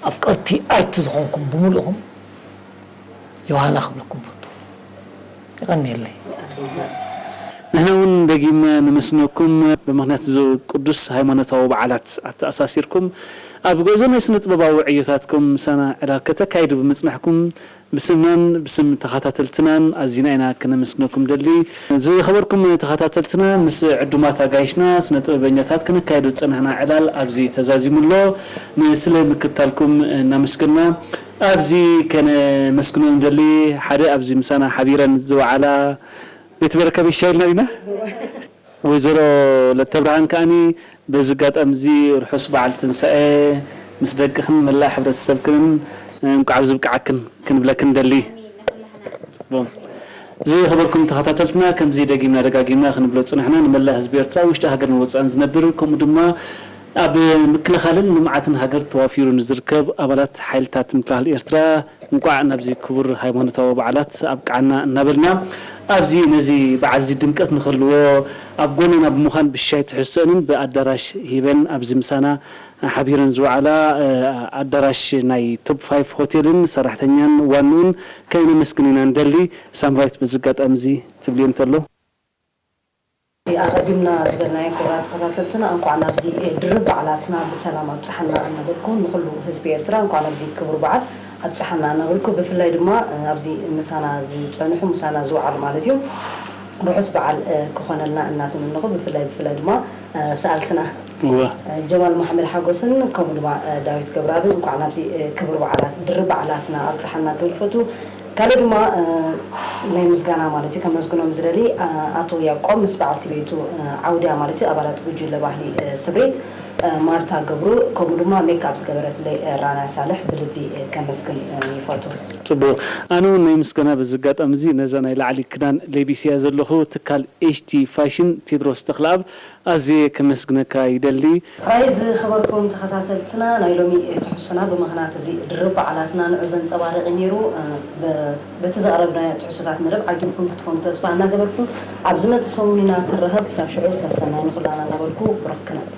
ኣፍቀርቲ ኣርት ዝኾንኩም ብምሉእኹም ዮሃና ክብለኩም ፈቱ ይቐንየለይ ንሕና እውን ደጊምና ነመስግነኩም። ብምኽንያት እዚ ቅዱስ ሃይማኖታዊ በዓላት ኣተኣሳሲርኩም ኣብ ጉዕዞ ናይ ስነ ጥበባዊ ዕዮታትኩም ምሳና ዕላል ከተካይዱ ብምጽናሕኩም ብስምናን ብስም ተኸታተልትናን ኣዚና ኢና ክነመስግነኩም ደሊ። ዝኸበርኩም ተኸታተልትና፣ ምስ ዕዱማት ኣጋይሽና ስነ ጥበበኛታት ክነካይዶ ዝጸናሕና ዕላል ኣብዚ ተዛዚሙ ኣሎ። ንስለ ምክትታልኩም እናመስገና ኣብዚ ከነመስግኖ ንደሊ ሓደ ኣብዚ ምሳና ሓቢረን ዝወዓላ ቤት በረከብ ይሻይልና ኢና። ወይዘሮ ለተብርሃን ከኣኒ በዚ ኣጋጣሚ እዚ ርሑስ በዓል ትንሳኤ ምስ ደቅኽን መላእ ሕብረተሰብክንን እንቋዕ ኣብዚ ብቅዓክን ክንብለክን ንደሊ። ጽቡቕ። ዝኸበርኩም ተኸታተልትና፣ ከምዚ ደጊምና ደጋጊምና ክንብሎ ጽናሕና፣ ንመላእ ህዝቢ ኤርትራ፣ ውሽጢ ሃገርን ወጻእን ዝነብር፣ ከምኡ ድማ ኣብ ምክልኻልን ልምዓትን ሃገር ተዋፊሩ ንዝርከብ ኣባላት ሓይልታት ምክልኻል ኤርትራ፣ እንቋዕ ናብዚ ክቡር ሃይማኖታዊ በዓላት ኣብቅዓና እናበልና፣ ኣብዚ ነዚ በዓል እዚ ድምቀት ንኽህልዎ ኣብ ጎንና ብምዃን ብሻይ ትሕዝቶአንን ብኣዳራሽ ሂበን ኣብዚ ምሳና ሓቢረን ዝወዓላ፣ እ፣ ኣዳራሽ ናይ ቶፕ ፋይቭ ሆቴልን ሰራሕተኛን ዋንኡን ከነመስግን ኢና ንደሊ። ሳምራዊት በዚ ኣጋጣሚ እዚ ትብልዮ እንተሎ? ኣቐዲምና ዝበልናዮ ክቡራት ተኸታተልትና፣ እንኳዕ ናብዚ ድርብ በዓላትና ብሰላም ኣብጽሓና እናበልኩ፣ ንኹሉ ህዝቢ ኤርትራ እንኳዕ ናብዚ ክቡር በዓል ኣብጽሓና እናበልኩ፣ ብፍላይ ድማ ኣብዚ ምሳና ዝጸንሑ፣ ምሳና ዝወዓሉ ማለት እዩ፣ ርሑስ በዓል ክኾነልና እናተመነኹ፣ ብፍላይ ብፍላይ ድማ ሰኣልትና እወ። ጀማል መሓመድ ሓጎስን ከምኡ ድማ ዳዊት ገብረኣብን እንኳዕ ናብዚ ክቡር በዓላት፣ ድርብ በዓላትና ኣብጽሓና ክብል ፈቱ። ካልእ ድማ፣ እ፣ ናይ ምስጋና ማለት እዩ፣ ከመስግኖም ዝደሊ፣ እ፣ ኣቶ ያቆብ ምስ በዓልቲ ቤቱ፣ እ፣ ዓውድያ ማለት እዩ፣ ኣባላት ጉጅለ ባህሊ፣ እ፣ ስብሪት፣ እ፣ ማርታ ገብሩ፣ ከምኡ ድማ ሜክኣፕ ዝገበረትለይ፣ እ፣ ራና ሳልሕ ብልቢ፣ እ፣ ከመስግን፣ እ፣ ይፈቱ። ጽቡቕ። ኣነ እውን ናይ ምስጋና በዚ ኣጋጣሚ እዚ ነዛ ናይ ላዕሊ ክዳን ለቢስያ ዘለኹ ትካል ኤች ቲ ፋሽን ቴድሮስ ተኽለኣብ ኣዝየ ከመስግነካ ይደሊ። ጥራይ ዝኸበርኩም ተኸታተልትና፣ ናይ ሎሚ ትሕዝቶና ብምኽንያት እዚ ድርብ በዓላትና ንዑ ዘንጸባርቕ እዩ ነይሩ። እ፣ በ-፣ በቲ ዘቕረብናዮ ትሕዝቶታት መደብ ዓጊብኩም ክትኾኑ ተስፋ እናገበርኩ፣ ኣብ ዝመጽእ ሰሙን ኢና ክንራኸብ። ክሳብ ሽዑ ሰሰናይ ንኹላና እናበልኩ ብሩኽ ክነብ።